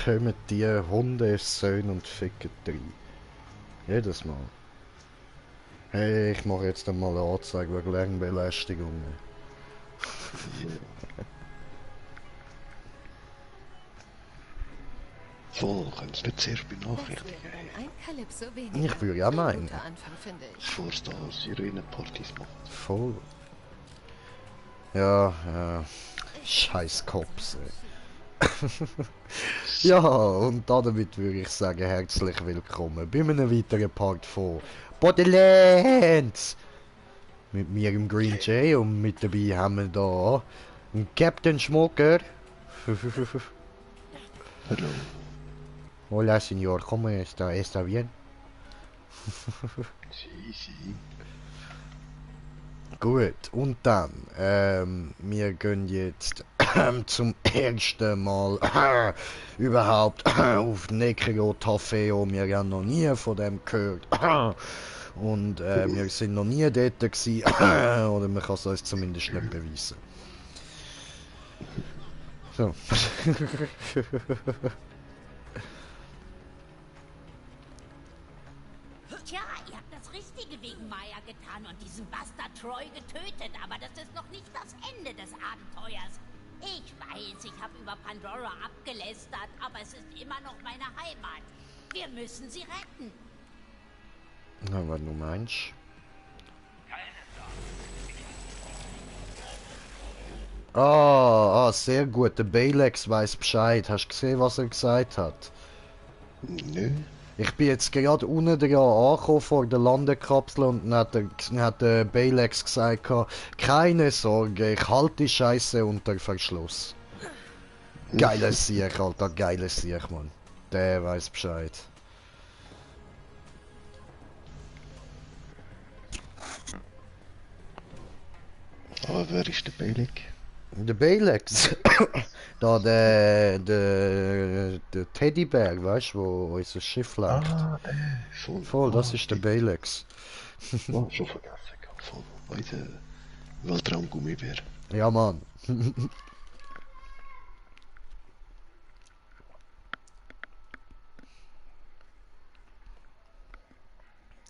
Kommen die Hundesöhne und ficken rein. Jedes Mal. Hey, ich mache jetzt einmal eine Anzeige wegen Lärmbelästigung. Voll, kannst du nicht zuerst Das benachrichtigen. wäre dann ein Kalypso weniger. Ich würde ja Ein meinen. guter Anfang, finde ich. Bevor es da Sirenenpartys macht. Voll. Ja, ja. Scheiß Cops, ey. Ja, und damit würde ich sagen, herzlich willkommen bei einem weiteren Part von Borderlands! Mit mir im Green Jay und mit dabei haben wir da einen Captain Schmucker. Hallo. Hola, señor, ¿cómo está? ¿Está bien? Sie. Gut, und dann, wir gehen jetzt zum ersten Mal überhaupt auf Necro Tafeo. Wir haben noch nie von dem gehört. Und wir sind noch nie dort gewesen. Oder man kann es uns zumindest nicht beweisen. So. Tja, ihr habt das Richtige wegen Maya getan und diesen Bastard Troy getötet, aber das ist noch nicht das Ende des Abenteuers. Ich weiß, ich habe über Pandora abgelästert, aber es ist immer noch meine Heimat. Wir müssen sie retten. Na, was du meinst? Sehr gut. Der Balex weiß Bescheid. Hast du gesehen, was er gesagt hat? Nö. Ich bin jetzt gerade unten dran angekommen vor der Landekapsel und dann hat der Balex gesagt, keine Sorge, ich halte die Scheiße unter Verschluss. Geiles Sieg, Alter, geiles Sieg, Mann. Der weiß Bescheid. Aber wer ist der Beilig? Der Balex. Da der Teddybär, weißt du, wo unser Schiff lenkt. Ah, voll. Voll, das ist der Balex. Oh, schon vergessen. Voll. Unser Weltraumgummibär. Ja, Mann.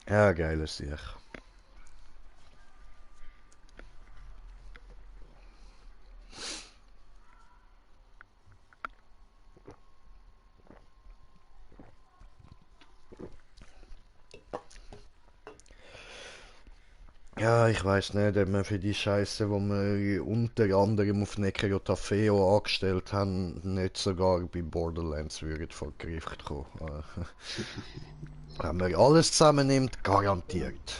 Ja, geiles Sieg. Ja, ich weiß nicht, ob wir für die Scheiße, wo wir unter anderem auf Necro Tafeo angestellt haben, nicht sogar bei Borderlands würden vor Gericht kommen. Wenn man alles zusammennimmt, garantiert.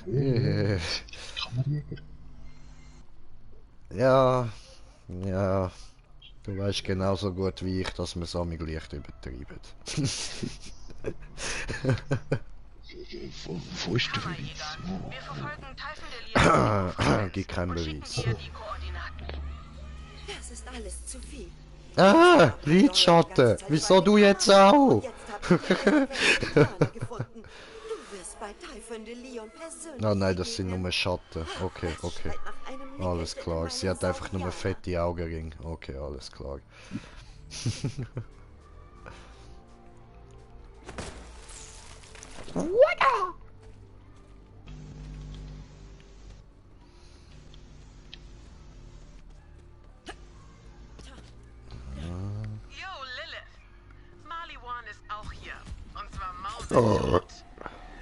Kammerjäger. Ja, ja, du weißt genauso gut wie ich, dass wir es am leicht übertreiben. Wo ist der Beweis? Wir verfolgen Typhon Gibt keinen Beweis. Hier die Koordinaten. Das ist alles zu viel. Ah, Lidschatten, wieso du jetzt auch? Jetzt hab ich Indianer gefunden. Du wirst bei Typhon de Leon persönlich. Oh nein, das sind begegnen. nur Schatten. Okay, Das okay. schreit nach einem Alles Mittel klar. in Sie meinem hat einfach nur Saurianer. fette Augenringe. Okay, alles klar. Yo, Lilith. Maliwan ist auch hier. Und zwar Oh. mauserdot.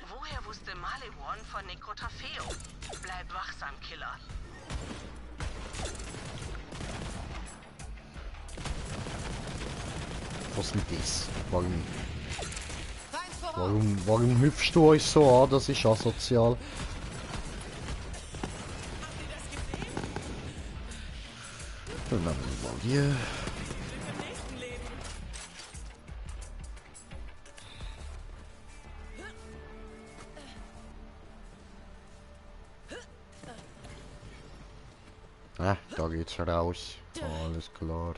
Woher wusste Maliwan von Necrotafeo? Bleib wachsam, Killer. Was ist denn das? Warum hüpfst du euch so an? Das ist asozial. Dann nehmen wir mal die. Ah, da geht's raus. Alles klar.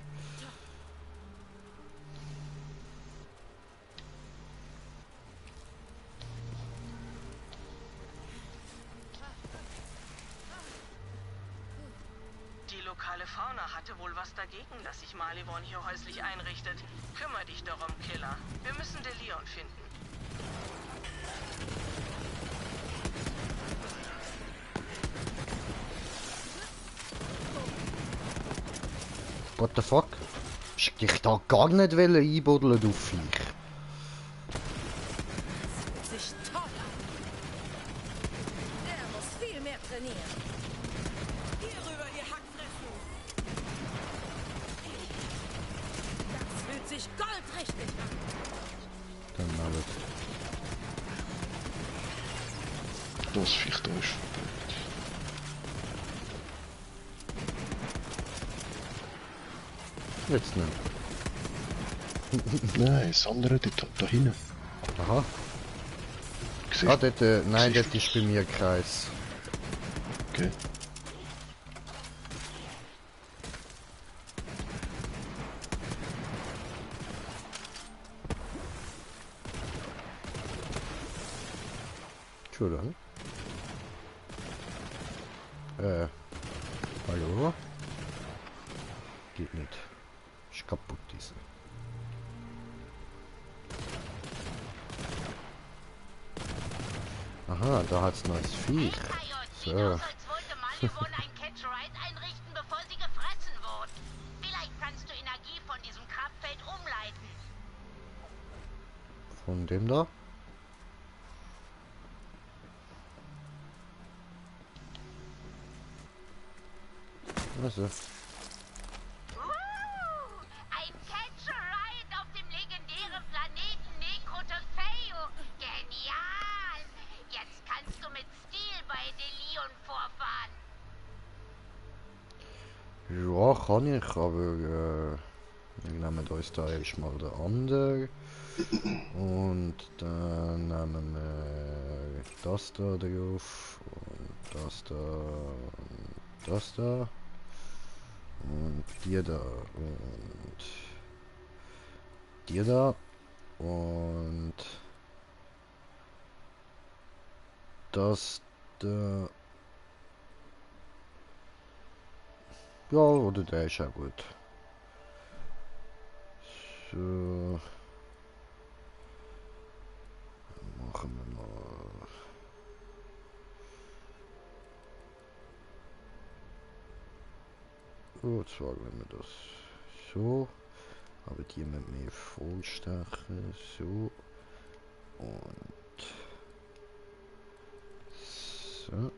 Die lokale Fauna hatte wette wohl was dagegen, dass sich Malivon hier häuslich einrichtet. Kümmer dich darum, Killer. Wir müssen De Leon finden. What the fuck? Ich dich da gar nicht einbuddeln, du Viech. Sich toll an. Er muss viel mehr trainieren. Hier rüber, ihr Hackfressen. Das fühlt sich goldrichtig an. Dann alles. Das Viech da ist verblöd. Jetzt nicht. Nein, das andere dort da hinten. Aha. Siehst Ah, du? dort, nein, Siehst dort ist bei mir Kreis. Okay. Entschuldigung. Hallo? Geht nicht. Ist kaputt, diese. Aha, da hat's neues Viech. Sieht So. aus, als wollte Malivon ein Catch-Ride einrichten, bevor sie gefressen wurden. Vielleicht kannst du Energie von diesem Kraftfeld umleiten. Von dem da? Also. Ein Catch-Ride auf dem legendären Planeten Necrotofeo. Genial! Jetzt kannst du mit Stil bei De Leon vorfahren. Ja, kann ich, aber wir nehmen uns da erstmal den anderen. Und dann nehmen wir das da drauf und das da und das da und die da und die da und das da. Ja, oder der ist ja gut. So. Machen wir mal. Und zwar wenn wir das so. Aber die mit mir vollstechen. So. Und. So.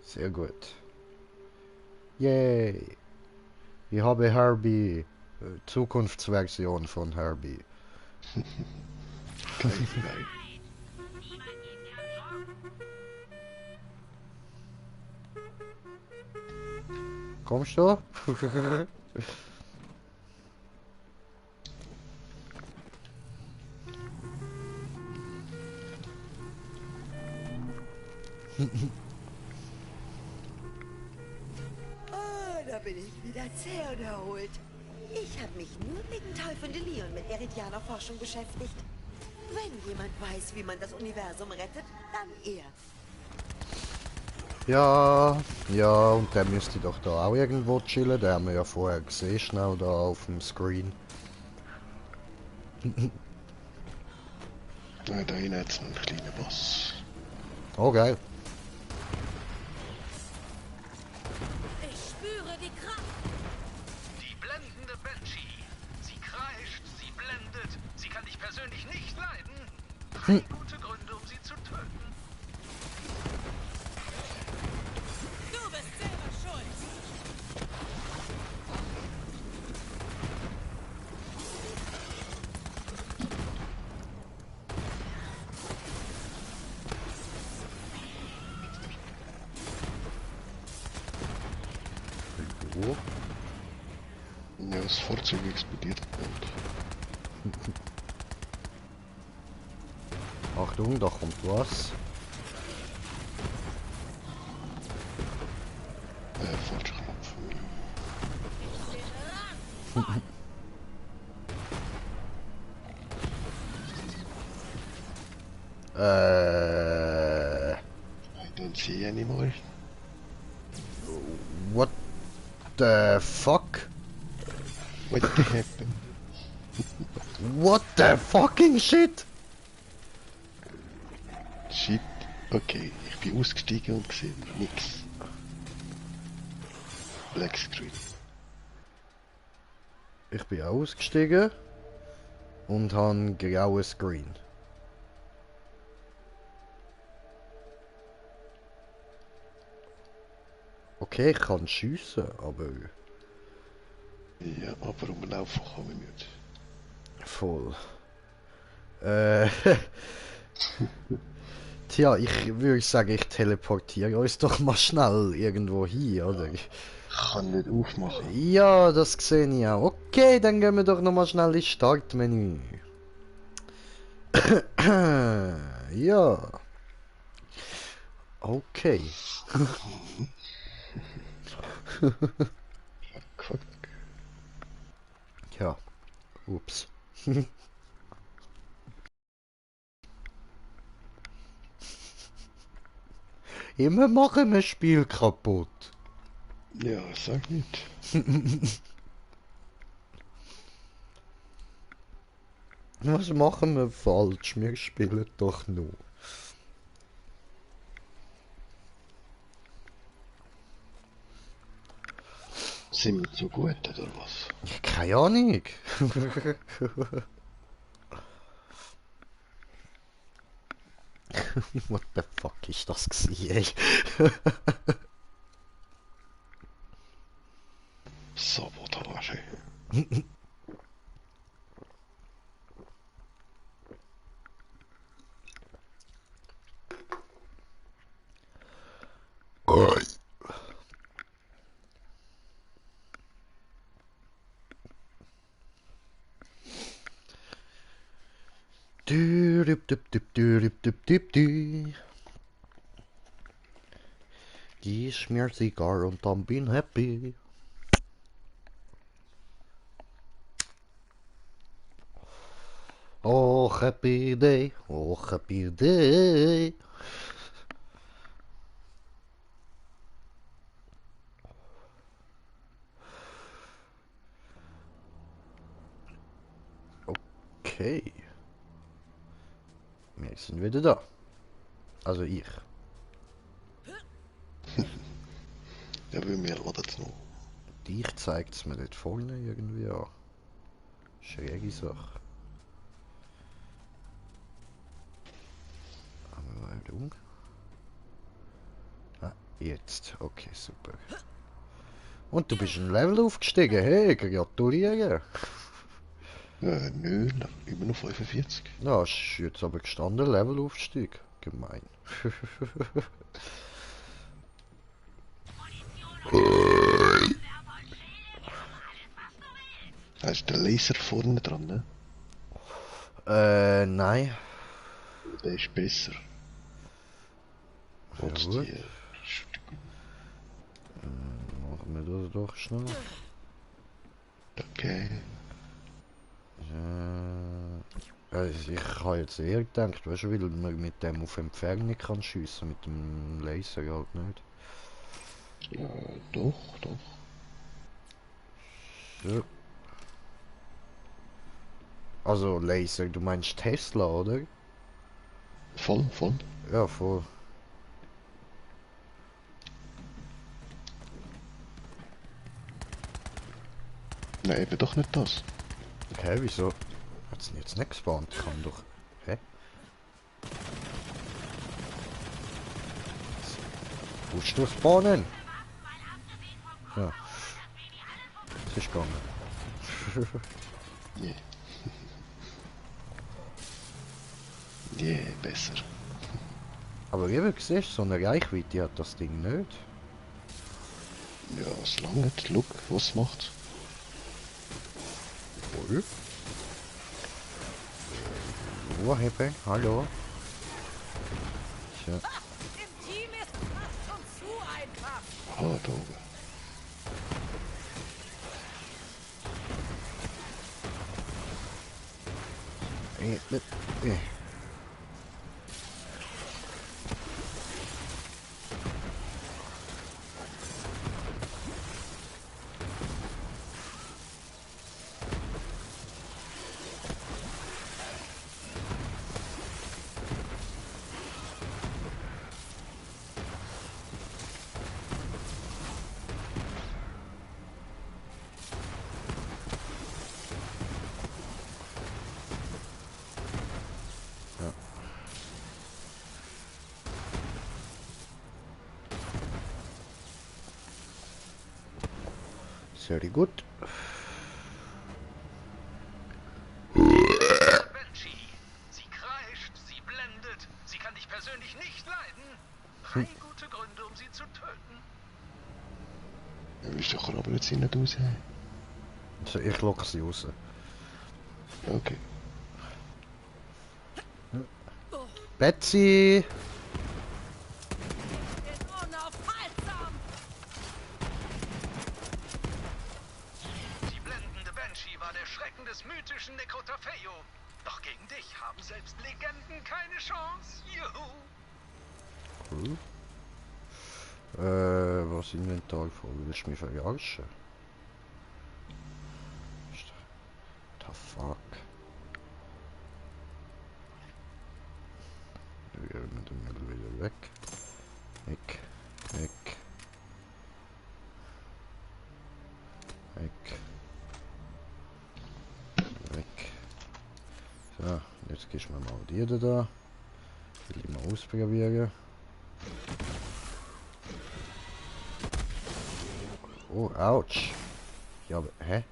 Sehr gut. Yay! Ich habe Herbie. Zukunftsversion von Herbie. Geil, geil. Kommst du? Oh, da bin ich wieder zäh und erholt. Ich habe mich nur wegen Typhon De Leon mit Eridianer-Forschung beschäftigt. Wenn jemand weiß, wie man das Universum rettet, dann er. Ja, ja, und der müsste doch da auch irgendwo chillen. Den haben wir ja vorher gesehen, schnell da auf dem Screen. Nein, da hinten hat es einen kleinen Boss. Oh, geil. Ich spüre die Kraft. Die blendende Banshee. Sie kreischt, sie blendet. Sie kann dich persönlich nicht leiden. 3 gute Gründe, um sie zu töten. Du bist selber schuld. Oh. Ja, das Fahrzeug explodiert und Achtung, da kommt was. falscher Knopf. I don't see anymore. What the fuck? What the happened? What the fucking shit? Shit. Okay, ich bin ausgestiegen und gesehen nix. Black Screen. Ich bin auch ausgestiegen und habe ein graues Screen. Okay, ich kann schiessen, aber Ja, aber rumlaufen kann ich nicht. voll. Tja, ich würde sagen, ich teleportiere uns doch mal schnell irgendwo hin, oder? Ich kann nicht aufmachen. Ja, das sehe ich auch. Okay, dann gehen wir doch nochmal schnell ins Startmenü. Ja. Okay. Fuck. Ja. Ups. Immer machen wir das Spiel kaputt. Ja, sag nicht. Was machen wir falsch? Wir spielen doch nur. Sind wir so gut oder was? Keine Ahnung. What the fuck ist das gewesen, ey? Sabotage. Gieß mir Zigarre und dann bin happy. Oh, happy day, oh, happy day. Okay. Wir sind wieder da. Also ich. Ja, weil wir laden es noch. Dich zeigt es mir dort vorne irgendwie an. Schräge Sache. Aber warum? Ah, jetzt. Okay, super. Und du bist ein Level aufgestiegen. Hey, gratuliere. Nö, immer noch 45. Ja, ist jetzt aber gestanden, Levelaufstieg. Gemein. Da ist der Laser vorne dran, ne? Nein. Der ist besser. Ja, Und gut. die Machen wir das doch schnell. okay. Also ich habe jetzt eher gedacht, weißt du, weil man mit dem auf Entfernung kann schiessen, mit dem Laser halt nicht. Ja, doch, doch. So. Also Laser, du meinst Tesla, oder? Voll, voll. Ja, voll. Nein, eben doch nicht das. Hä, wieso? Hat's denn jetzt nicht gespawnt? Kann doch. Hä? Willst du spawnen? Ja. Das ist gegangen. Nee. Nee, besser. Aber wie du siehst, so eine Reichweite hat das Ding nicht. Ja, es langt. Look, was macht. Voll. Ruhehebe, hallo. So. Im Team ist fast schon zu einfach. Ah, da oben. Äh. Sehr gut. Banshee. Sie kreischt, sie blendet, sie kann dich persönlich nicht leiden. 3 gute Gründe, um sie zu töten. Wieso krabbelt sie nicht raus? Also ich lock sie raus. Okay. Betsy! Ist unaufhaltsam! Die blendende Banshee war der Schrecken des mythischen Necrotafeyo. Doch gegen dich haben selbst Legenden keine Chance. Juhu. Cool. Was Inventar vor? Willst du mich verarschen? The fuck? Wir mit dem Mittel wieder weg. Weg. Weg. Weg. Weg. So, jetzt gehst du mal die da. Will ich mal ausprobieren. Oh, ouch. Ja, aber, hä?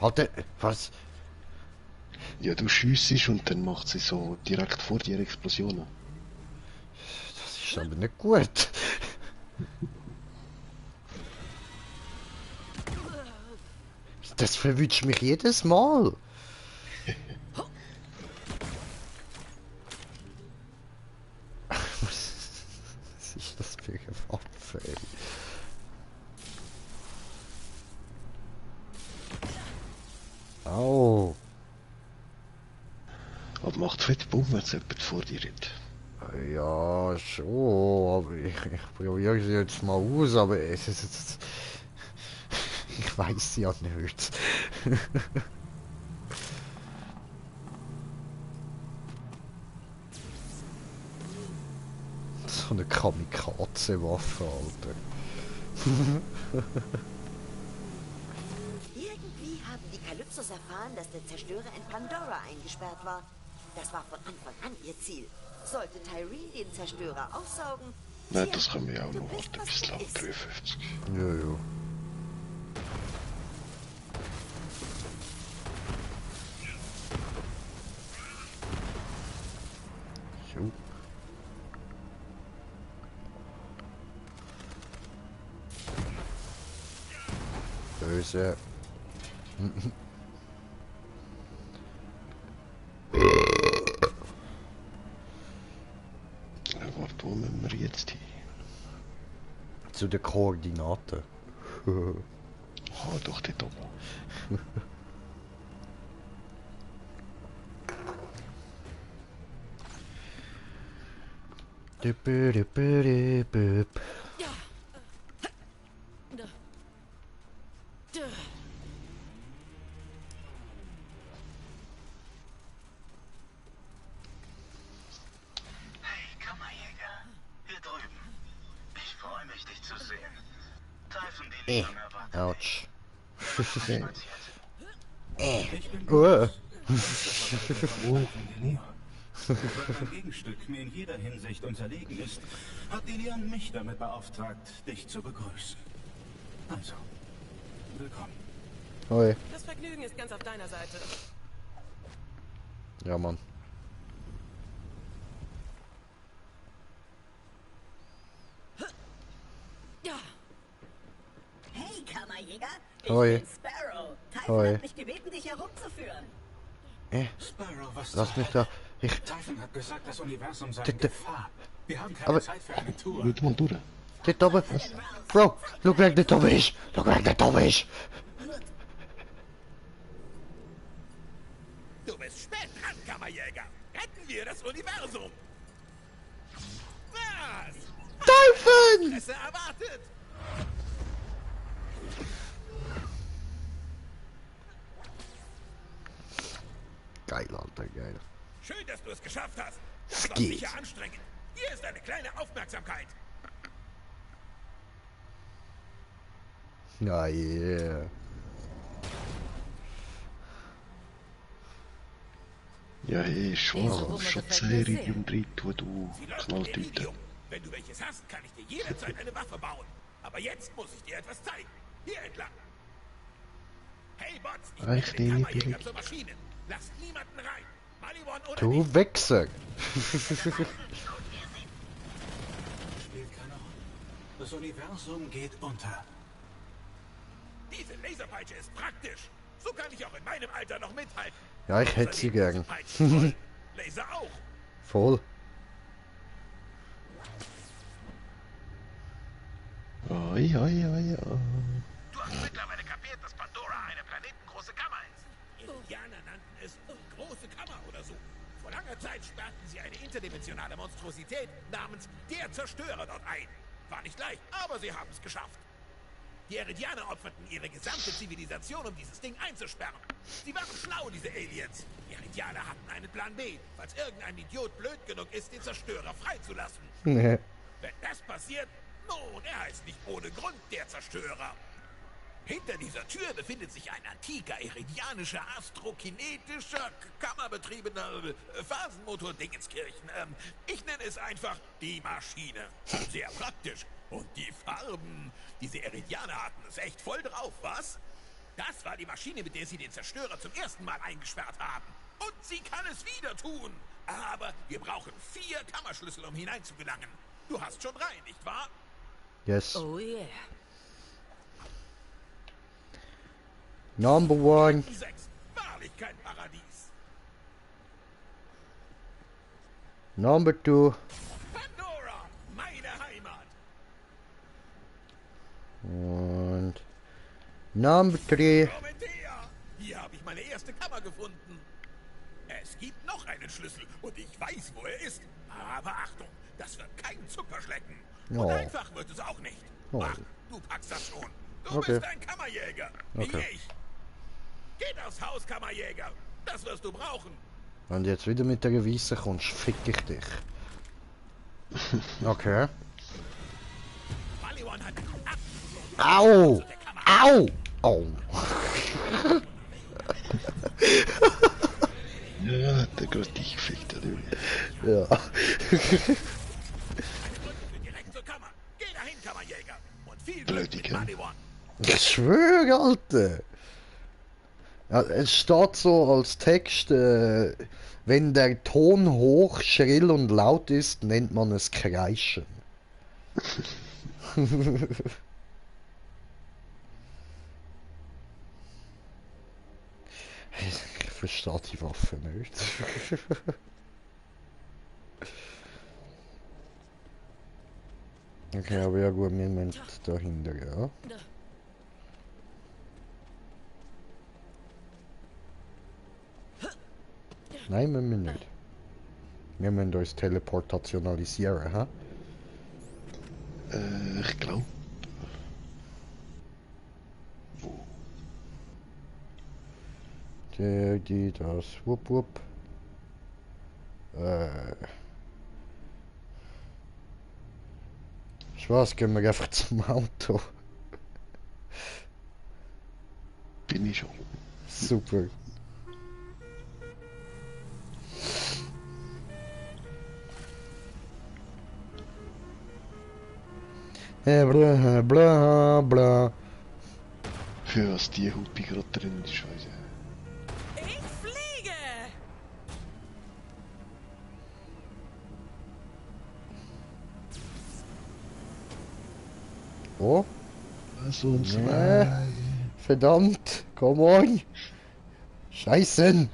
Halt, was? Ja, du schiessest und dann macht sie so direkt vor dir Explosionen. Das ist aber nicht gut. Das verwünscht mich jedes Mal. Was ist das für eine Waffe, ey? Au. Aber macht fett Bumm, wenn es jemand vor dir hat. Ja, schon, aber ich probiere sie jetzt mal aus, aber ich weiß ja nicht. So eine Kamikaze-Waffe, Alter. Irgendwie haben die Kalypsos erfahren, dass der Zerstörer in Pandora eingesperrt war. Das war von Anfang an ihr Ziel. Sollte Tyreen den Zerstörer aussaugen... Nein, tja, das können wir ja auch du noch bist, warten was bis du Level isst. 53. Ja, ja. So. Böse. Ja, warte, wo müssen wir jetzt hin? Zu den Koordinaten. Ah, doch dort oben. Düpp. Hey, Kammerjäger. Hier drüben. Ich freue mich, dich zu sehen. Typhon die Leon erwartet. Ouch. Spaziert. Ich bin Oh. Leon. Weil mein Gegenstück mir in jeder Hinsicht unterlegen ist, hat die Leon mich damit beauftragt, dich zu begrüßen. Also, willkommen. Hoi. Das Vergnügen ist ganz auf deiner Seite. Ja, Mann. Hey, Kammerjäger, ich Hoi. bin Sparrow. Typhon Hoi. hat mich gebeten, dich herumzuführen. Sparrow, was Lass mich da. Ich. Typhon hat gesagt, das Universum sei D- in d- Gefahr. Wir haben keine aber- Zeit für eine Tour. Geht mal durch. Dort oben. Bro, schau weg, dort oben ist. Schau weg, dort oben ist. Du bist spät dran, Kammerjäger. Retten wir das Universum. Was? Typhon! Presse erwartet. Geil, Alter, geil. Schön, dass du es geschafft hast. Es Das war geht. sicher anstrengend. Hier ist eine kleine Aufmerksamkeit. Ja, yeah. Ja, hey, Diese schwach. Wumme gefällt mir Schatzeridium sehr. drin tun, du Sie läuft mit Knalltüte. Iridium. Wenn du welches hast, kann ich dir jederzeit eine Waffe bauen. Aber jetzt muss ich dir etwas zeigen. Hier entlang. Hey Bots, ich bringe den Kammerjäger zur Maschine. Lasst niemanden rein. Maliwan oder Du nicht. Wichser! Spielt keine Rolle. Das Universum geht unter. Diese Laserpeitsche ist praktisch. So kann ich auch in meinem Alter noch mithalten. Ja, ich hätte sie gern. Laser auch. Voll. Oi, oi, oi, oi. Du hast mittlerweile kapiert, dass Pandora eine planetengroße Kammer ist. Indianer nannten es große Kammer oder so. Vor langer Zeit sperrten sie eine interdimensionale Monstrosität namens der Zerstörer dort ein. War nicht leicht, aber sie haben es geschafft. Die Eridianer opferten ihre gesamte Zivilisation, um dieses Ding einzusperren. Sie waren schlau, diese Aliens. Die Eridianer hatten einen Plan B, falls irgendein Idiot blöd genug ist, den Zerstörer freizulassen. Nee. Wenn das passiert, nun, er heißt nicht ohne Grund der Zerstörer. Hinter dieser Tür befindet sich ein antiker, iridianischer, astrokinetischer, kammerbetriebener Phasenmotor-Dingenskirchen. Ich nenne es einfach die Maschine. Sehr praktisch. Und die Farben. Diese Iridianer hatten es echt voll drauf, was? Das war die Maschine, mit der sie den Zerstörer zum ersten Mal eingesperrt haben. Und sie kann es wieder tun. Aber wir brauchen 4 Kammerschlüssel, um hineinzugelangen. Du hast schon 3, nicht wahr? Yes. Oh yeah. Number 1. 6. Wahrlich kein Paradies. Number 2. Pandora, meine Heimat. Und Number 3. Promethea, hier habe ich meine erste Kammer gefunden. Es gibt noch einen Schlüssel und ich weiß, wo er ist. Aber Achtung, das wird kein Zuckerschlecken. Und Oh. einfach wird es auch nicht. Oh. Ach, du packst das schon. Du Okay. bist ein Kammerjäger, wie Okay. ich. Geht aufs Haus, Kammerjäger. Das wirst du brauchen. Wenn du jetzt wieder mit der Weissen kommst, fick ich dich. Okay. Maliwan hat... Au! Au! Au! Ja, hat er gerade dich gefickt, oder? Ja. Direkt zur Kammer. Geh dahin, Kammerjäger. Und viel Glück Blöde mit Kerl. Maliwan. Ich schwöre, Alter! Ja, es steht so als Text, wenn der Ton hoch, schrill und laut ist, nennt man es Kreischen. Ich verstehe die Waffe nicht. Okay, aber ja gut, wir müssen dahinter, ja. Nein, müssen wir nicht. Wir müssen uns teleportationalisieren, hä? Ich glaube. Die, das, wupp, wupp. Ich weiß, gehen wir einfach zum Auto. Bin ich schon. Super. Bla bla bla. Für was die Hupi gerade drin ist, scheiße. Ich fliege! Oh, Was uns nee. Verdammt, come on. Scheißen.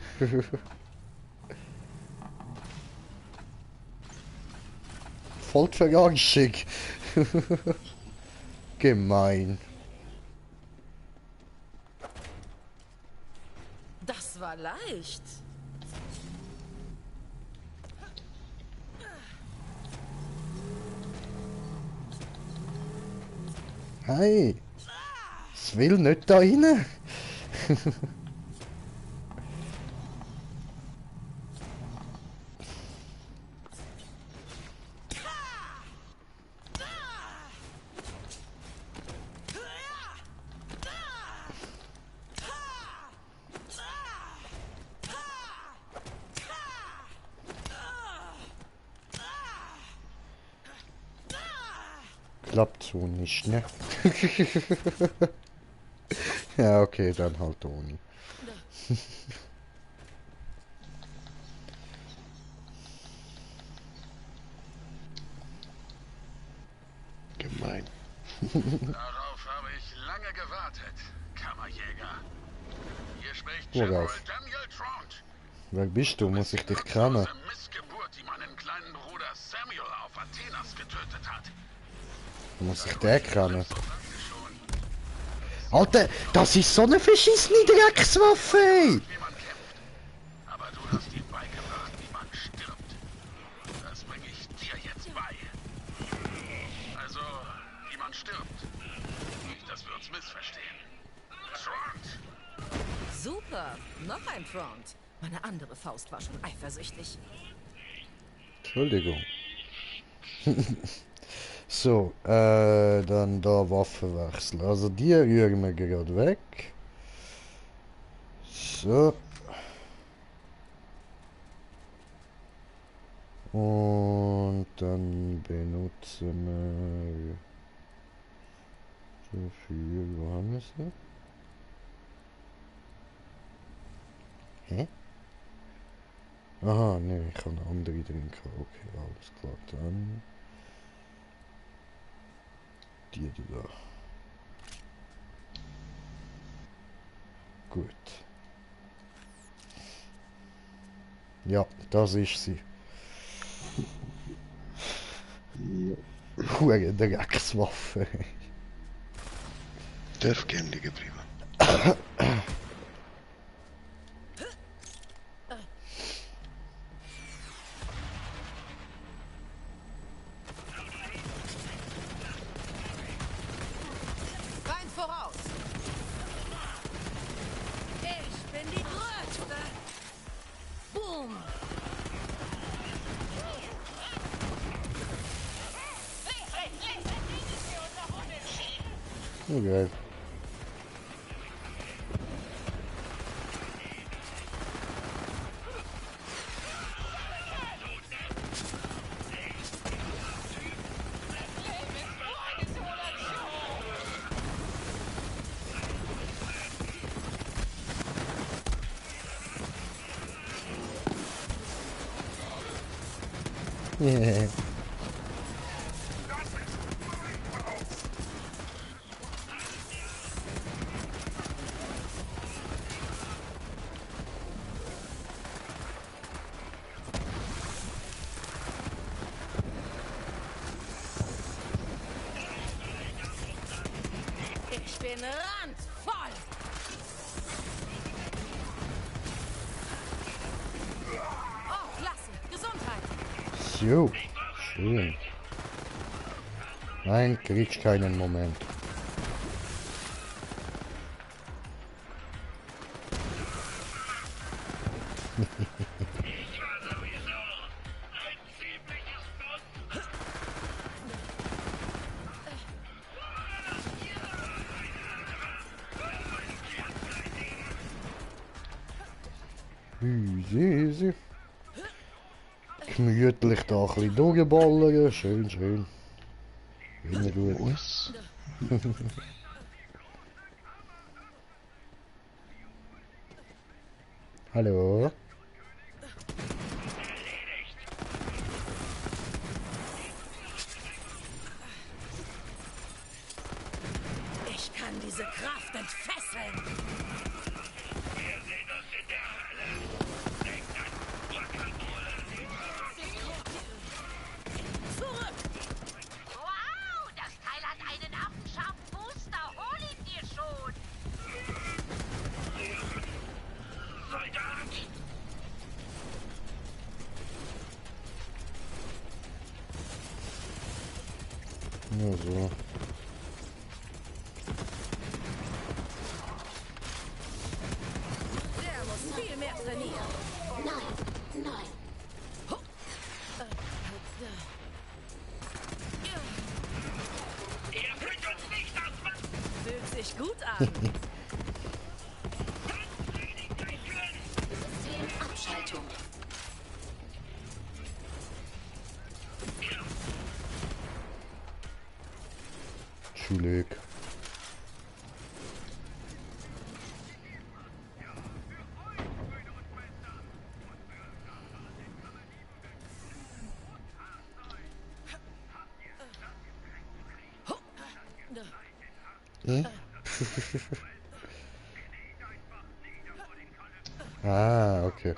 Vollverarschung. Gemein. Das war leicht. Hey, es will nicht da rein. klappt so nicht, ne? Ja, okay, dann halt ohne. Gemein. Darauf habe ich lange gewartet, Kammerjäger. Hier spricht Worauf? General Daniel Trant. Wer bist du? Muss ich dich Die kennen? nutzlose Missgeburt, die meinen kleinen Bruder Samuel auf Athenas getötet hat. Muss ich den kennen? Alter, das ist so eine verschissene Dreckswaffe, ey! Wie man kämpft. Aber du hast ihm beigebracht, wie man stirbt. Das bringe ich dir jetzt bei. Also, wie man stirbt. Nicht, dass wir uns missverstehen. Trant! Super. Noch ein Front. Meine andere Faust war schon eifersüchtig. Entschuldigung. So, dann da Waffenwechsel. Also die rühren wir gerade weg. So. Und dann benutzen wir dafür, wo haben wir sie? Hä? Aha, ne, ich habe eine andere drin gehabt. Okay, alles klar, dann die da. Gut. Ja, das ist sie. Hure Dreckswaffe. Darf gern liegen bleiben. Rein voraus. Ich bin die Größte. Boom. Okay. Yeah. Ich bin randvoll. Oh, klasse. Gesundheit. So, schön. Nein, kriegst keinen Moment. Easy. Gemütlich da ein bisschen durchballern. Schön, schön. Immer gut. Ne? Muss. Hallo? Ich kann diese Kraft entfesseln. Zurück. Wow, das Teil hat einen affenscharfen Booster. Hol ihn dir schon. Ja, so. Der muss viel mehr trainieren. Nein. Fühlt sich gut an. Systemabschaltung. Schulleg. Hm? Ah, okay.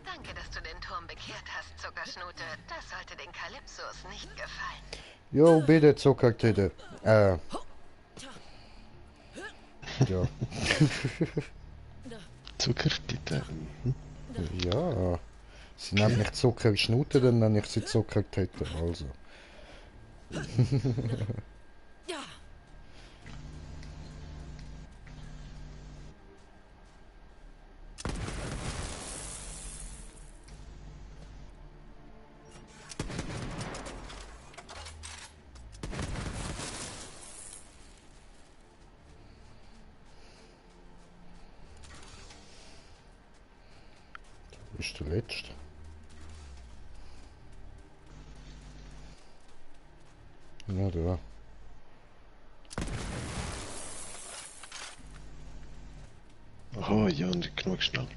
Danke, dass du den Turm bekehrt hast, Zuckerschnute. Das sollte den Kalypsos nicht gefallen. Jo, bitte, Zuckertüte. Ja. Zuckertüte. Mhm. Ja. Sie nennt mich Zuckerschnute, dann nenne ich sie Zuckertüte, also. Ja. Ist der letzte. Ja, da. Aha, ja, nicht genug schnell.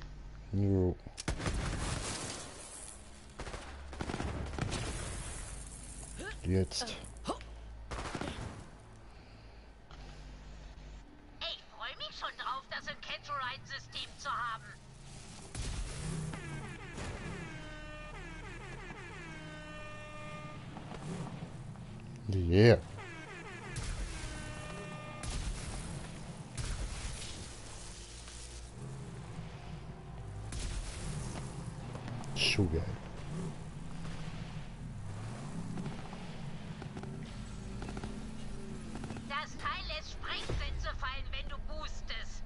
Jo. Jetzt. Ich freue mich schon drauf, das Catch-Ride-System zu haben. Yeah. Schon geil. Das Teil lässt Sprengsätze fallen, wenn du boostest.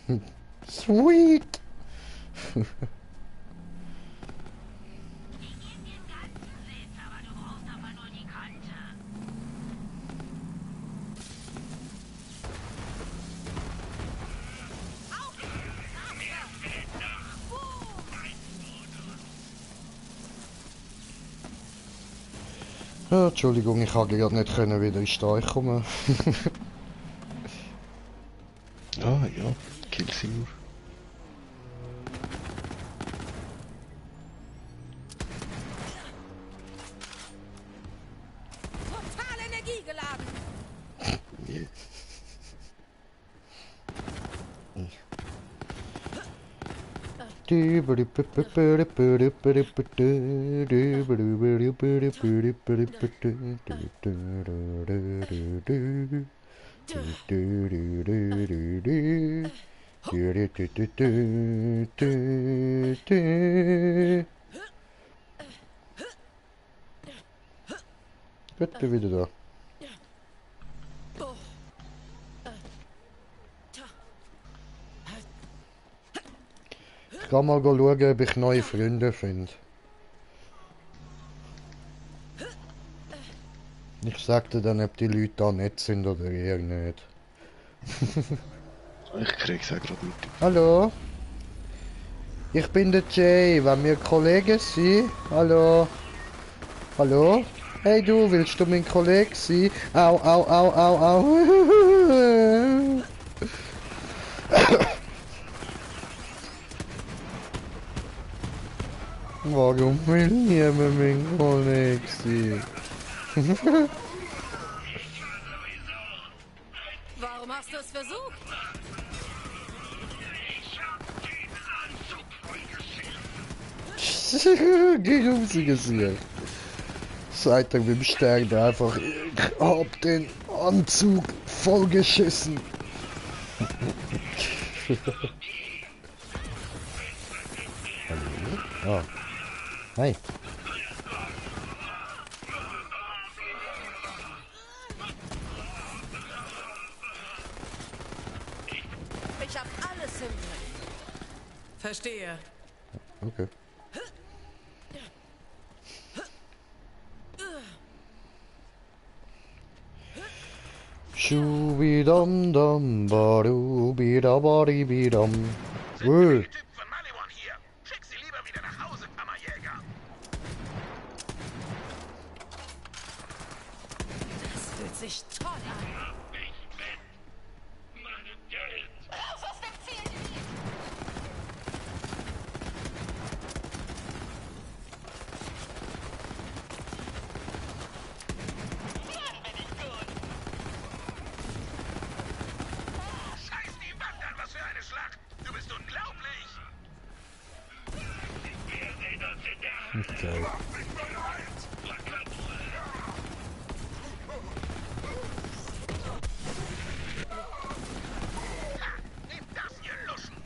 Süß! Sweet! Ich gebe dir den ganzen Sitz, aber du brauchst aber nur die Kante. Ja, Entschuldigung, ich habe gerade nicht können wieder in Stein kommen. Ah, ja. Kill sie nur. Total energiegeladen. Yeah. Bitte wieder da. Ich kann mal schauen, ob ich neue Freunde finde. Ich sagte dann, ob die Leute da nett sind oder eher nicht. Ich krieg's auch gerade mit. Hallo? Ich bin der Jay, wenn wir Kollegen sind. Hallo? Hallo? Hey du, willst du mein Kollege sein? Au, au, au, au, au. Warum will niemand mein Kollege sein? Warum hast du es versucht? Geh um sie gesehen. Seit er beim Sterben einfach, ich hab den Anzug vollgeschissen. Hallo? Ah. Hi. Ich hab alles im Griff. Verstehe. Okay. Shubidam dam baru bidabari bidam. Sind wir die Typen von Malivon hier? Schick sie lieber wieder nach Hause, Kammerjäger. sich toll an. Raus aus dem Ziel! Scheiß die Wand an, was für eine Schlacht! Du bist unglaublich! Okay. Nimm das, ihr Luschen!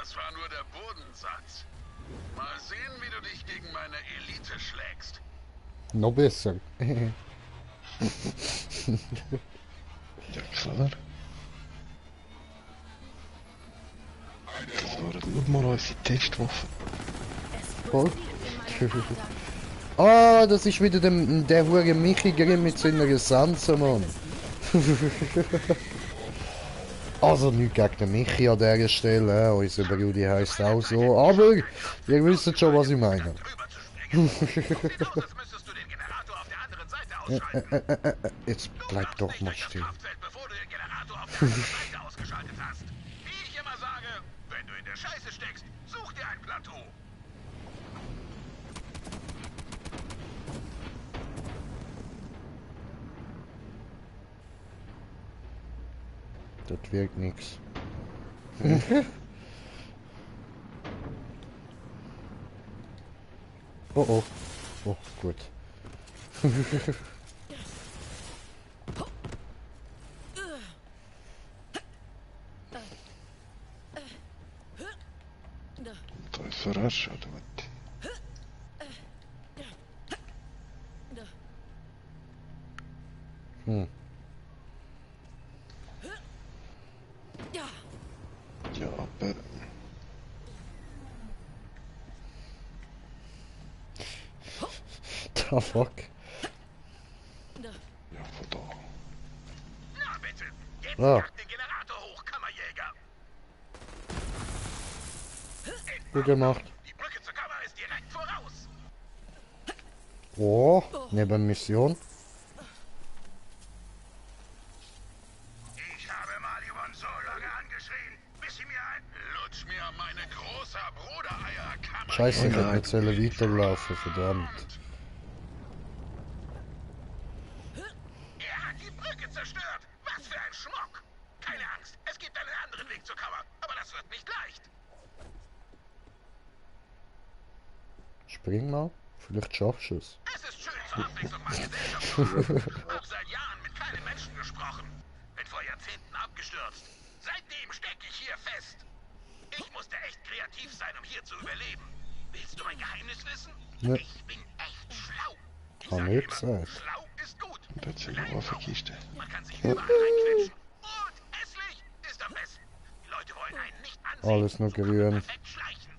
Das war nur der Bodensatz. Mal sehen, wie du dich gegen meine Elite schlägst. Noch besser. Ja, klar. Das waren nur mal unsere Testwaffen. Voll. Ah, das ist wieder der hure Michi Grimm mit seiner Sansa, Mann. Also nicht gegen den Michi an dieser Stelle, unser Brudi heisst auch so, aber ihr wisst schon, was ich meine. Jetzt bleib doch mal still. Bevor du den Generator auf der anderen Seite ausgeschaltet hast. Wie ich immer sage, wenn du in der Scheiße steckst, such dir ein Plateau. Das wirkt nix. Oh oh. Oh, gut. Da ist verarscht, oder was? Hm. Ja, aber... The fuck? Ja, von da. Na bitte, jetzt Ah. jagt den Generator hoch, Kammerjäger. Gut gemacht. Die Brücke zur Kammer ist direkt voraus. Oh, neben Mission. Ich habe Malivon so lange angeschrien, bis sie mir ein... Lutsch mir meine großer Brudereier, Kammerjäger. Scheiße, ich hätte nicht weiterlaufen, verdammt. Er hat die Brücke zerstört. Was für ein Schmuck. Keine Angst, es gibt einen anderen Weg zur Kammer, aber das wird nicht leicht. Spring mal, vielleicht schaffst du es. Es ist schön, zur Abwechslung mal Gesellschaft zu haben. Hab seit Jahren mit keinem Menschen gesprochen. Bin vor Jahrzehnten abgestürzt. Seitdem stecke ich hier fest. Ich musste echt kreativ sein, um hier zu überleben. Willst du mein Geheimnis wissen? Ne. Ich bin echt schlau. Ich Hab sage ich immer, gesagt. schlau ist gut. Und da hat sie eine Waffenkiste. Man kann sich überall reinquetschen. Und hässlich ist am besten. Die Leute wollen einen nicht ansehen. Alles nur grün. Perfekt schleichen.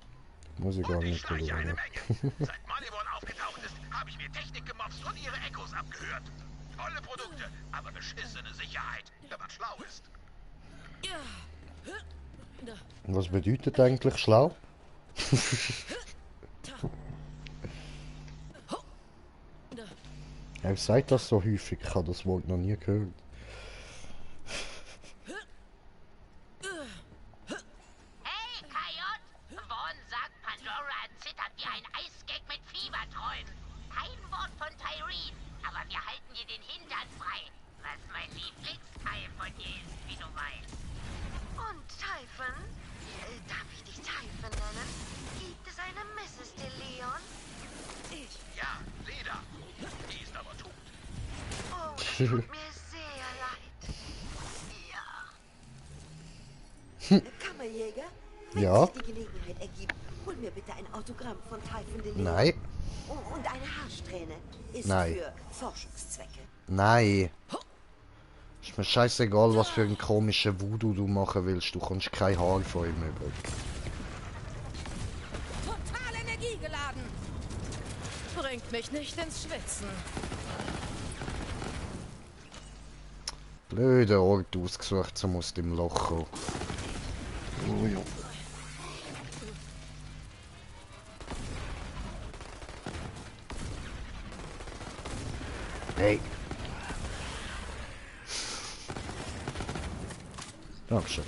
Muss ich gar Und ich nicht schleiche eine berühren. Menge. Seit Malivon aufgetaucht ist, habe ich mir Technik gemobst und ihre Echos abgehört. Tolle Produkte, aber beschissene Sicherheit, wenn man schlau ist. Was bedeutet eigentlich schlau? Er sagt das so häufig, ich habe das Wort noch nie gehört. Hey, Kajot! Vaughn sagt, Pandora zittert wie ein Eisgag mit Fieberträumen. Kein Wort von Tyreen, aber wir halten dir den Hintern frei. Was mein Lieblingsteil von dir ist, wie du weißt. Und Typhon? Darf ich dich Typhon nennen? Gibt es eine Mrs. de Leon? Ja, Leda. Die ist aber tot. Oh, das tut mir sehr leid. Ja. Kammerjäger, wenn Ja? sich die Gelegenheit ergibt, hol mir bitte ein Autogramm von Typhon de Leon. Nein, Oh, und eine Haarsträhne ist Nein. für Forschungszwecke. nein. Ist mir scheißegal, was für einen komischen Voodoo du machen willst, du kannst kein Haar von ihm über. Total energiegeladen. Bringt mich nicht ins Schwitzen. Blöder Ort ausgesucht, zum aus dem Loch kommen. Oh ja. Hey. Dankeschön.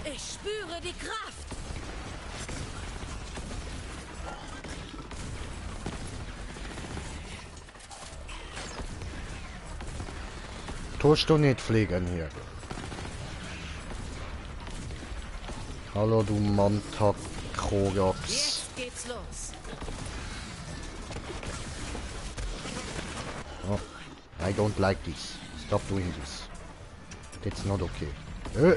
Ich spüre die Kraft. Tust du nicht fliegen hier? Hallo, du Manta-Korax. Jetzt geht's los. Oh, I don't like this. Stop doing this. That's not okay. Ah.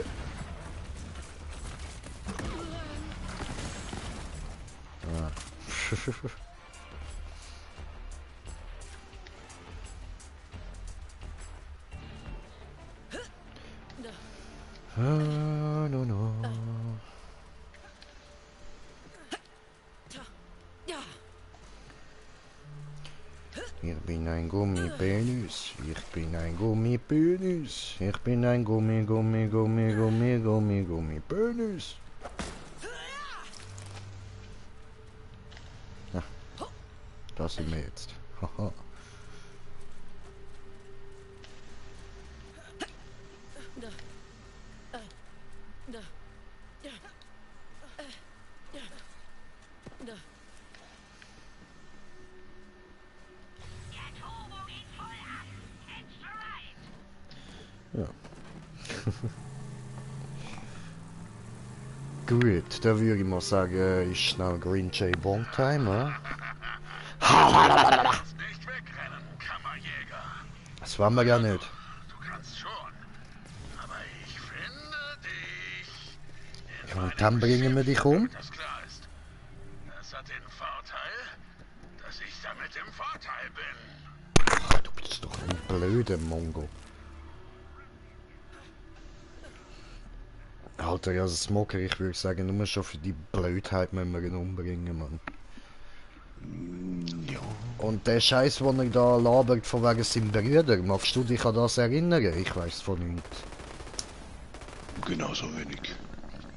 No, no. Ich bin ein Gummipenis. Ich bin ein Gummipenis. Ich bin ein Gummipenis. Ja, das sind wir jetzt. Haha. Ja. Gut, da würde ich mal sagen, ist schnell Green Jay Bong Time, oder? Nicht wegrennen, Kammerjäger. Das wollen wir ja nicht. Du kannst schon. Aber ich finde dich. Und dann bringen wir dich um. Das klar ist. Das hat den Vorteil, dass ich damit im Vorteil bin. Ach, du bist doch ein blöder Mongo. Alter, ja, Smoker, ich würde sagen, nur schon für die Blödheit müssen wir ihn umbringen, Mann. Ja. Und der Scheiß, den er da labert von wegen seinem Bruder, magst du dich an das erinnern? Ich weiß von nichts. Genauso wenig.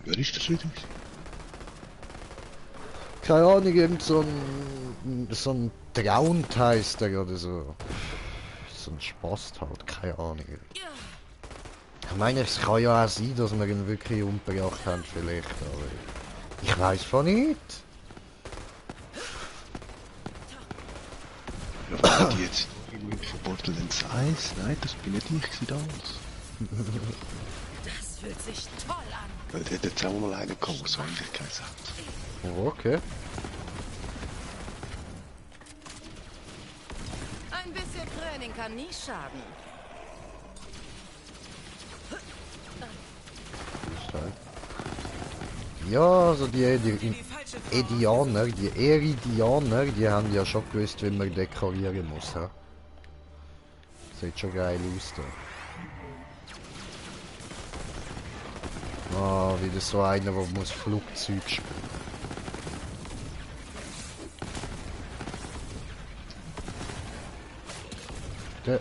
Wer ist das wieder? Keine Ahnung, irgend so ein Traunt heisst der oder so. So ein Spast halt, keine Ahnung. Ich meine, es kann ja auch sein, dass wir ihn wirklich umgebracht haben, vielleicht, aber ich weiß von nichts. Ja, war die jetzt von Borderlands 1? Nein, das bin nicht ich gewesen damals. Das fühlt sich toll an. Weil der hat jetzt auch mal einen gekommen, der so Ähnlichkeit hat. Oh, okay. Ein bisschen Training kann nie schaden. Ja, also die Edianer, die Eridianer, die haben ja schon gewusst, wie man dekorieren muss. Ja? Sieht schon geil aus da. Ah, wieder so einer, der muss Flugzeug spielen. Der.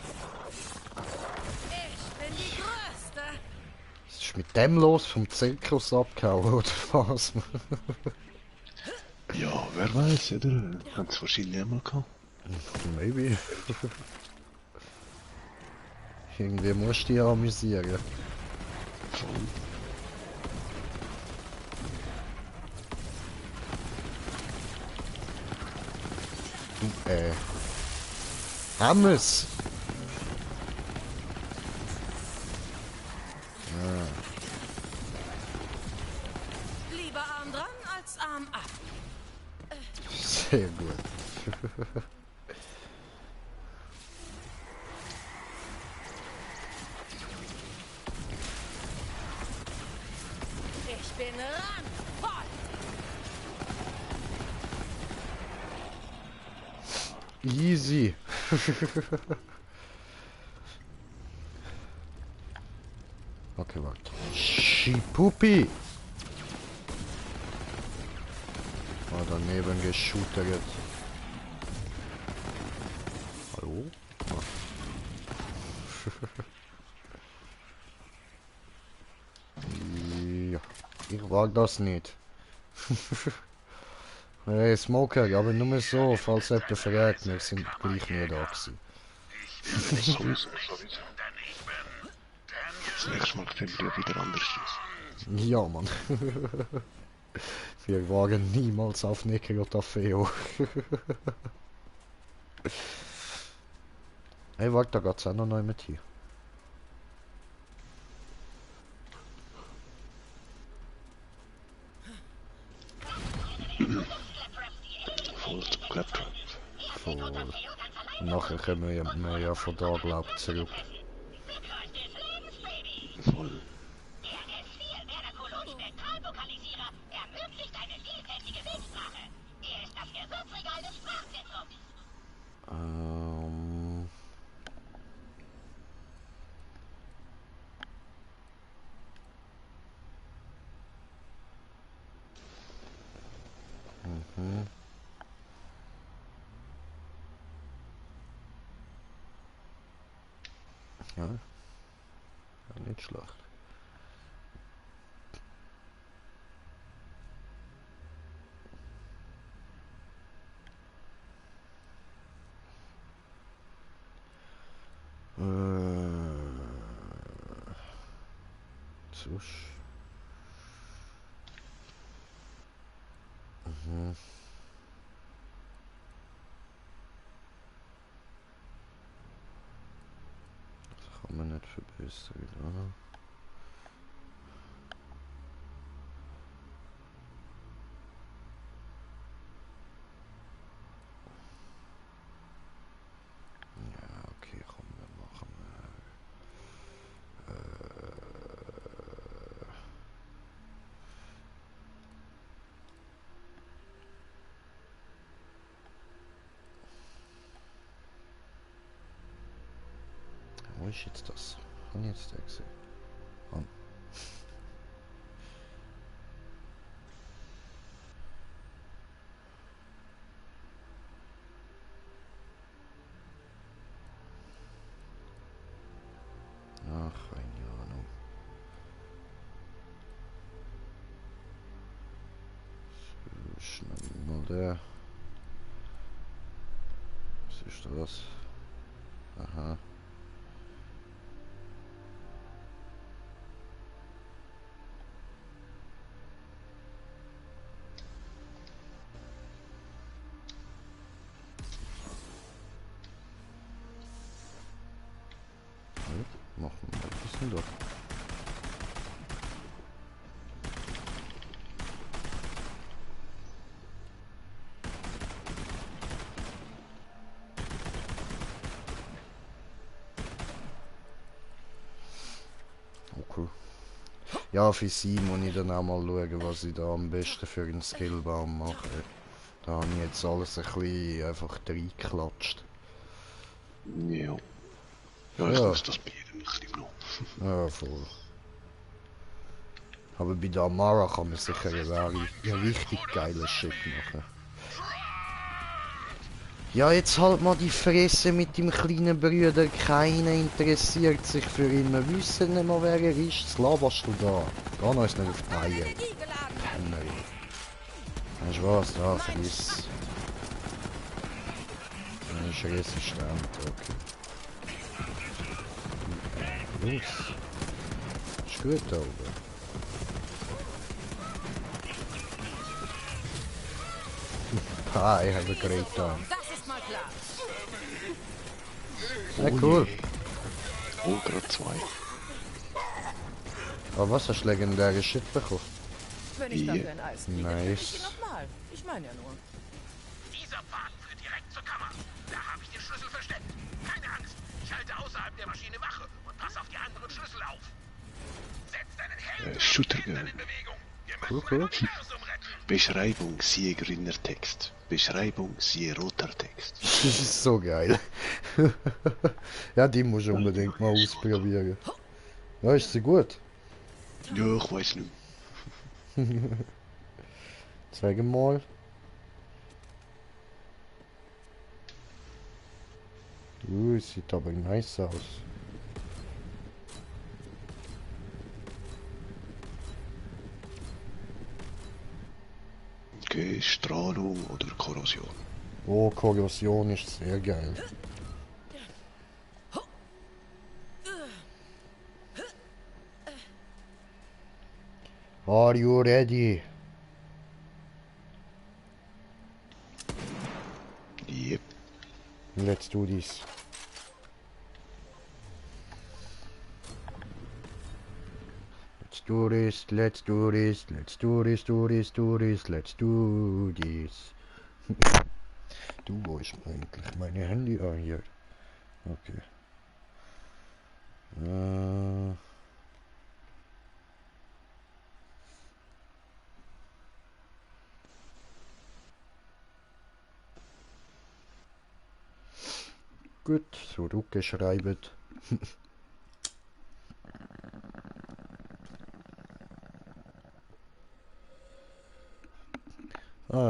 Was ist mit dem los? Vom Zirkus abgehauen oder was? Ja, wer weiß, oder? Haben es wahrscheinlich einmal gehabt. Maybe. Irgendwie musst du dich amüsieren. Voll. Du, Hammes! Lieber Arm dran als Arm ab. Sehr gut. Ich bin randvoll. Easy. Okay, warte. Schipupi. Ah, daneben geschootert. Hallo? Ah. Ja, ich Frag das nicht. Hey, Smoker, aber nur so, falls jemand verrät, wir sind gleich nie da gewesen. Sowieso. Das nächste Mal können wir ja wieder anders schießen. Ja, Mann. Wir waren niemals auf Necrotafeo. Hey, warte, da geht's auch noch neu mit hier. Voll zum Claptrap. Voll. Nachher kommen wir ja von da, glaub ich, zurück. Voll. Mhm. Ja. Ja, nicht schlecht. Cóż. Mhm. Das kann man nicht verbessern, oder? Ja, okay, komm, wir machen wo ist jetzt das? Und jetzt der gesehen. Und ach, keine Ahnung. So, schnell mal der. Was ist das? Aha. Machen wir mal ein bisschen dort. Okay. Ja, für sie muss ich dann auch mal schauen, was ich da am besten für einen Skillbaum mache. Da habe ich jetzt alles ein bisschen einfach reingeklatscht. Ja. Ja, ich lasse das bei jedem ein bisschen noch. Ja, voll. Aber bei der Amara kann man sicher einen richtig geilen Shit machen. Ja, jetzt halt mal die Fresse mit dem kleinen Bruder. Keiner interessiert sich für ihn. Wir wissen nicht mal, wer er ist. Was laberst du da? Geh uns nicht auf die Eier. Penner. Weißt du was? Da, vergiss. Er ist resistent, okay. Los. Ist gut da oben. Ah, ich habe great time. Das ist mal klar. Ja, cool. Oh, gerade zwei. Aber was hast du legendäre Shit bekommen? Wenn ich dafür ein Eis kriege, krieg ich ihn Nice. nochmal. Ich meine ja nur. Dieser Pfad führt direkt zur Kammer. Da habe ich den Schlüssel versteckt. Keine Angst. Ich halte außerhalb der Maschine Wache und pass auf die anderen Schlüssel auf. Setz deinen Helm Shootergun. in Bewegung. Wir Cool, müssen cool. ein Universum retten. Beschreibung siehe grüner Text. Beschreibung siehe roter Text. Das ist so geil. Ja, die muss ich unbedingt mal ausprobieren. Ja, ist sie gut? Ja, ich weiß nicht mehr. Zeig mal. Sieht aber nice aus. Strahlung oder Korrosion. Oh, Korrosion ist sehr geil. Are you ready? Yep. Let's do this. Let's do this, let's do this, let's do this, do this, do this, let's do this. Du, wo ist eigentlich meine Handy? Ah, hier. Okay. Gut, so zurückgeschreiben.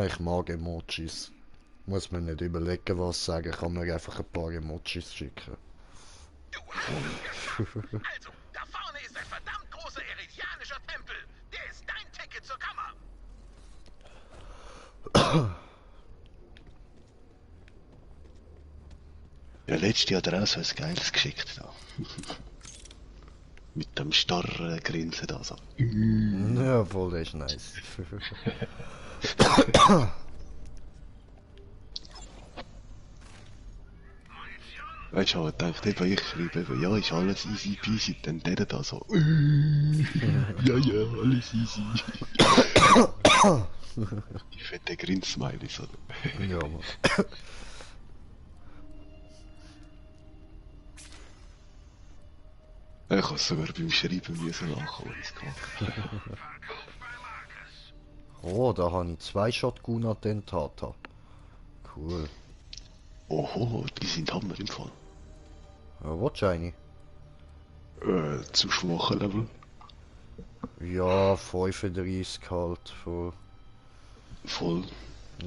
Ich mag Emojis. Muss man nicht überlegen, was sagen, kann man einfach ein paar Emojis schicken. Also, da vorne ist ein verdammt großer eridianischer Tempel. Der ist dein Ticket zur Kammer. Ja, letztes Jahr hat er auch so ein geiles geschickt da. Mit dem starren Grinsen da so. Ja, voll, das ist nice. Weißt du, ich dachte eben, ich schreibe eben, ja, ist alles easy peasy, dann der da so. Ja, alles easy. Die fette Grinsmiley so. Ja, Mann. Ich habe sogar beim Schreiben müssen lachen, wenn ich es gemacht habe. Oh, da habe ich 2 Shotgun-Attentate. Cool. Oho, die sind Hammer im Fall. Willst du eine? Zu schwachen Level. Ja, 35 halt. Voll.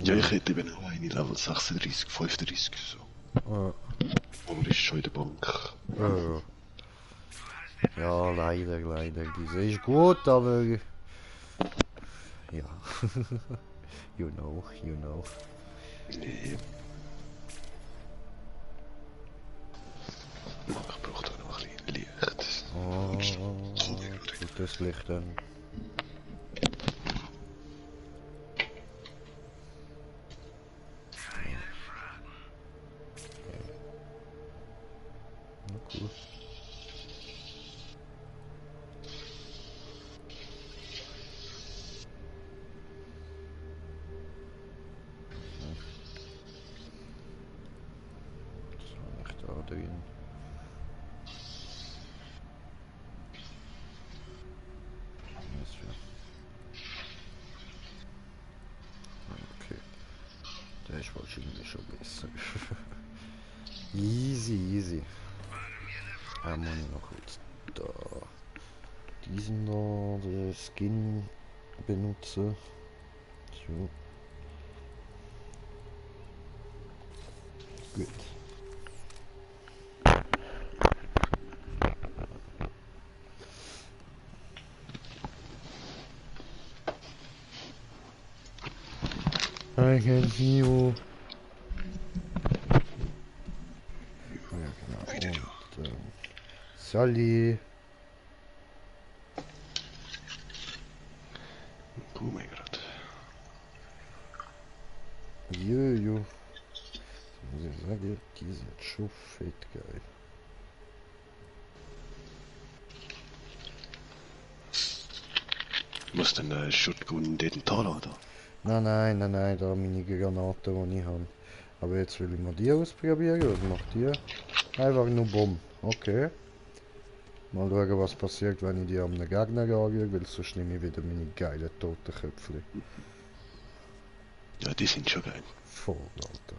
Ja, ich hätte eben auch eine Level 36, 35 so. Aber ist schon in der Bank. Ja, leider. Diese ist gut, aber... Ja. you know. Nee. Ich brauche da noch ein bisschen Licht. Oh, gutes Licht dann. Cool. Da drin. Okay. Der ist wahrscheinlich schon besser. Easy. Muss ich noch kurz da diesen da, den Skin benutzen. So. Gut. I can see you. Ja, genau. Und, Sally. Oh mein Gott. Jojo. Muss ich sagen, die sind schon fett geil. Muss denn der Shotgun den Tal oder? Nein, da meine Granaten, die ich habe. Aber jetzt will ich mal die ausprobieren. Was macht die? Einfach nur Bomb. Okay. Mal schauen, was passiert, wenn ich die am Gegner anrühre, weil sonst nehme ich wieder meine geilen Totenköpfe. Ja, die sind schon geil. Voll, Alter.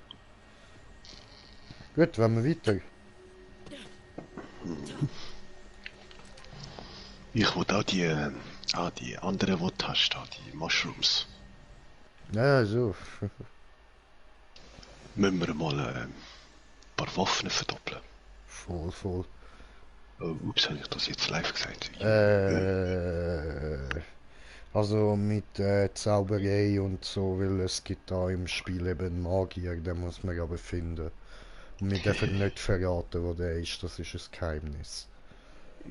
Gut, wenn wir weiter. Ich wollte auch die anderen, die du hast, die Mushrooms. Ja, so. Müssen wir mal ein paar Waffen verdoppeln. Voll. Oh, ups, habe ich das jetzt live gesagt? Also mit Zauberei und so, weil es gibt da im Spiel eben Magier, den muss man aber finden. Und wir dürfen nicht verraten, wo der ist, das ist ein Geheimnis.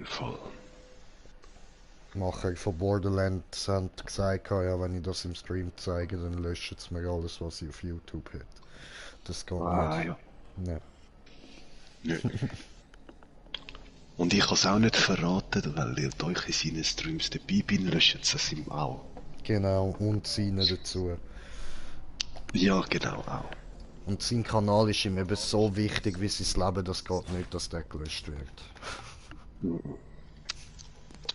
Voll. Die Macher von Borderlands haben gesagt, ja, wenn ich das im Stream zeige, dann löschen sie mir alles, was ich auf YouTube hat. Das geht nicht. Ja. Nee. Nö. Und ich kann es auch nicht verraten, weil ihr euch in seinen Streams dabei bin, löscht es ihm auch. Genau, und seine dazu. Ja, genau, auch. Und sein Kanal ist ihm eben so wichtig wie sein Leben, das geht nicht, dass der gelöscht wird.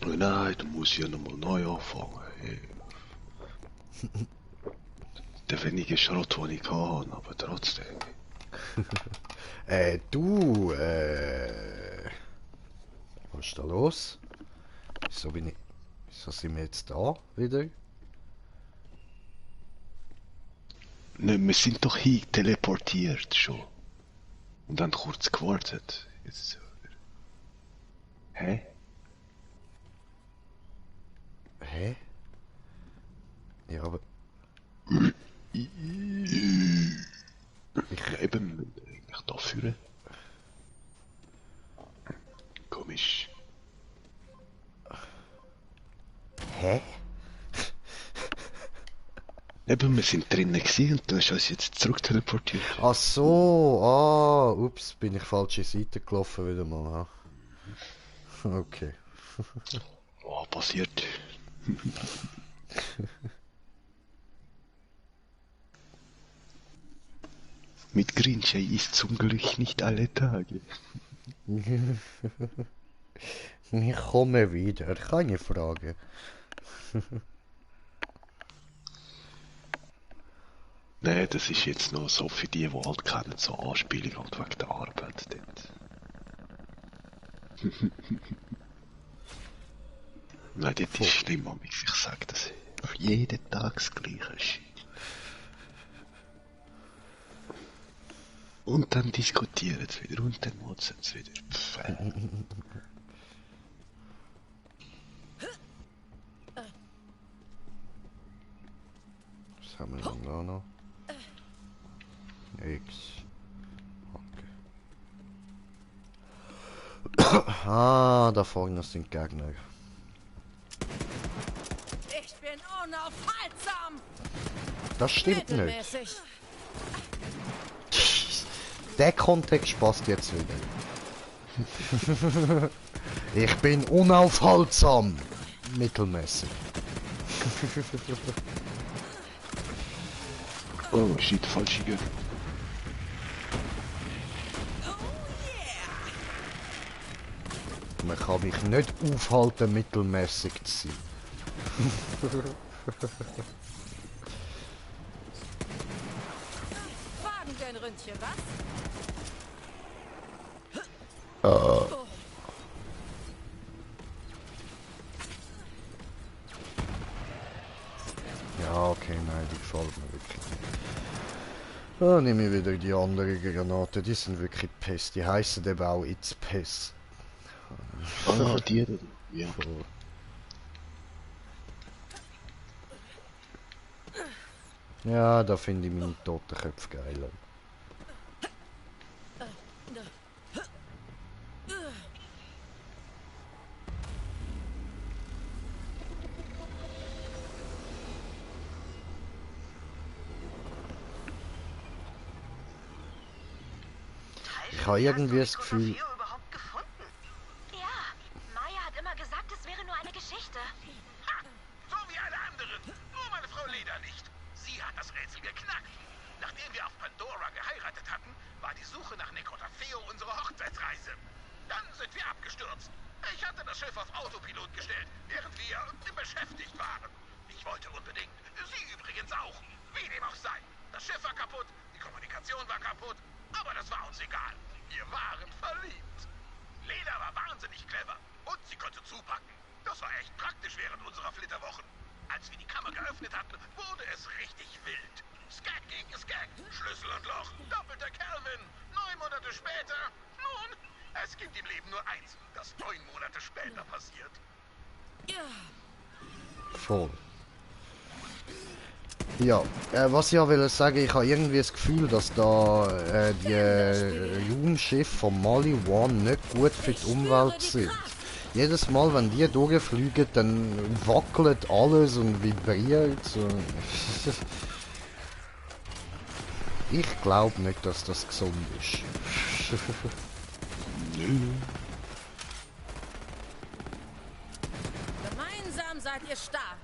Nein, du musst ja nochmal neu anfangen. Hey. Der wenige Schrott, den ich hatte, aber trotzdem. Was ist da los? Wieso sind wir jetzt da wieder? Ne, wir sind doch hier teleportiert schon. Und dann kurz gewartet. Jetzt. Hä? Hä? Ja, aber... Ich eben eigentlich da führen. Komisch. Hä? Eben, wir sind drinnen gewesen und du hast uns jetzt zurück teleportiert. Ach so, ups, bin ich falsche Seite gelaufen wieder mal. Ja. Okay. Oh, passiert. Mit Grinchey ist zum Glück nicht alle Tage. Ich komme wieder, keine Frage. Nein, das ist jetzt noch so für die halt kennen, so Anspielung und wegen der Arbeit dort. Nein, das ist schlimm, aber ich sage das jeden Tag das Gleiche. Und dann diskutieren sie wieder und dann motzen sie wieder. Was haben wir denn da noch? X. Okay. Ah, da vorne sind Gegner. Ich bin unaufhaltsam! Das stimmt nicht. Der Kontext passt jetzt wieder. Ich bin unaufhaltsam. Mittelmäßig. Oh shit, falsche Gehör. Man kann mich nicht aufhalten, mittelmäßig zu sein. Wagen dein Ründchen, was? Ja, okay, nein, die gefällt mir wirklich nicht. Ah, nehme ich wieder die andere Granate, die sind wirklich Pest. Die heißen eben auch It's Pest. Ah, die, ja. Ja, da finde ich meine Totenköpfe geil. Ich habe irgendwie das Gefühl... Ja, Maya hat immer gesagt, es wäre nur eine Geschichte. Ha! So wie alle anderen. Nur meine Frau Leda nicht. Sie hat das Rätsel geknackt. Nachdem wir auf Pandora geheiratet hatten, war die Suche nach Nekrotapheo unsere Hochzeitsreise. Dann sind wir abgestürzt. Ich hatte das Schiff auf Autopilot gestellt, während wir beschäftigt waren. Ich wollte unbedingt. Sie übrigens auch. Wie dem auch sei. Das Schiff war kaputt, die Kommunikation war kaputt, aber das war uns egal. Wir waren verliebt. Leda war wahnsinnig clever und sie konnte zupacken. Das war echt praktisch während unserer Flitterwochen. Als wir die Kammer geöffnet hatten, wurde es richtig wild. Skag gegen Skag, Schlüssel und Loch, doppelter Kelvin. 9 Monate später, nun, es gibt im Leben nur eins, das 9 Monate später passiert. Voll. Ja, was ich auch will sagen, ich habe irgendwie das Gefühl, dass da die Raumschiffe von Mali One nicht gut für die Umwelt sind. Jedes Mal, wenn die durchfliegen, dann wackelt alles und vibriert. Und ich glaube nicht, dass das gesund ist. Gemeinsam seid ihr stark.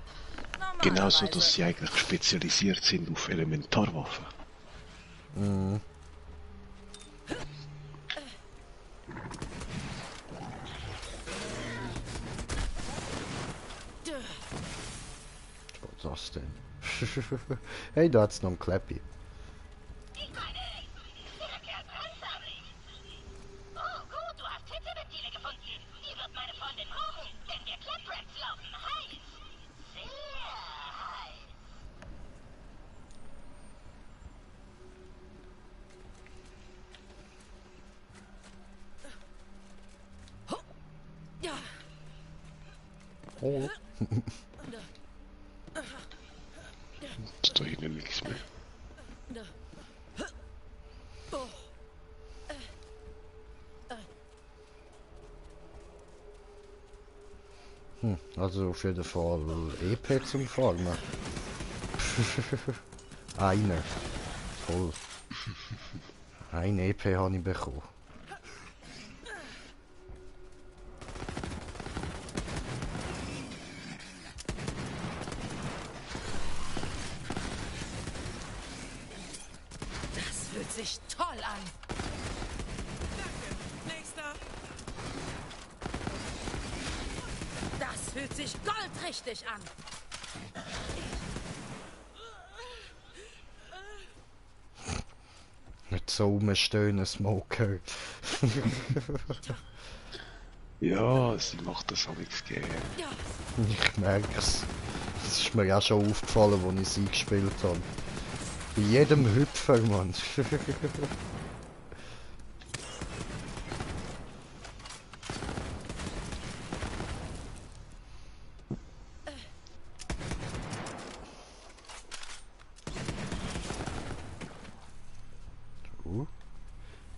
Genauso, dass sie eigentlich spezialisiert sind auf Elementarwaffen. Mhm. Was ist das denn? Hey, da hat's noch ein Kleppi. Oh. Jetzt da hinten nichts mehr. Also auf jeden Fall EP zum Farmen. Eine. Toll. Ein EP habe ich bekommen. Das fühlt sich toll an. Nächster. Das fühlt sich goldrichtig an. Nicht so rumstöhnen, Smoker. Ja, sie macht das auch nichts gern. Ich merke es. Das ist mir auch schon aufgefallen, als ich sie gespielt habe. Bei jedem Hüpfer, Mann.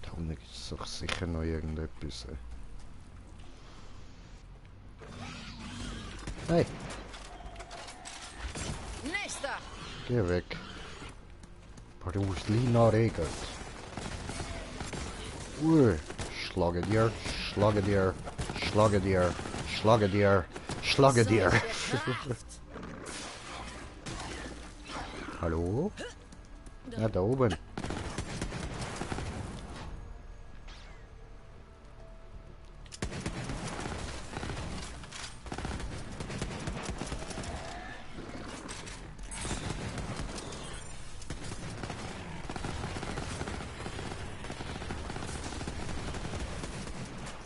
Da unten gibt es doch sicher noch irgendetwas. Hey, Nächster. geh weg. Bruslina regelt. Schlage dir, schlage dir, schlage dir, schlage dir, schlage dir. Hallo? Ja, da oben.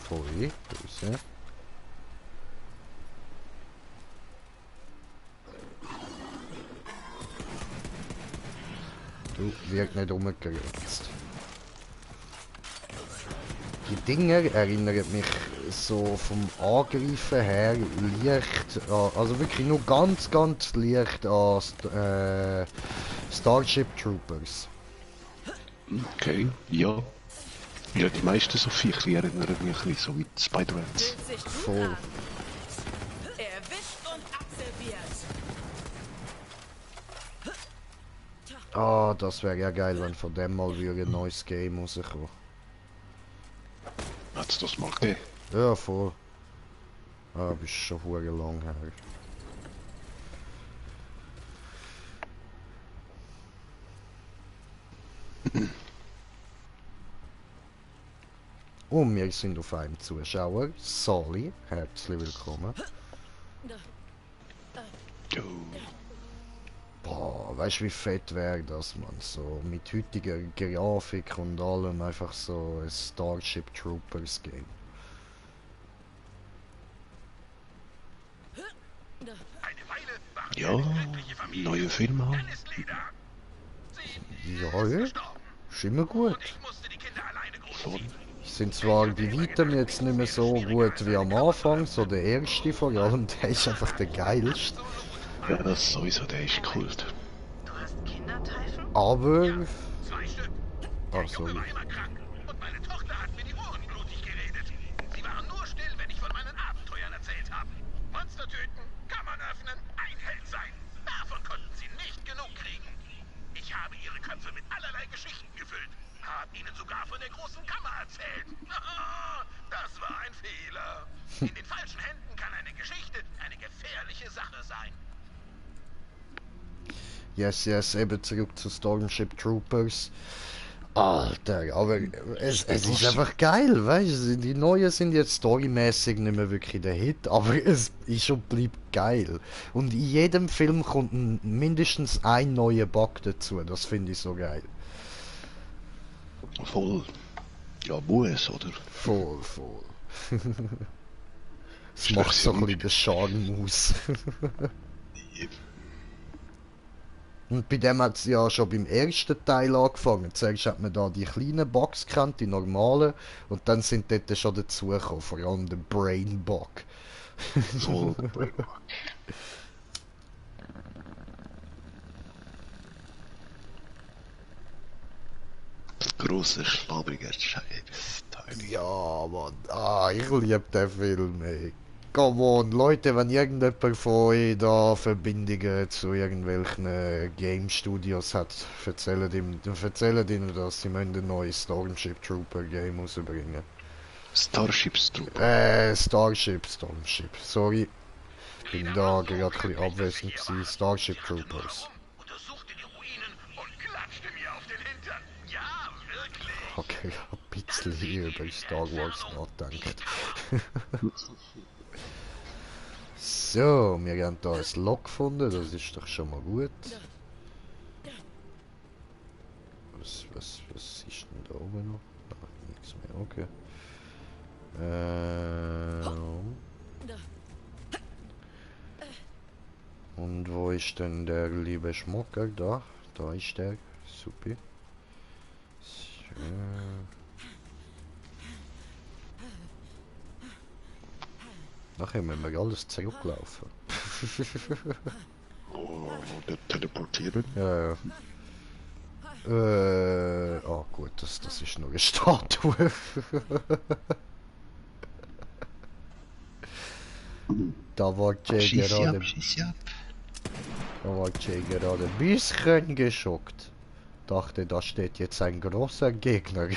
Pfui, Grüße. Du, wirkt nicht umgeritzt. Die Dinger erinnern mich so vom Angreifen her leicht an, also wirklich nur ganz leicht an Starship Troopers. Okay, ja. Ja, die meisten so Viecher erinnern mich ein bisschen so wie die Spider-Mans. Voll. Erwischt und abserviert. Ah, das wäre ja geil, wenn von dem mal wieder ein neues Game rauskommt. Hat's das mal gegeben? Ja, voll. Ah, bist schon verdammt lang her. Und wir sind auf einem Zuschauer. Sally, herzlich willkommen. Boah, weißt du, wie fett wäre das, man? So mit heutiger Grafik und allem einfach so ein Starship Troopers Game. Ja, neue Filme haben. Ja, ja. Ist immer gut. Voll. Sind zwar bei weitem jetzt nicht mehr so gut wie am Anfang, so der erste vor allem, der ist einfach der geilste. Ja, das sowieso, der ist Kult. Du hast Kinder, Typhon? Aber... 2 Stück. Oh, Der Junge sorry. war immer krank und meine Tochter hat mir die Ohren blutig geredet. Sie waren nur still, wenn ich von meinen Abenteuern erzählt habe. Monster töten, Kammern öffnen, ein Held sein. Davon konnten sie nicht genug kriegen. Ich habe ihre Köpfe mit allerlei Geschichten gefüllt. Hab ihnen sogar von der großen Kammer erzählt. Das war ein Fehler. In den falschen Händen kann eine Geschichte eine gefährliche Sache sein. Yes, eben zurück zu Starship Troopers. Alter, aber es ist einfach geil, weißt du? Die neuen sind jetzt storymäßig nicht mehr wirklich der Hit, aber es ist und bleibt geil. Und in jedem Film kommt mindestens ein neuer Bug dazu, das finde ich so geil. Voll. Ja, muss, oder? Voll. Es macht so ein bisschen den Charme aus. Und bei dem hat es ja schon beim ersten Teil angefangen. Zuerst hat man da die kleinen Bugs gekannt, die normalen, und dann sind dort schon dazugekommen, vor allem der Brain Bug. Voll Brain Bug. Grosser, schlabriger Scheiß. Ja, Mann. Ich liebe den Film, ey. Come on, Leute, wenn irgendjemand von euch da Verbindungen zu irgendwelchen Game Studios hat, erzählt ihnen, dass sie ein neues Starship Trooper Game rausbringen. Starship Trooper? Starship. Sorry. Bin da gerade ein bisschen abwesend gewesen. Starship Troopers. Okay, ich hab ein bisschen über Star Wars nachgedacht. So, wir haben hier ein Log gefunden, das ist doch schon mal gut. Was ist denn da oben noch? Nichts mehr, okay. Und wo ist denn der liebe Schmucker? Da ist der. Super. So. Nachher müssen wir alles zurücklaufen. Oh, der teleportieren? Ja. Oh gut, das ist nur eine Statue. Da war Jay gerade ein bisschen geschockt. Dachte, da steht jetzt ein großer Gegner.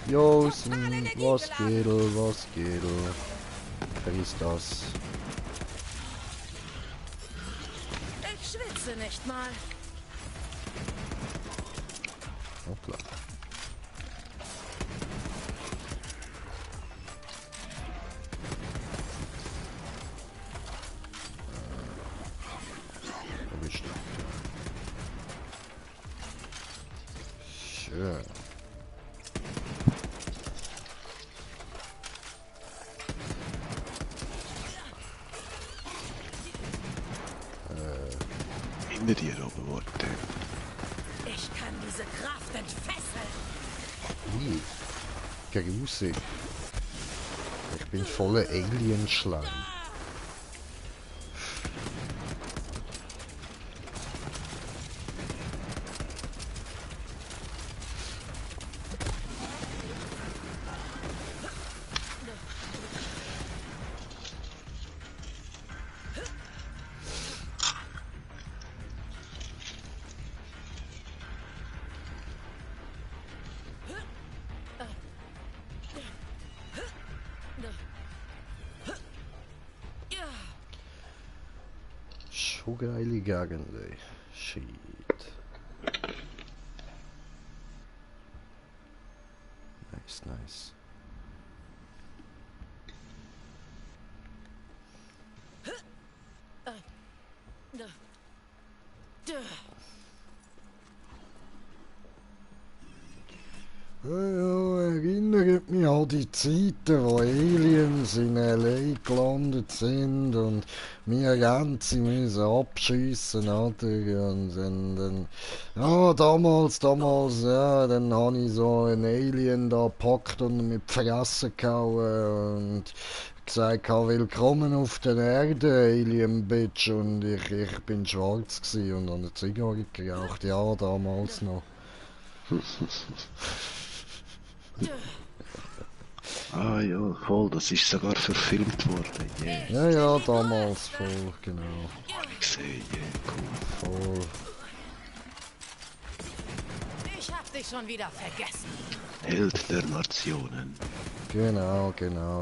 Josen, was geht? Wer ist das? Ich schwitze nicht mal. Hoppla. Erwischt. Schön. Hinter dir oben, warte. Ich kann diese Kraft entfesseln. Grusig. Ich bin voller Alien-Schleim. Schon geile Gegend, ey. Shit. Nice. Ja, erinnert mich an die Zeiten, wo Aliens in L.A. gelandet sind und wir Ganze müssen abschiessen, oder? Und dann, ja, damals, ja, dann habe ich so einen Alien da gepackt und mit die Fresse gehauen und gesagt, willkommen auf der Erde, Alien Bitch, und ich bin schwarz gewesen und eine Zigarre geraucht, ja, damals noch. Ah ja, voll, das ist sogar verfilmt worden, yeah. Ja, ja, damals voll, genau. Hab ich gesehen, yeah, cool. Voll. Ich hab dich schon wieder vergessen. Held der Nationen. Genau,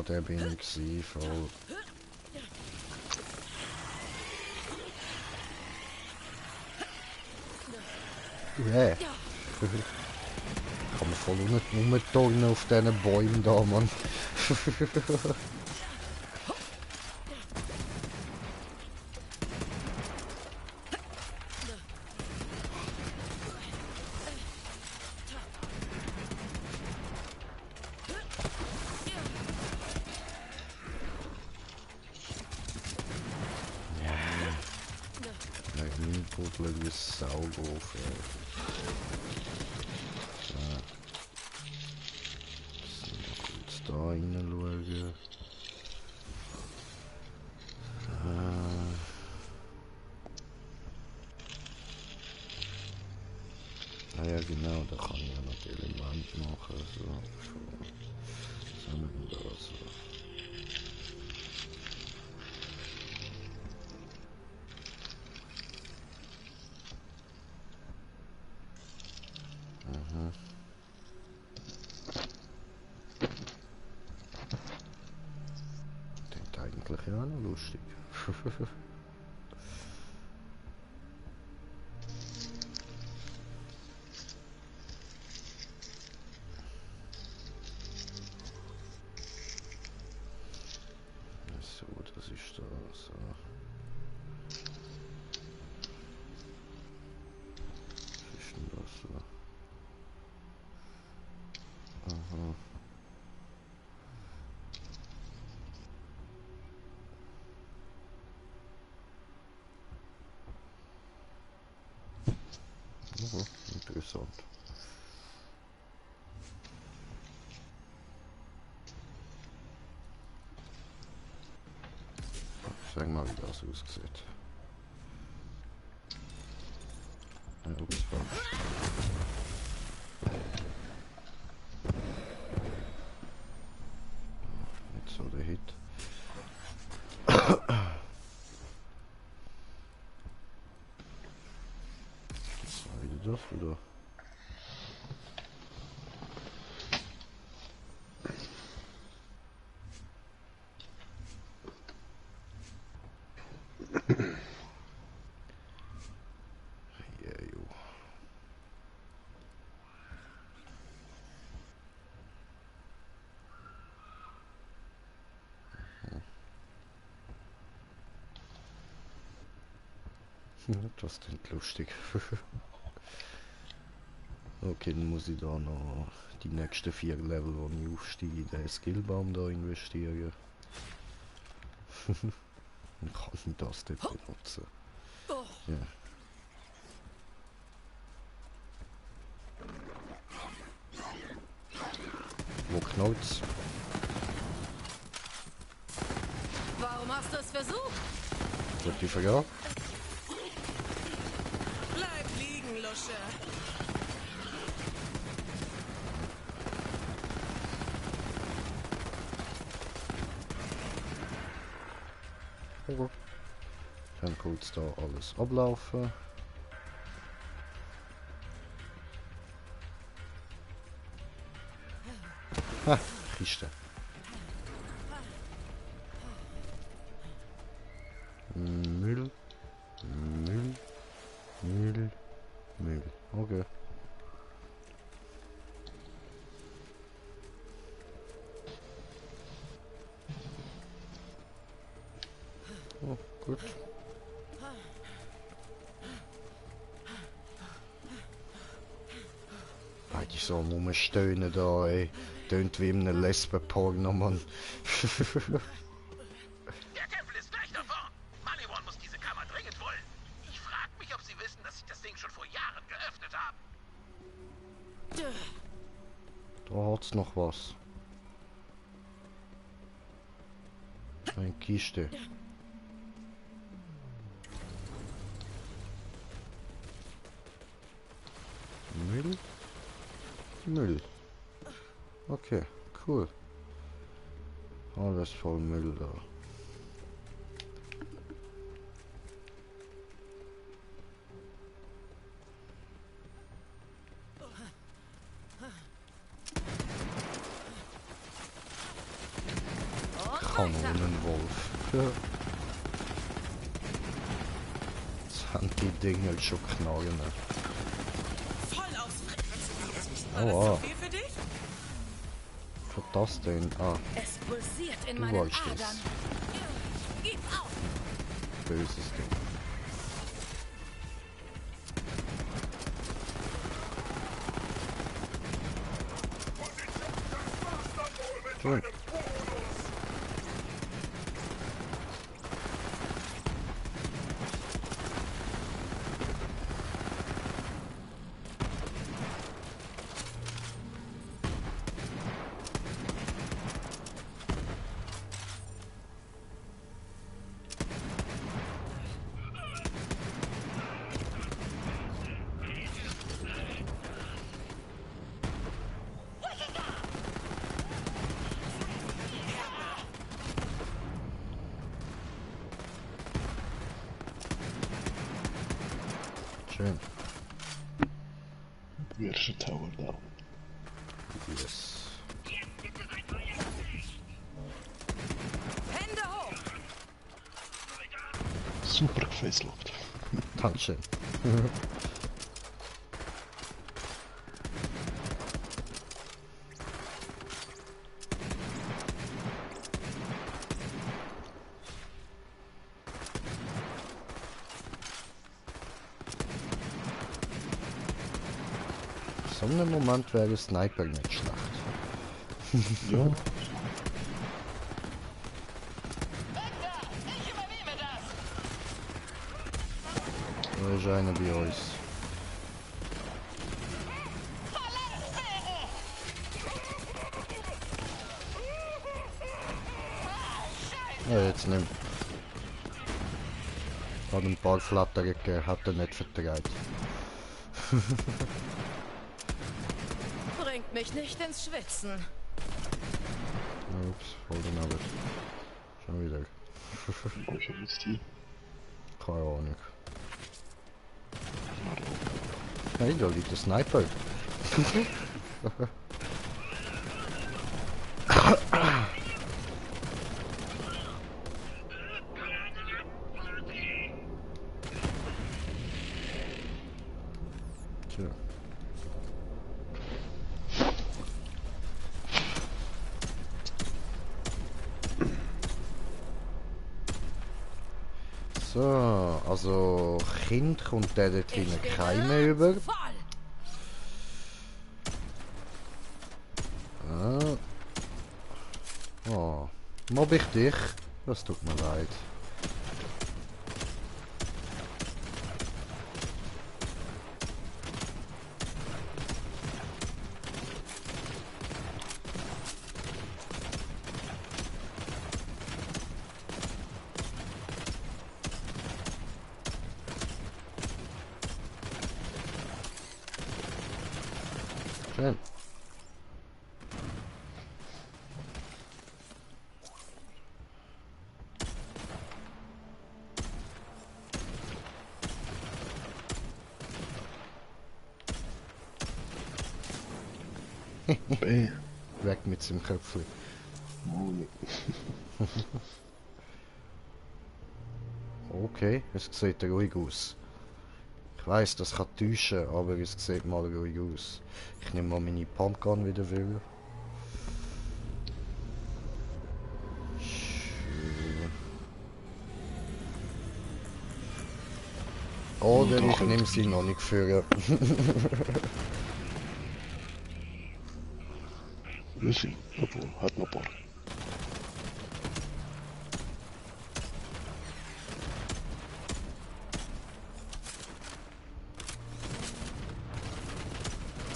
der bin ich gewesen, voll. Yeah. Kann man voll rumturnen auf diesen Bäumen da, Mann. Buddel wie Sau drauf, ey. So. Jetzt da reinschauen. Ah ja genau, da kann ich ja noch die Elemente machen. So, was haben wir denn da so? Klingt eigentlich ja auch noch lustig. So, das ist da so. Was ist denn das so? Aha. Aha, interessant. Sag mal, wie das aussieht. Ups, falsch. Nicht so der Hit. Was war wieder das wieder? Das klingt lustig. Okay, dann muss ich da noch die nächsten 4 Level, wo ich aufsteige, in den Skillbaum da investieren. Dann kann ich das dort benutzen. Ja. Wo knallt's? Warum hast du es versucht? Gute Frage. Bleib liegen, Lusche. Okay. Dann kurz da alles ablaufen. Ha, Kiste. Müll. Müll. Müll. Müll. Okay. Oh, gut. Ich so rumstöhnen da, ey. Tönt wie in einem Lesben-Porno, Mann. Der Tempel ist gleich davor. Maliwan muss diese Kammer dringend wollen. Ich frag mich, ob sie wissen, dass ich das Ding schon vor Jahren geöffnet habe. Da hat's noch was. Eine Kiste. Müll? Müll. Okay, cool. Alles voll Müll da. Kanonenwolf. Jetzt haben die Dinger schon Knallen. Oh, was das denn? Ah, Es pulsiert in du meinen wolltest Adern. es. Gib auf! Böses Ding. Schön. Schön. Erster Tower da. Yes. Hände hoch! Super gefesselt. Dankeschön. So einem Moment wäre Sniper nicht schlecht. Ja. Da ist einer bei uns. Ja, jetzt nimmt. Hat ein paar Flatter gegeben, hat er nicht vertreibt. Bringt mich nicht ins Schwitzen. Ups, voll daneben. Schon wieder. Wo ist er jetzt hier? Keine Ahnung. Hey, da liegt der Sniper. Tja. So, also Kind kommt der dort hinten keine über. Ah. Oh, mobb ich dich? Das tut mir leid. Schön. Weg mit seinem Köpfchen. Okay, es sieht ruhig aus. Ich weiss, das kann täuschen, aber es sieht mal ruhig aus. Ich nehme mal meine Pumpgun wieder wieder. Oder ich nehme sie noch nicht für. Lucy, obwohl, hat noch ein paar.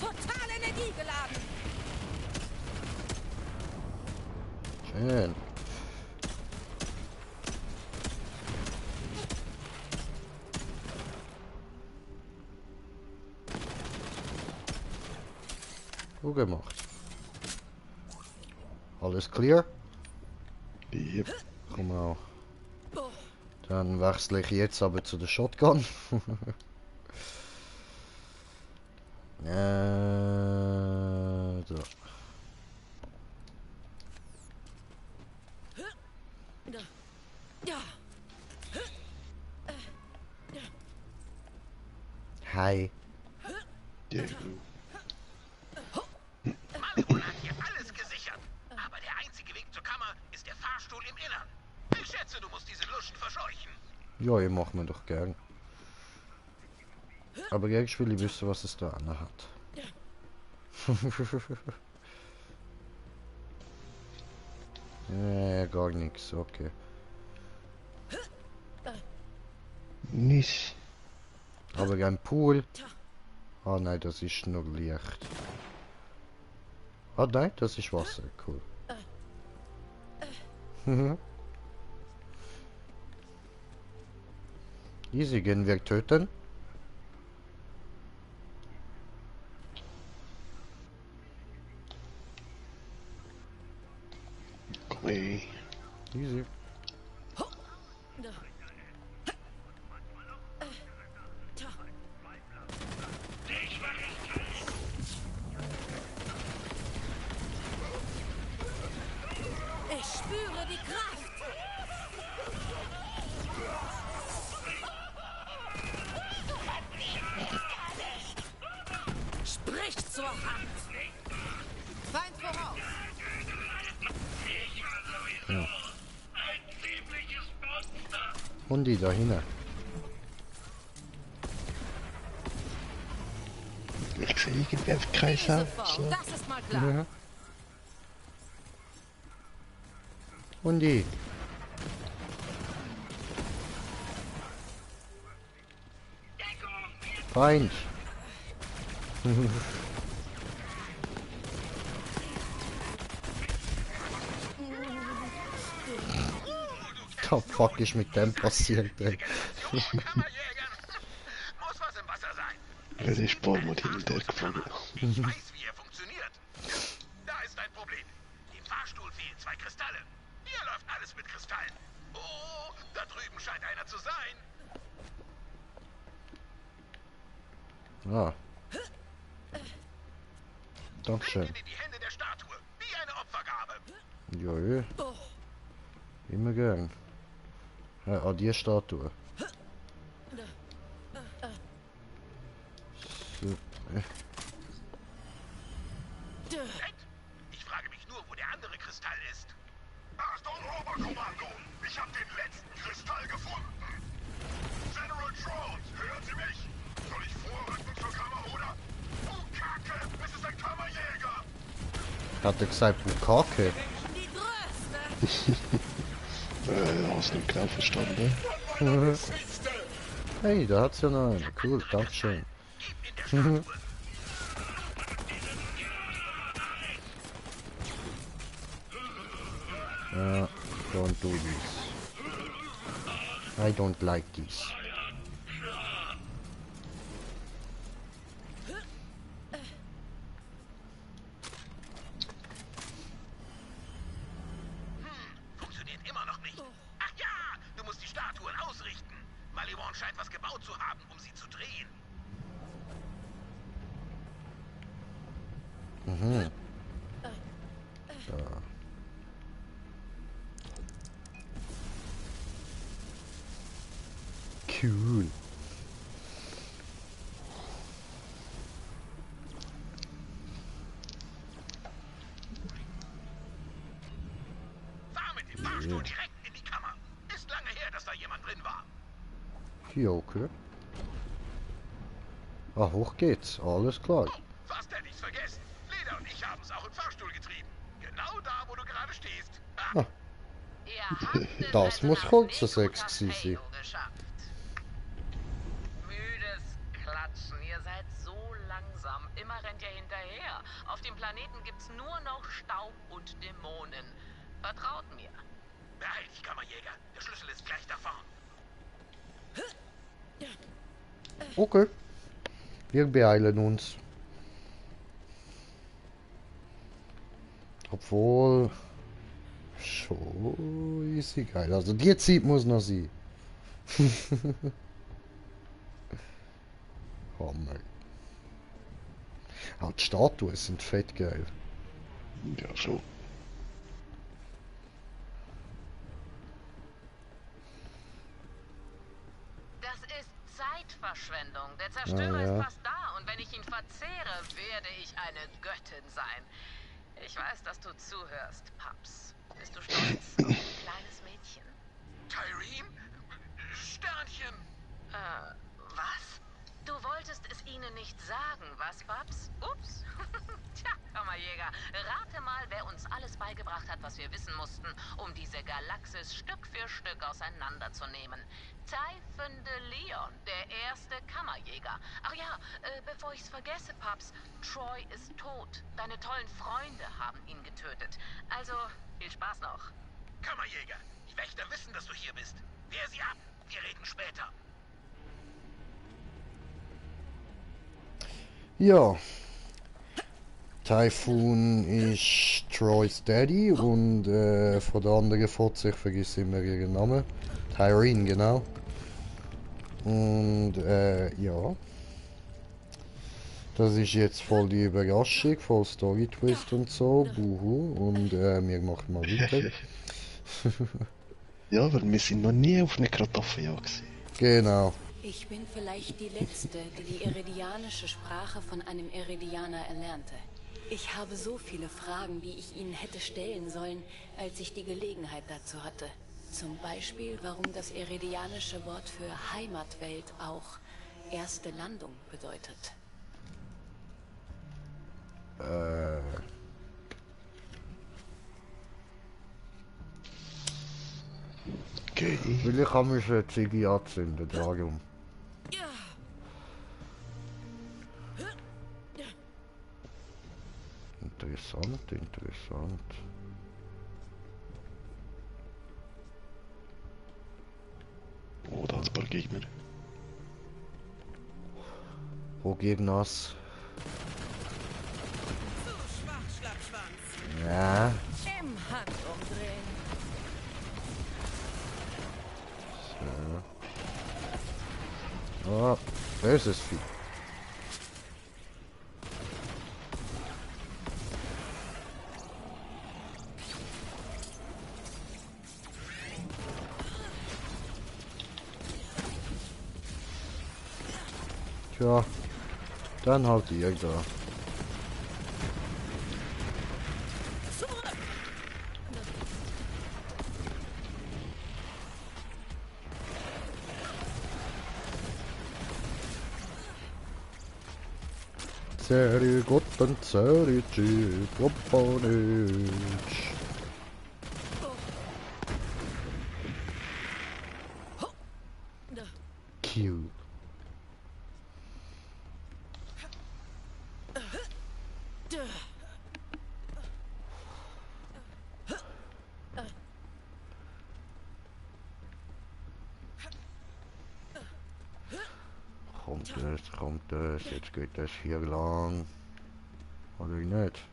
Total energiegeladen. Schön. Zugemacht. Alles clear? Yep. Komm auch. Dann wechsle ich jetzt aber zu der Shotgun. So. Hi. Ja. Malibon hat hier alles gesichert. Aber der einzige Weg zur Kammer ist der Fahrstuhl im Innern. Ich schätze, du musst diese Luschen verscheuchen. Ja, ihr macht mir doch gern. Aber ich will wissen, was es da an hat. Gar nichts, okay. Nicht. Aber ein Pool. Ah nein, das ist nur Licht. Ah nein, das ist Wasser, cool. Easy, gehen wir töten. Komm ey. Easy. Ich spüre die Kraft. Sprich zur Hand. Feind voraus. Ja. Und die da hinten. Ich sehe irgendwer im Kreis haben. Das ist mal klar. Ja. Und die. Feind. Da fuck ist mit dem passiert, ey. Kammerjägern. Muss was im Wasser sein. Das ist Baumut hin und her geflogen. Ich weiß, wie er funktioniert. Da ist ein Problem. Dem Fahrstuhl fehlen 2 Kristalle. Hier läuft alles mit Kristallen. Oh, da drüben scheint einer zu sein. Ah. Dankeschön. In die Hände der Statue. Wie eine Opfergabe. Ja, immer gern. Ja, an die Statue. So. Ich frage mich nur, wo der andere Kristall ist. Achtung, Oberkommando! Ich habe den letzten Kristall gefunden! General Trout, hören Sie mich? Soll ich vorrücken zur Kammer oder... Oh, Kacke! Es ist ein Kammerjäger! Hat er gesagt, Bukake? Die Größte. Aus dem Knall verstanden, ne? Hey, da hat's ja noch einen. Cool, Dankeschön. Don't do this. I don't like this. Funktioniert immer noch nicht. Ach ja, du musst die Statuen ausrichten. Malibon scheint was gebaut zu haben, um sie zu drehen. Mhm. Da. Cool. Fahr mit dem Fahrstuhl direkt in die Kammer. Ist lange her, dass da jemand drin war. Ja, okay. Ah, hoch geht's. Alles klar. Fast hätte ich's vergessen. Leda und ich haben es auch im Fahrstuhl getrieben. Genau da, wo du gerade stehst. Ah. Das muss kurzer Sex gewesen sein. Müdes Klatschen. Ihr seid so langsam. Immer rennt ihr hinterher. Auf dem Planeten gibt's nur noch Staub und Dämonen. Vertraut mir. Beeil dich, Kammerjäger. Der Schlüssel ist gleich da vorn. Okay. Wir beeilen uns. Obwohl... Schon easy geil. Also die Zeit muss noch sein. Hammer. Auch die Statuen sind fett geil. Ja, schon. Das ist Zeitverschwendung. Der Zerstörer ja. ist fast da und wenn ich ihn verzehre, werde ich eine Göttin sein. Ich weiß, dass du zuhörst, Paps. Bist du stolz auf ein kleines Mädchen? Tyreen? Sternchen. Was? Du wolltest es ihnen nicht sagen, was, Paps? Ups. Tja, Kammerjäger, rate mal, wer uns alles beigebracht hat, was wir wissen mussten, um diese Galaxis Stück für Stück auseinanderzunehmen. Typhon de Leon, der erste Kammerjäger. Ach ja, bevor ich's vergesse, Paps, Troy ist tot. Deine tollen Freunde haben ihn getötet. Also, viel Spaß noch. Kammerjäger, die Wächter wissen, dass du hier bist. Wehr sie ab. Wir reden später. Ja. Typhoon ist Troy's Daddy und von der anderen Fotze, ich vergesse immer ihren Namen. Tyreen, genau. Und ja. Das ist jetzt voll die Überraschung, voll Story-Twist und so. Buhu. Und wir machen mal weiter. Ja, weil wir sind noch nie auf eine Kartoffeljagd gewesen. Genau. Ich bin vielleicht die Letzte, die die iridianische Sprache von einem Iridianer erlernte. Ich habe so viele Fragen, die ich Ihnen hätte stellen sollen, als ich die Gelegenheit dazu hatte. Zum Beispiel, warum das iridianische Wort für Heimatwelt auch erste Landung bedeutet. Okay. Weil ich habe mich eine Ziege anzünden, darum. Interessant, interessant. Oh, da hat es ein paar Gegner. Wo Gegners? Ja. Im Handumdrehen. So. Oh, böses Vieh. Tja, dann halt ihr da. Serie Gotten, Serie Chip, Opponent. Cute. Kommt das, jetzt geht das hier lang. Oder nicht?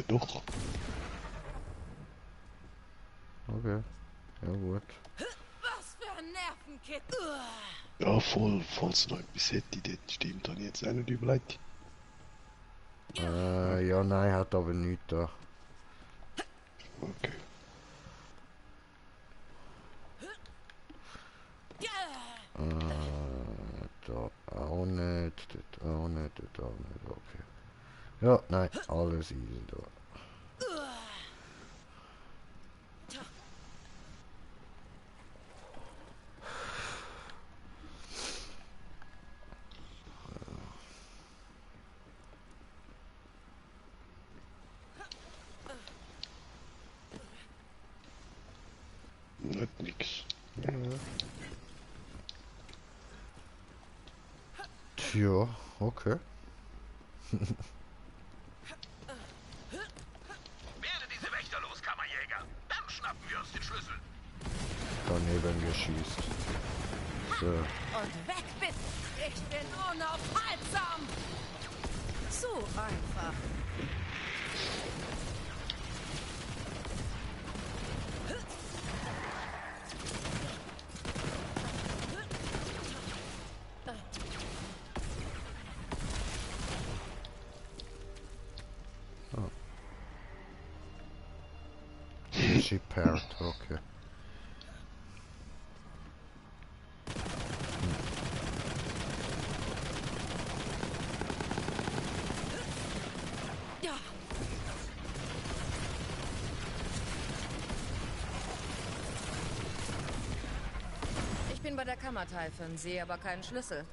Doch. Okay, ja gut. Was für ein Nervenkitzel. Ja, falls noch etwas hätte, das stimmt, habe ich jetzt auch nicht überlegt. Ja, nein, hat aber nichts da. Okay. Da auch nicht, das auch nicht, das auch nicht, okay. Ja, nein, alles easy da. Nicht nix. Tja, okay. Werde diese Wächter los, Kammerjäger. Dann schnappen wir uns den Schlüssel. Daneben geschießt. So. Und weg bist. Ich bin unaufhaltsam. So einfach. Oh. She paired, okay. Ja. Ich bin bei der Kammer, Typhon, sehe aber keinen Schlüssel.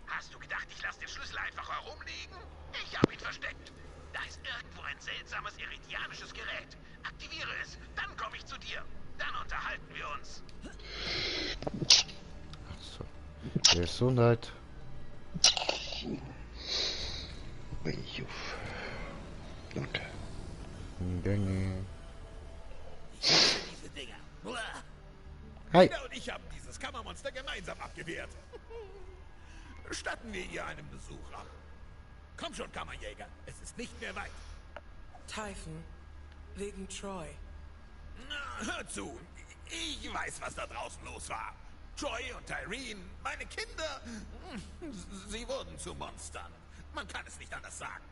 Hast du gedacht, ich lasse den Schlüssel einfach herumliegen? Ich habe ihn versteckt. Da ist irgendwo ein seltsames iridianisches Gerät. Aktiviere es, dann komme ich zu dir. Dann unterhalten wir uns. So. Gesundheit. Danke. Gänge. Diese Dinger. Hi. Leda und ich haben dieses Kammermonster gemeinsam abgewehrt. Statten wir ihr einen Besuch ab. Komm schon, Kammerjäger. Es ist nicht mehr weit. Typhon, wegen Troy. Na, hör zu. Ich weiß, was da draußen los war. Troy und Tyreen, meine Kinder, sie wurden zu Monstern. Man kann es nicht anders sagen.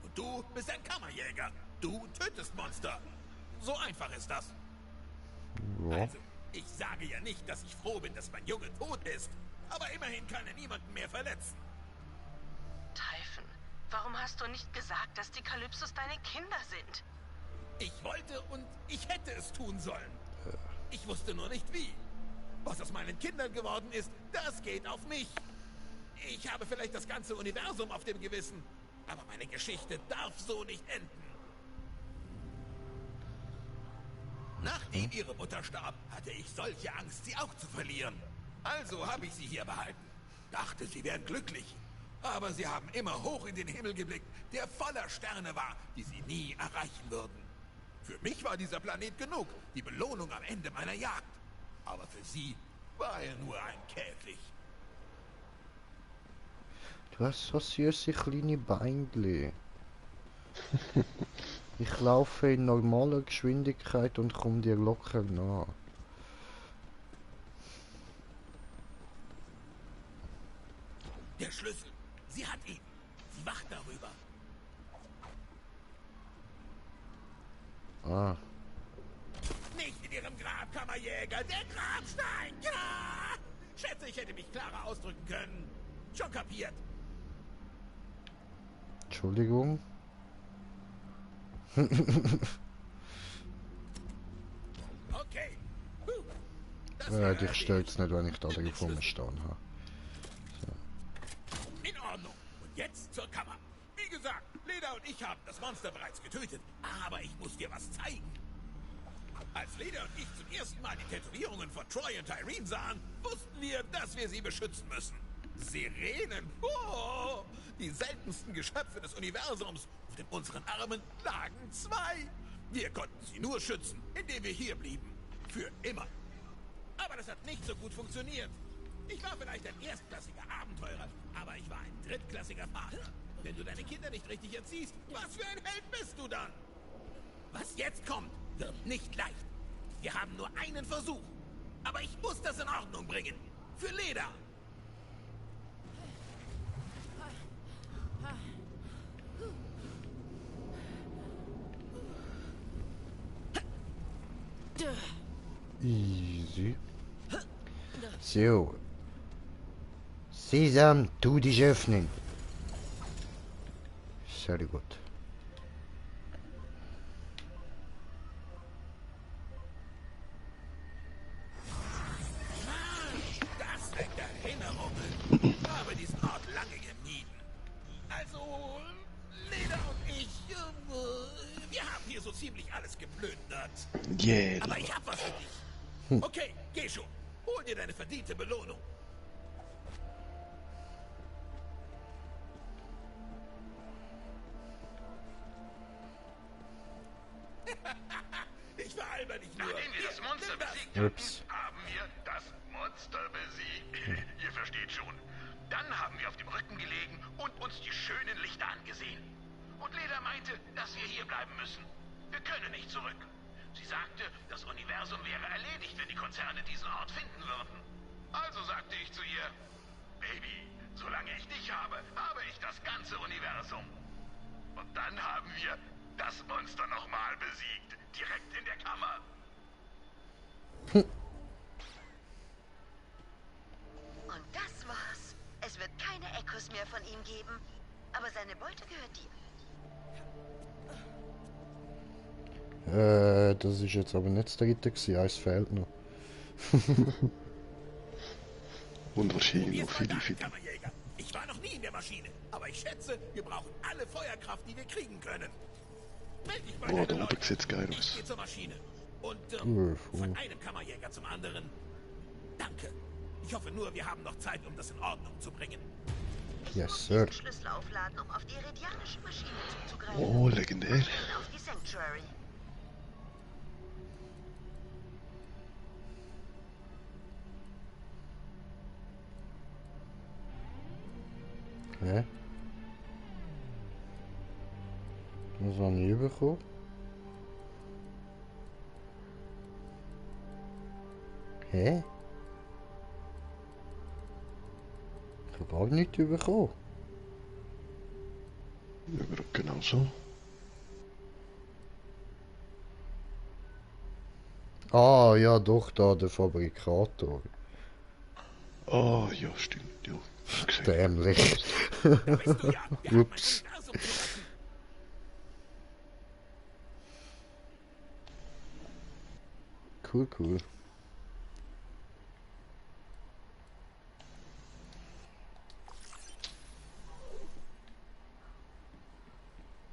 Und du bist ein Kammerjäger. Du tötest Monster. So einfach ist das. Ja. Also, ich sage ja nicht, dass ich froh bin, dass mein Junge tot ist. Aber immerhin kann er niemanden mehr verletzen. Typhon, warum hast du nicht gesagt, dass die Kalypsos deine Kinder sind? Ich wollte und ich hätte es tun sollen. Ich wusste nur nicht wie. Was aus meinen Kindern geworden ist, das geht auf mich. Ich habe vielleicht das ganze Universum auf dem Gewissen. Aber meine Geschichte darf so nicht enden. Nachdem ihre Mutter starb, hatte ich solche Angst, sie auch zu verlieren. Also habe ich sie hier behalten. Dachte, sie wären glücklich. Aber sie haben immer hoch in den Himmel geblickt, der voller Sterne war, die sie nie erreichen würden. Für mich war dieser Planet genug, die Belohnung am Ende meiner Jagd. Aber für sie war er nur ein Käfig. Du hast so süße kleine Beinchen. Ich laufe in normaler Geschwindigkeit und komme dir locker nah. Der Schlüssel. Sie hat ihn. Sie wacht darüber. Ah. Nicht in ihrem Grab, Kammerjäger. Der Grabstein. Ja! Schätze, ich hätte mich klarer ausdrücken können. Schon kapiert. Entschuldigung. Okay. Ja, dich stört's nicht, wenn ich da vor mir stehen habe. In Ordnung. Und jetzt zur Kammer. Wie gesagt, Leda und ich haben das Monster bereits getötet. Aber ich muss dir was zeigen. Als Leda und ich zum ersten Mal die Tätowierungen von Troy und Tyreen sahen, wussten wir, dass wir sie beschützen müssen. Sirenen. Oh, die seltensten Geschöpfe des Universums. Und in unseren Armen lagen zwei. Wir konnten sie nur schützen, indem wir hier blieben. Für immer. Aber das hat nicht so gut funktioniert. Ich war vielleicht ein erstklassiger Abenteurer, aber ich war ein drittklassiger Vater. Wenn du deine Kinder nicht richtig erziehst, was für ein Held bist du dann? Was jetzt kommt, wird nicht leicht. Wir haben nur einen Versuch. Aber ich muss das in Ordnung bringen. Für Leda. Easy. So. Sesam, tu dich öffnen. Sehr gut. Das weckt Erinnerungen. Ich habe diesen Ort lange gemieden. Also, Leda und ich, wir haben hier so ziemlich alles geplündert. Yeah. Aber ich hab was für dich. Okay, geh schon. Hol dir deine verdiente Belohnung. Ich veralber dich nur. Nachdem wir das Monster besiegt Ups. hatten, haben wir das Monster besiegt. Ihr versteht schon. Dann haben wir auf dem Rücken gelegen und uns die schönen Lichter angesehen. Und Leda meinte, dass wir hier bleiben müssen. Wir können nicht zurück. Sie sagte, das Universum wäre erledigt, wenn die Konzerne diesen Ort finden würden. Also sagte ich zu ihr, Baby, solange ich dich habe, habe ich das ganze Universum. Und dann haben wir das Mal besiegt. Direkt in der Kammer. Und das war's. Es wird keine Echos mehr von ihm geben. Aber seine Beute gehört dir. Das ist jetzt aber nicht das dritte gewesen, eins fehlt noch. Und wahrscheinlich noch viele. Kammerjäger. Ich war noch nie in der Maschine, aber ich schätze, wir brauchen alle Feuerkraft, die wir kriegen können. Meld dich bei Oh, da deinen oben Leuten. sieht's geil Ich aus. gehe zur Maschine. Und von einem Kammerjäger zum anderen. Danke. Ich hoffe nur, wir haben noch Zeit, um das in Ordnung zu bringen. Yes, Sir. Schlüssel aufladen, um auf die iridianische Maschine zuzugreifen. Oh, legendär. Auf die Sanctuary. Hä? Was habe ich bekommen? Hä? Ich habe gar nichts bekommen. Ja, genau so. Ah, ja doch, da der Fabrikator. Oh, ja, stimmt, ja. Dämlich. Ups. Cool, cool.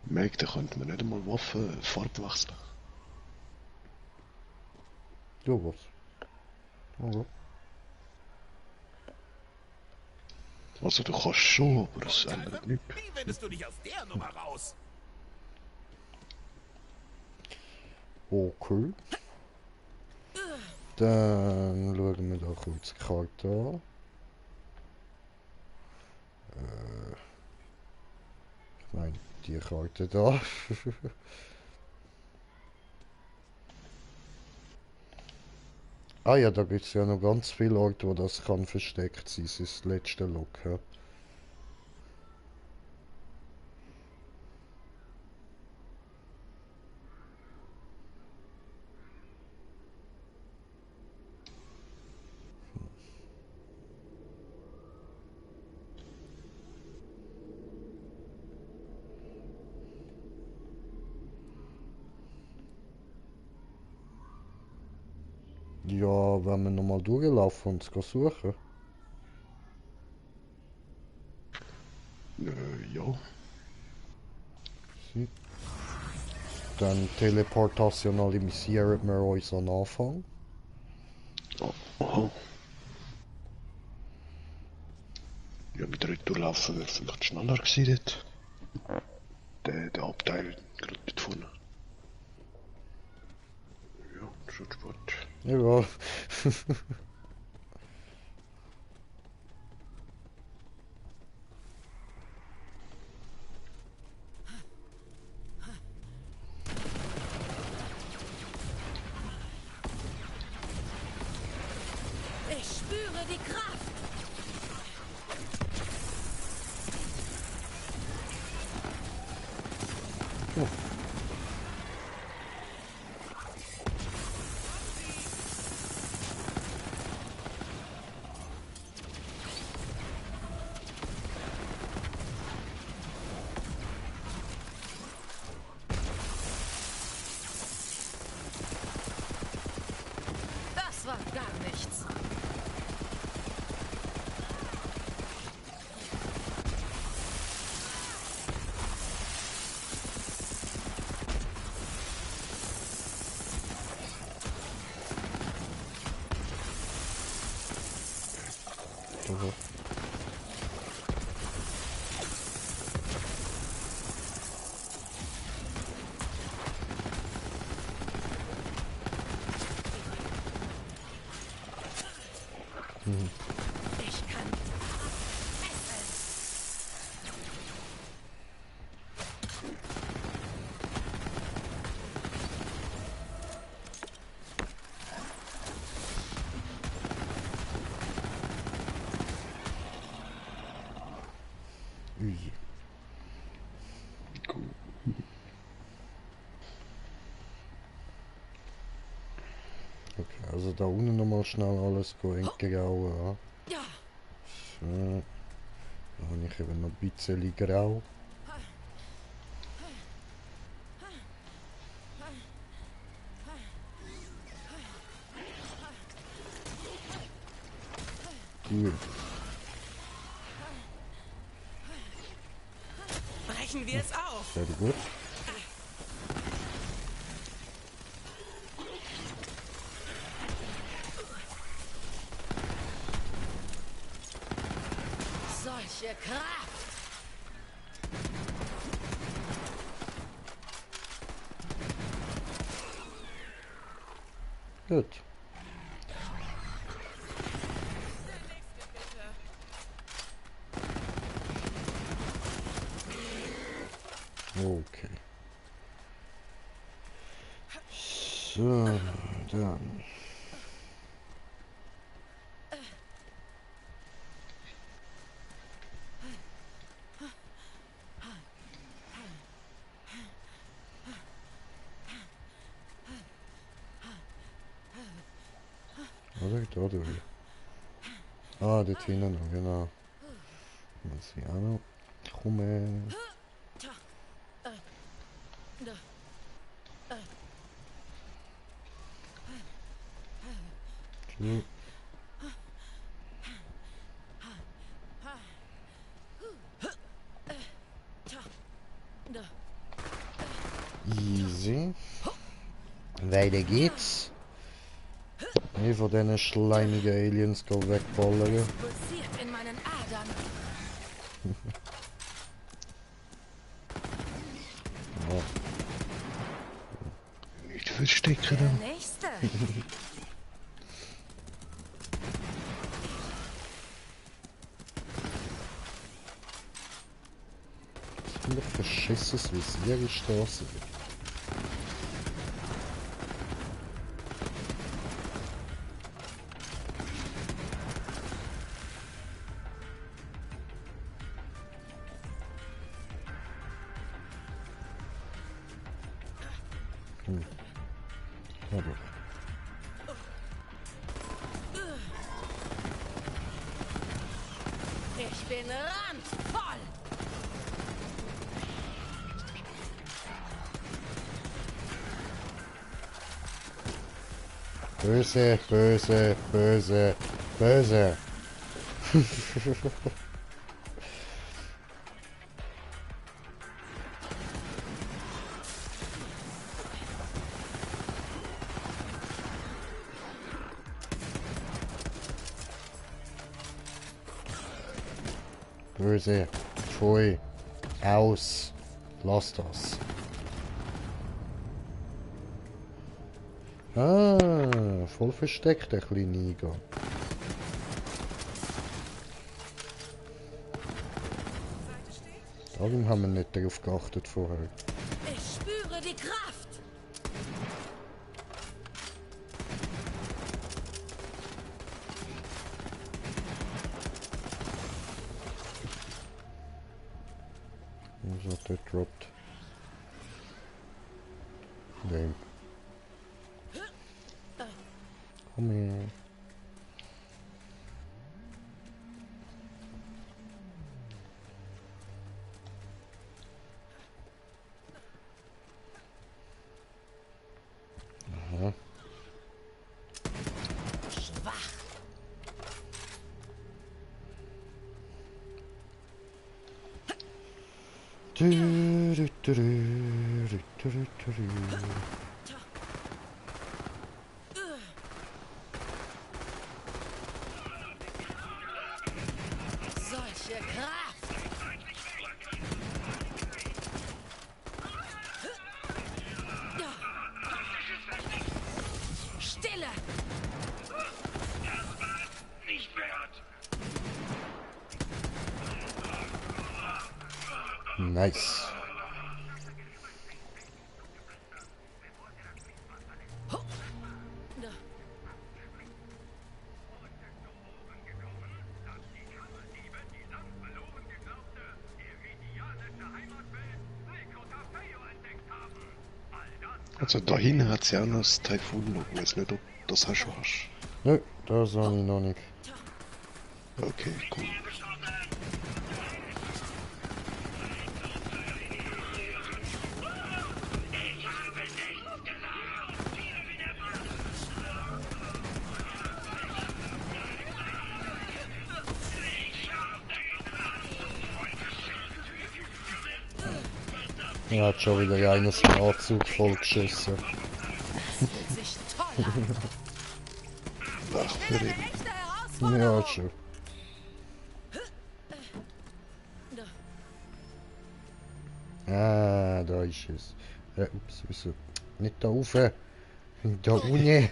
Merkt, da könnte man nicht einmal Waffen Farbe wechseln. Ja, was? Okay. Also du kannst schon, aber das ändert nichts. Wie wendest du dich aus der Nummer raus? Okay. Dann schauen wir da kurz die Karte an. Ich meine, die Karte da. Ah ja, da gibt es ja noch ganz viele Orte, wo das kann versteckt sein. Das ist das letzte Log. Ja. Ja, wenn wir nochmal durchlaufen und es suchen. Ja. Dann teleportationalisieren wir uns an Anfang. Oh, aha. Ja, mit Retourlaufen wäre vielleicht schneller gewesen dort. Der Abteil gerade dort vorne. Ja, schon Sport. Ja. Ich spüre die Kraft. Das war gar nichts. Ich kann essen. Also da unten nochmal schnell alles entgrauen. Ja. So. Da habe ich eben noch ein bisschen grau. Gut. Brechen wir es auf. Sehr gut. Solche Kraft! Gut. Okay. So, dann. Oder da durch. Ah, dort hinten noch, genau. Muss ich auch noch kommen. So. Easy. Weiter geht's. Hier von diesen schleimigen Aliens wegballern. Pulsiert in meinen Adern. Ja. Nicht verstecken. Der nächste. Ich bin doch verschissenes Visier gestoßen. Ja, doch. Ich bin randvoll. Böse, böse, böse, böse. Böse. Pfui. Aus. Lass das. Ah, voll versteckt, der kleine Niger. Darum haben wir nicht darauf geachtet vorher. Ich spüre die Kraft. Was hat der droppt? Nein. Komm her. Aha. Schwach. Solche Kraft. Stille. Nicht wert. Nice. Also da hinten hat sie auch noch das Typhoon-Logo. Ich weiß nicht, ob du das auch schon hast. Nö, das habe ich noch nicht. Okay, cool. Er hat schon wieder eines im Anzug vollgeschossen. Ach, für ihn. Ja, schon. Ah, da ist es. Ups, wieso? Nicht da rauf. Da unten.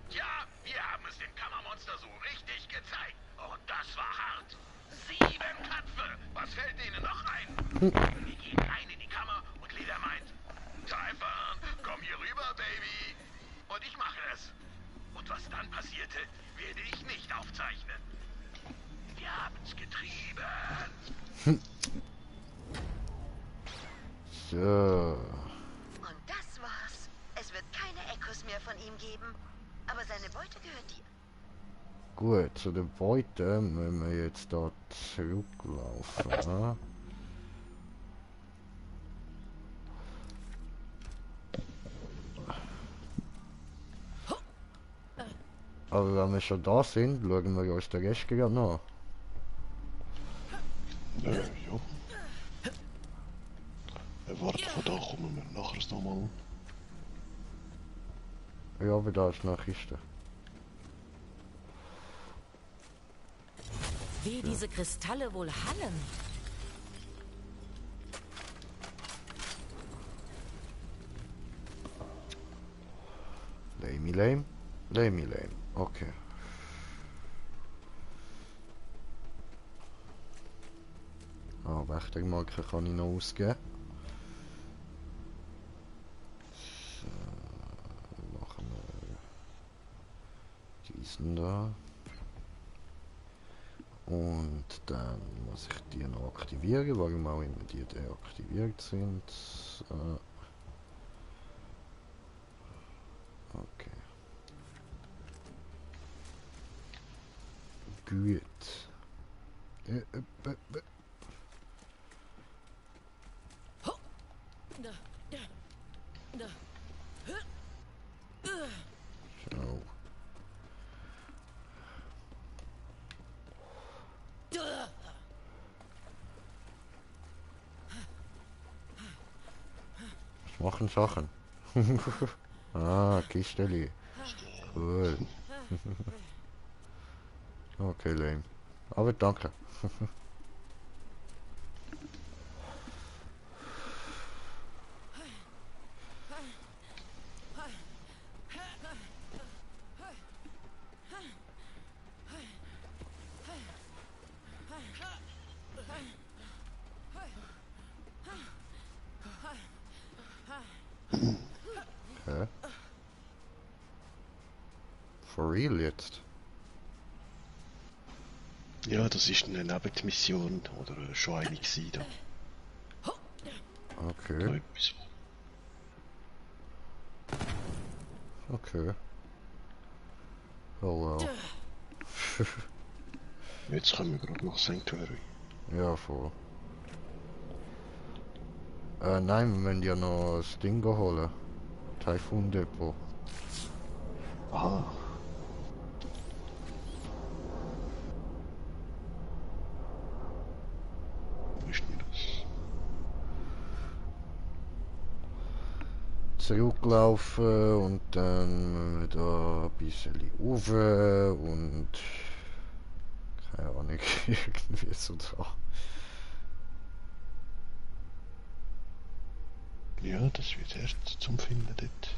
Ja, wir haben es dem Kammermonster so richtig gezeigt. Und das war hart. 7 Köpfe. Was fällt denen noch ein? Wir gehen rein in die Kammer und Leder meint, Typhon, komm hier rüber, Baby. Und ich mache es. Und was dann passierte, werde ich nicht aufzeichnen. Wir haben's getrieben. So. Und das war's. Es wird keine Echos mehr von ihm geben. Aber seine Beute gehört dir. Gut, zu der Beute müssen wir jetzt da zurücklaufen. Ja? Aber wenn wir schon da sind, schauen wir uns den Rest gerade nach. Ja. Warte, von da kommen wir nachher nochmal. Ja, aber da ist eine Kiste. Wie diese Kristalle wohl hallen. Lame. Okay. Ah, Wächtermarke kann ich noch ausgeben. So, machen wir diesen da. Und dann muss ich die noch aktivieren, warum auch immer die deaktiviert sind. Okay. Gut. So. Was machen Sachen? Ah, Kisteli. Cool. Okay, lame. Aber danke. Hä? For real jetzt? Ja, das ist eine Nebenmission oder schon eine gewesen da. Okay. Okay. Oh well. Jetzt kommen wir gerade nach Sanctuary. Ja, voll. Nein, wir müssen ja noch das Ding holen. Typhoon Depot. Aha. Wo ist denn das? Zurücklaufen und dann müssen wir da ein bisschen rauf und keine Ahnung, irgendwie so da. Ja, das wird erst zum Finden dort.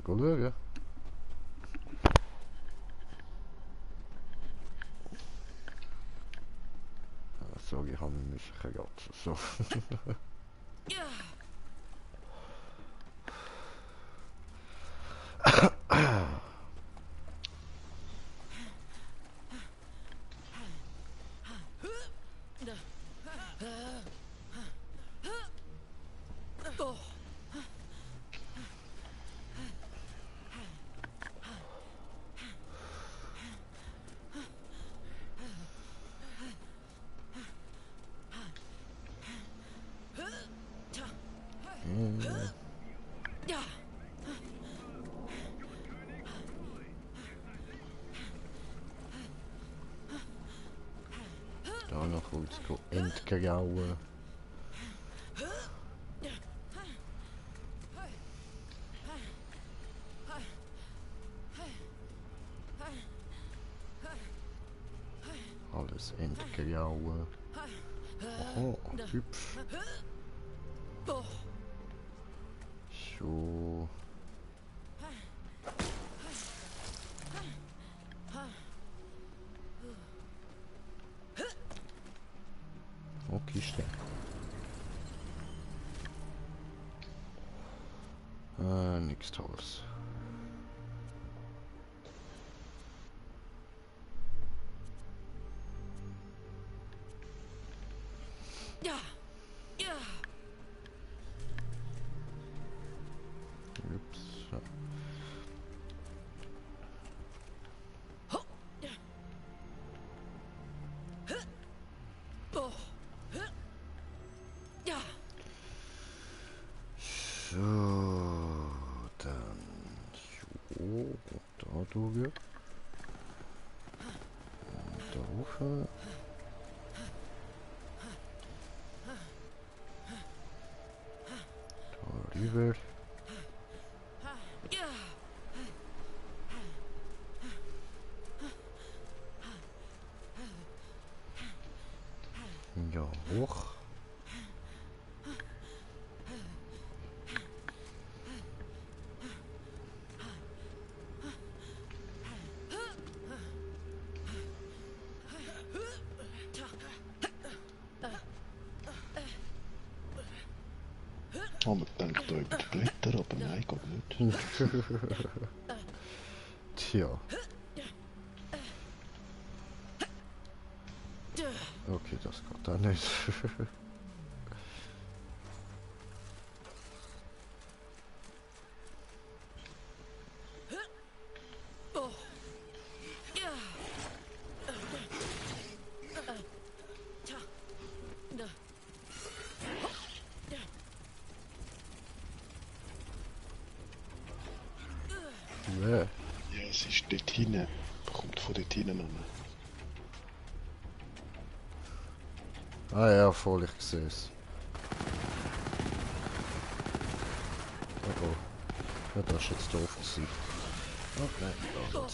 Können wir schauen. Sorry, ich habe mich vergessen. So. Endgraue. Alles Endgraue. Oh, hübsch. So. Oh, Kiste. Nix Tolles. Ja. Ja. Ups. Ja. Ja. So, dann so, da durch. Und da hoch. Da rüber. Ja, hoch. Oh, man denkt da über die Blätter, aber nein, geht nicht. Tja. Okay, das geht da nicht. Ja, es ist dort hinten. Kommt von dort hinten an. Ah ja, voll, ich sehe es. Oh oh. Ja, das ist jetzt doof gewesen. Okay, da geht's noch.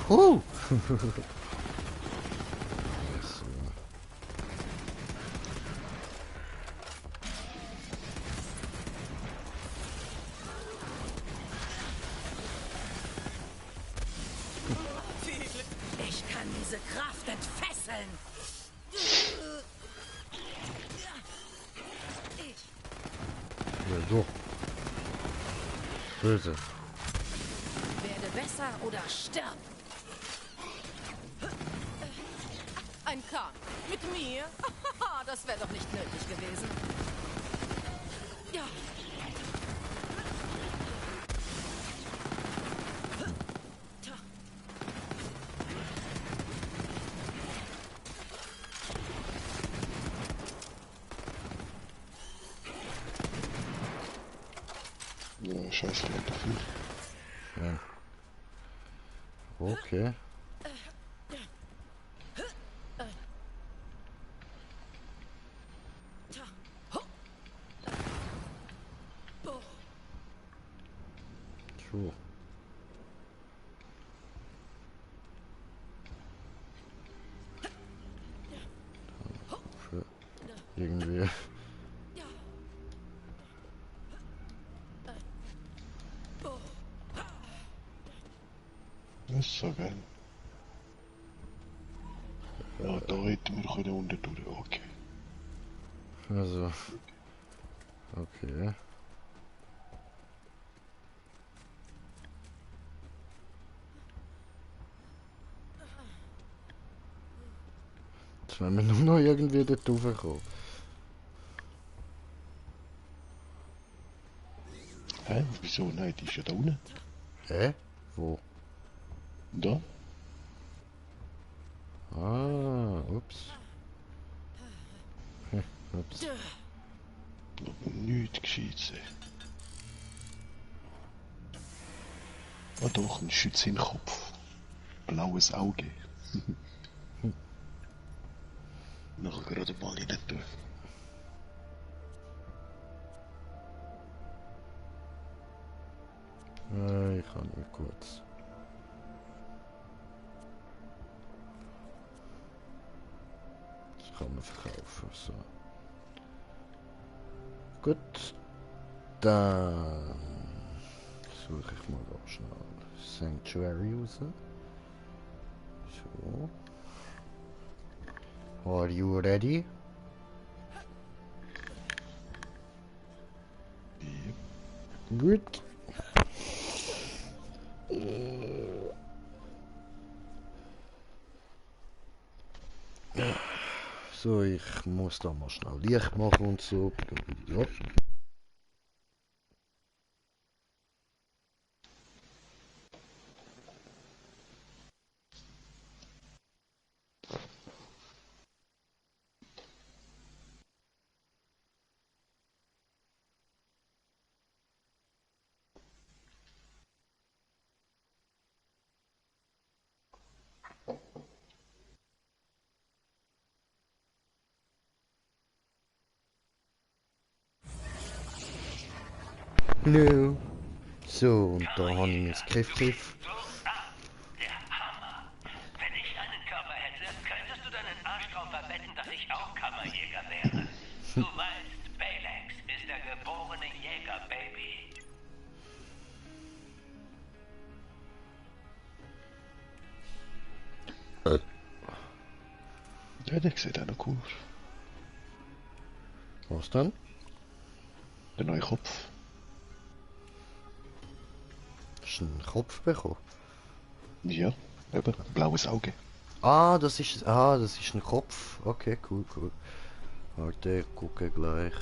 So. So. Ich kann diese Kraft entfesseln. Ja, so. Böse. Werde besser oder stirb. Ein Kampf mit mir? Das wäre doch nicht nötig gewesen. Ja. Ja, scheiße, Leute, viel. Ja. Okay. So. Für irgendwie. Das ist so geil. Ja, da hätten wir können unten durch. Okay. Also. Okay. Jetzt werden wir nur noch irgendwie dort raufkommen. Hä? Wieso? Nein, die ist ja da unten. Hä? Wo? Da? Ah, ups. Ups. Aber nichts Gescheites. Ah doch, ein Schütz im Kopf. Blaues Auge. Nachher gerade mal nicht tun. Ich kann nicht kurz. Das kann man verkaufen. So. Gut. Dann suche ich mal ganz schnell Sanctuary raus. So. Are you ready? Gut. So, ich muss da mal schnell Licht machen und so. Ja. No. So, und da habe ich mein Griff. Der Hammer. Wenn ich einen Körper hätte, könntest du deinen Arsch drauf verwetten, dass ich auch Kammerjäger wäre. Du weißt, Balex ist der geborene Jäger, Baby. Ja, der sieht auch noch cool. Was dann? Der neue Kopf. Hast du einen Kopf bekommen? Ja, eben, blaues Auge. Das ist ein Kopf. Okay, cool. Warte, ich gucke gleich.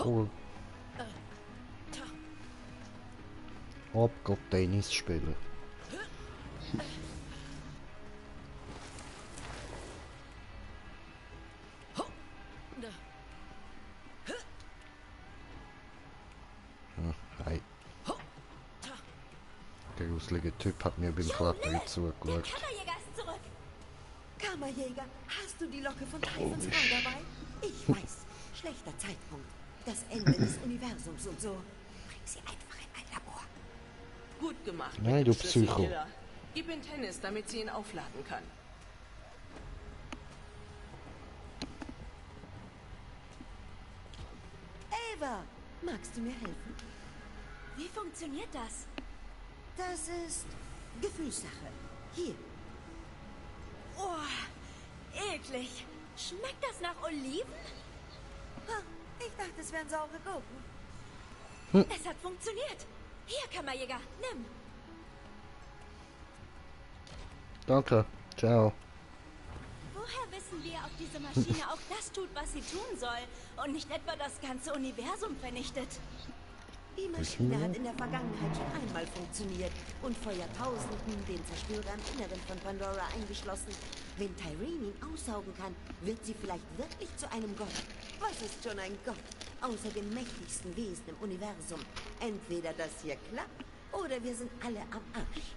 Cool. Abgott Tennis spielen. Hey. Der gruselige Typ hat mir beim Klettern zugeschaut. Der Kammerjäger ist zurück. Kammerjäger, hast du die Locke von Typhons Frau dabei? Ich weiß. Schlechter Zeitpunkt. Das Ende des Universums und so. Bring sie einfach in ein Labor. Gut gemacht. Nein, du Psycho. Gib ihn Tennis, damit sie ihn aufladen kann. Ava, magst du mir helfen? Wie funktioniert das? Das ist Gefühlssache. Hier. Oh, eklig. Schmeckt das nach Oliven? Ich dachte, es wären saure Gurken. Es hat funktioniert. Hier, Kammerjäger, nimm. Danke. Ciao. Woher wissen wir, ob diese Maschine auch das tut, was sie tun soll und nicht etwa das ganze Universum vernichtet? Die Maschine hat in der Vergangenheit schon einmal funktioniert und vor Jahrtausenden den Zerstörer im Inneren von Pandora eingeschlossen. Wenn Tyreen ihn aussaugen kann, wird sie vielleicht wirklich zu einem Gott. Was ist schon ein Gott, außer dem mächtigsten Wesen im Universum? Entweder das hier klappt, oder wir sind alle am Arsch.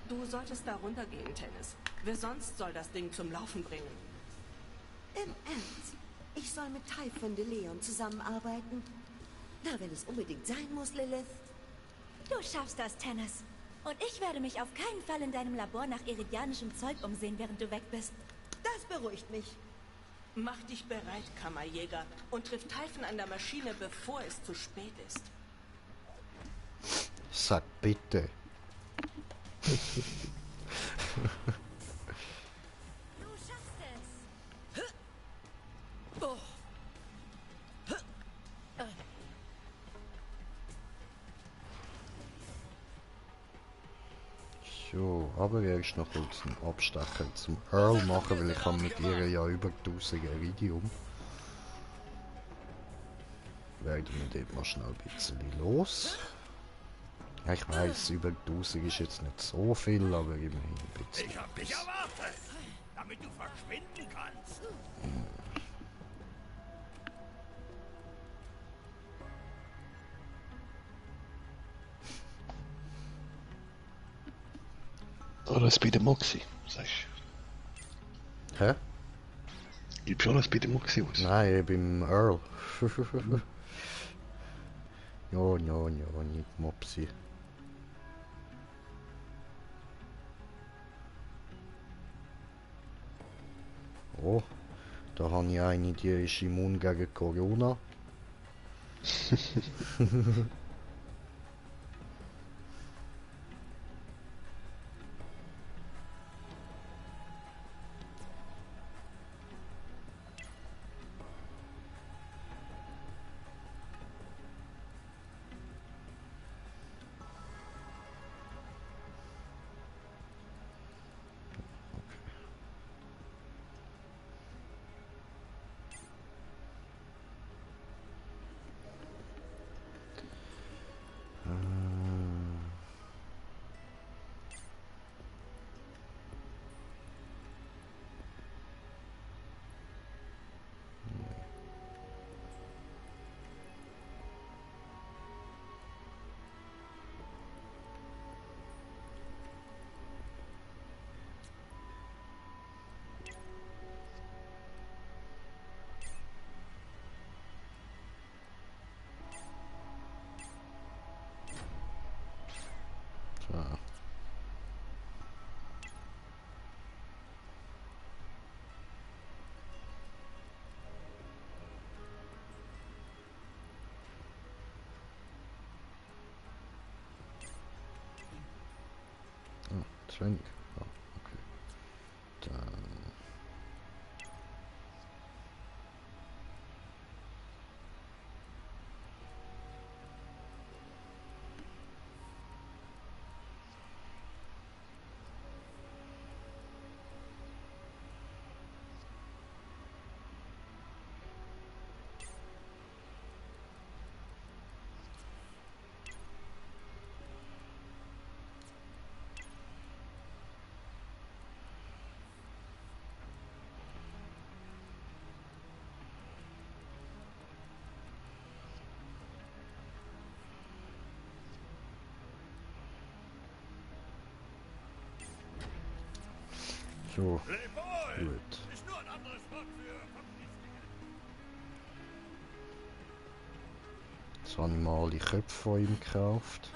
Du solltest da runtergehen, Tennis. Wer sonst soll das Ding zum Laufen bringen? Im Ernst? Ich soll mit Typhon de Leon zusammenarbeiten? Na, wenn es unbedingt sein muss, Lilith. Du schaffst das, Tennis. Und ich werde mich auf keinen Fall in deinem Labor nach iridianischem Zeug umsehen, während du weg bist. Das beruhigt mich. Mach dich bereit, Kammerjäger, und triff Typhon an der Maschine, bevor es zu spät ist. Sag bitte. Du schaffst es. Oh. So, aber erst noch kurz einen Abstecher zum Earl machen, weil ich habe mit ihr ja über 1000 Iridium. Werden wir dort mal schnell ein bisschen los. Ja, ich weiß, über 1000 ist jetzt nicht so viel, aber immerhin ein bisschen. Ich hab dich erwartet, damit du verschwinden kannst. Alles bei der Moxie, sagst du? Hä? Gibst du alles bei der Moxie aus? Nein, ich bin beim Earl. Ja, nicht Mopsi. Oh, da habe ich eine, die ist immun gegen Corona. Wenig. Oh, okay. Dann. So, gut. Ist nur ein anderes Wort für Jetzt habe ich mal die Köpfe von ihm gekauft.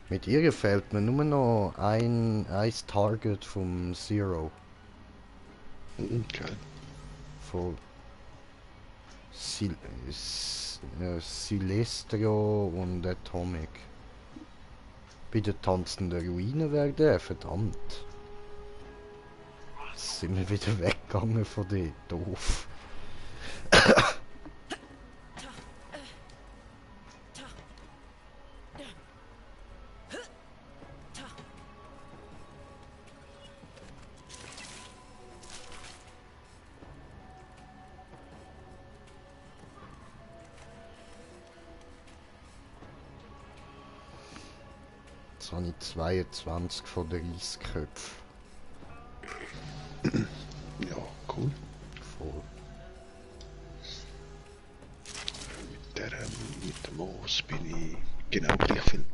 Mit ihr fehlt mir nur noch ein Target vom Zero. Okay. Voll. Silestro und Atomic. Bei der tanzenden Ruine wäre der, verdammt. Jetzt sind wir wieder weggegangen von dort, doof. Jetzt habe ich 22 von den Reisköpfen. Ja, cool. Voll. Mit dem Moos bin ich genau gleich viel.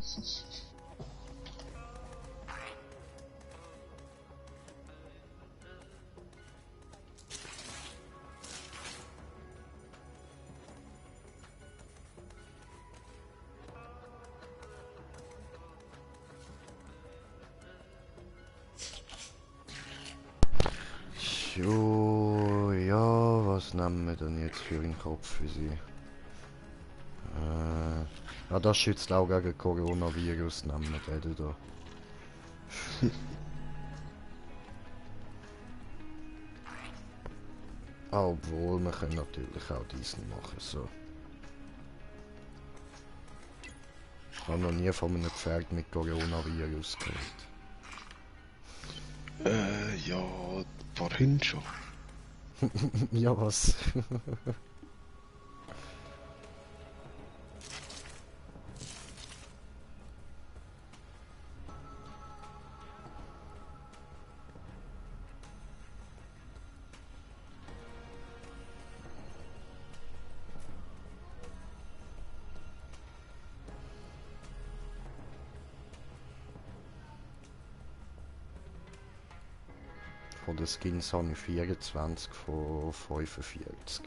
Jo, ja, was nehmen wir denn jetzt für einen Kopf für sie? Ja, das schützt auch gegen Coronavirus, nehmen wir den da. Obwohl, wir können natürlich auch diesen machen, so. Ich habe noch nie von einem Pferd mit Coronavirus gehört. Ja, vorhin schon. Ja, was? Von den Skins habe ich 24 von 45.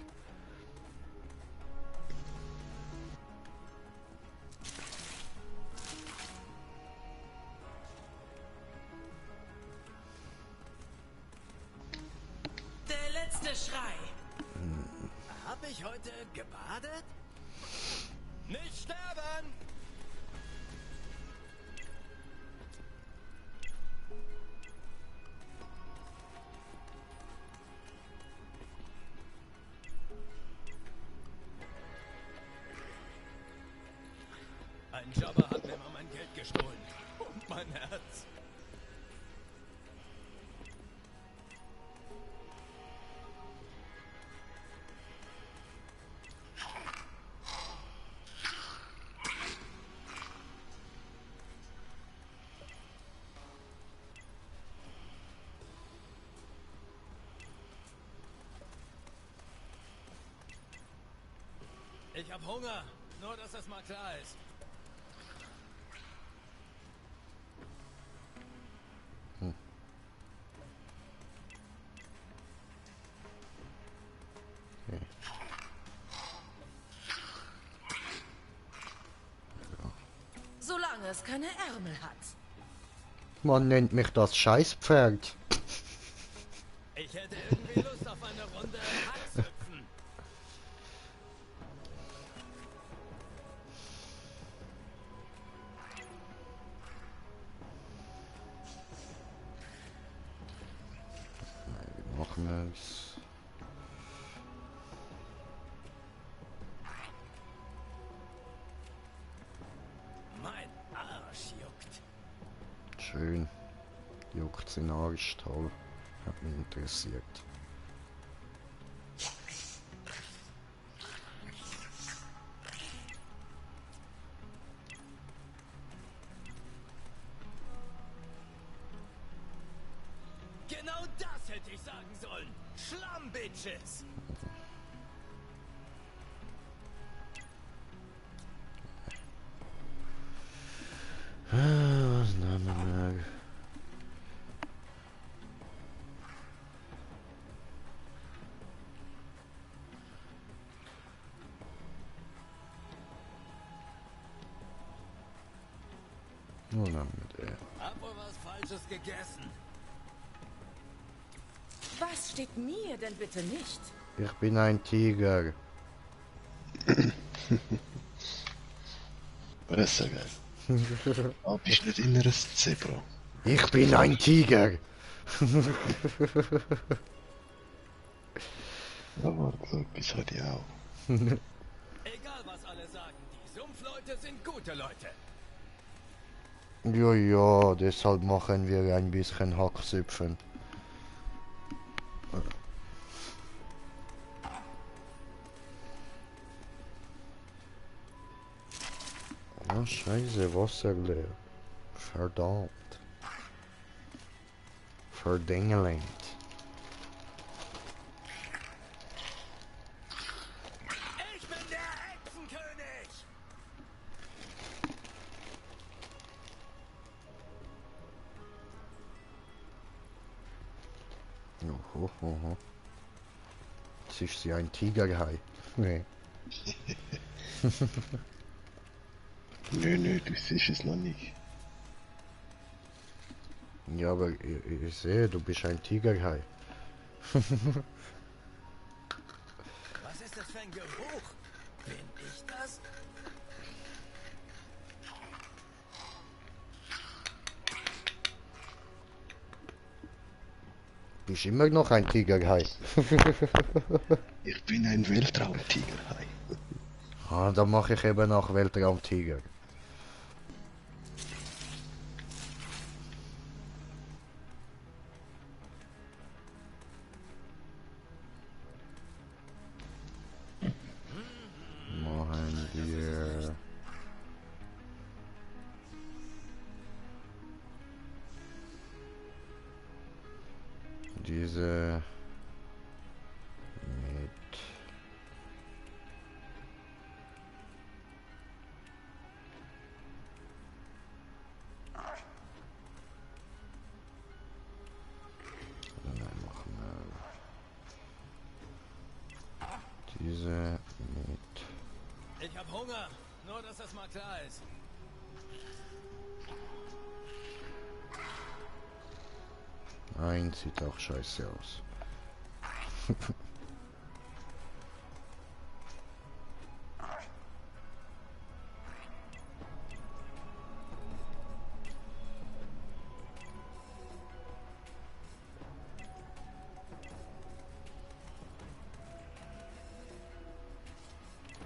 Der letzte Schrei. Hab ich heute gebadet? Nicht sterben! Ein Jobber hat mir mal mein Geld gestohlen. Und mein Herz. Ich hab Hunger. Nur, dass das mal klar ist. Solange es keine Ärmel hat. Man nennt mich das Scheißpferd. Ich hätte irgendwie Lust auf eine Runde Haxhüpfen. Machen wir es. Mein Arsch juckt. Schön. Juckt in Arsch, toll. Hat mich interessiert. Genau das hätte ich sagen sollen. Schlammbitches. Was nehmen wir? Wo nehmen wir den? Hab wohl was Falsches gegessen. Was steht mir denn bitte nicht? Ich bin ein Tiger. Das ist ja geil. Aber bist nicht immer ein Zebra. Ich bin ein Tiger. Aber so etwas hatte ich auch. Egal was alle sagen, die Sumpfleute sind gute Leute. Ja, ja, deshalb machen wir ein bisschen Hacksüpfen. Oh, scheiße, Wasser leer. Verdammt. Verdingelengt. Ich bin der Hexenkönig! Oho. Jetzt ist sie ein Tigerhai. Nee. Nö, du siehst es noch nicht. Ja, aber ich sehe, du bist ein Tigerhai. Was ist das für ein Geruch? Bin ich das? Bist immer noch ein Tigerhai. Ich bin ein Weltraumtigerhai. Ah, dann mache ich eben nach Weltraumtiger. Machen wir diese mit diese mit Ich hab Hunger. Nur, dass das mal klar ist. Nein, sieht auch scheiße aus.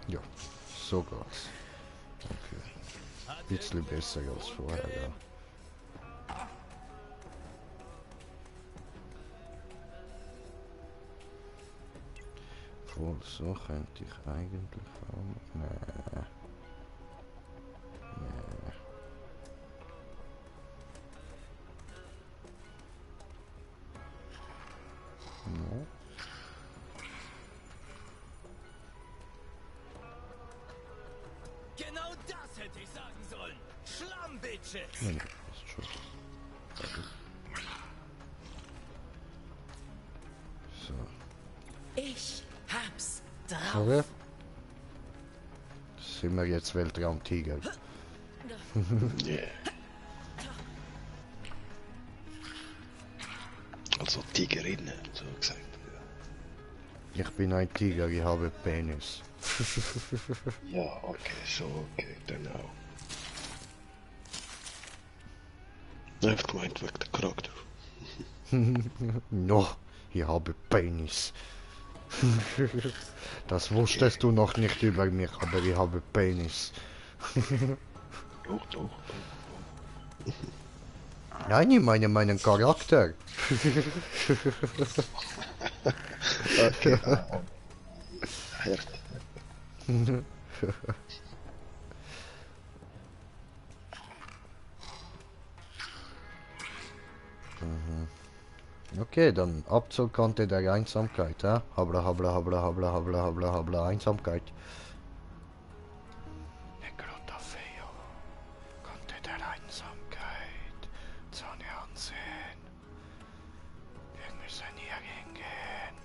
Ja, so geht's. Okay. Bisschen besser als vorher, ja. Voll, so könnte ich eigentlich auch. Nee. Nee. No. Genau das hätte ich sagen sollen. Schlammbitches. Nee, ist schon. So. Ich hab's drauf. Okay. Sind wir jetzt Weltraumtiger? Yeah. Also Tigerinnen, so gesagt. Ich bin ein Tiger, ich habe Penis. Ja, okay, so, okay, dann auch. Einfach gemeint wegen der Charakter. Noch, ich habe Penis. Das wusstest du noch nicht über mich, aber ich habe Penis. Doch, doch. Nein, ich meine meinen Charakter. Okay, Herd. Okay, dann Abzug konnte der Einsamkeit, ja? Habla, habla, habla, habla, habla, habla, habla, Einsamkeit. Necrotafeo konnte der Einsamkeit Sonne ansehen. Wir müssen hier hingehen.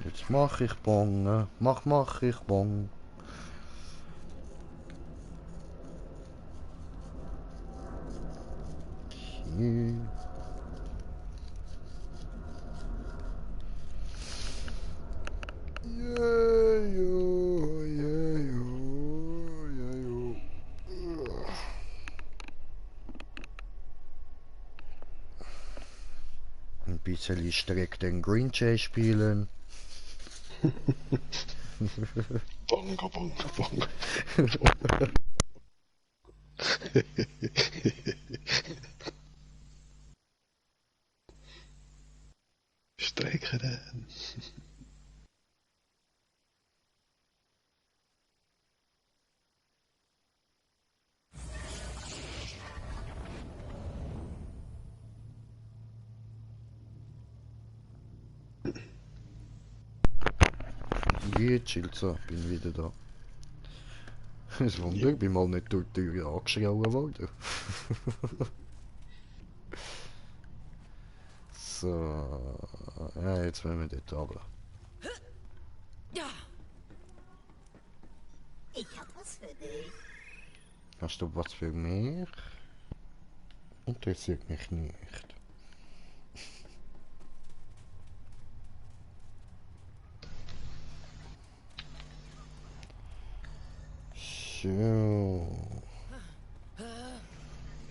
Jetzt mach ich Bong, ne? Mach ich Bong. Ein bisschen Streck den Green Jay spielen. Bongo, bongo, bongo. Streckeren. Wie chillt so, bin wieder da. Es Wunder, ich bin mal nicht durch die Tür angeschrien worden. So, ja, jetzt wollen wir dort runter. Ja. Ich hab was für dich. Hast du was für mich? Interessiert mich nicht. So.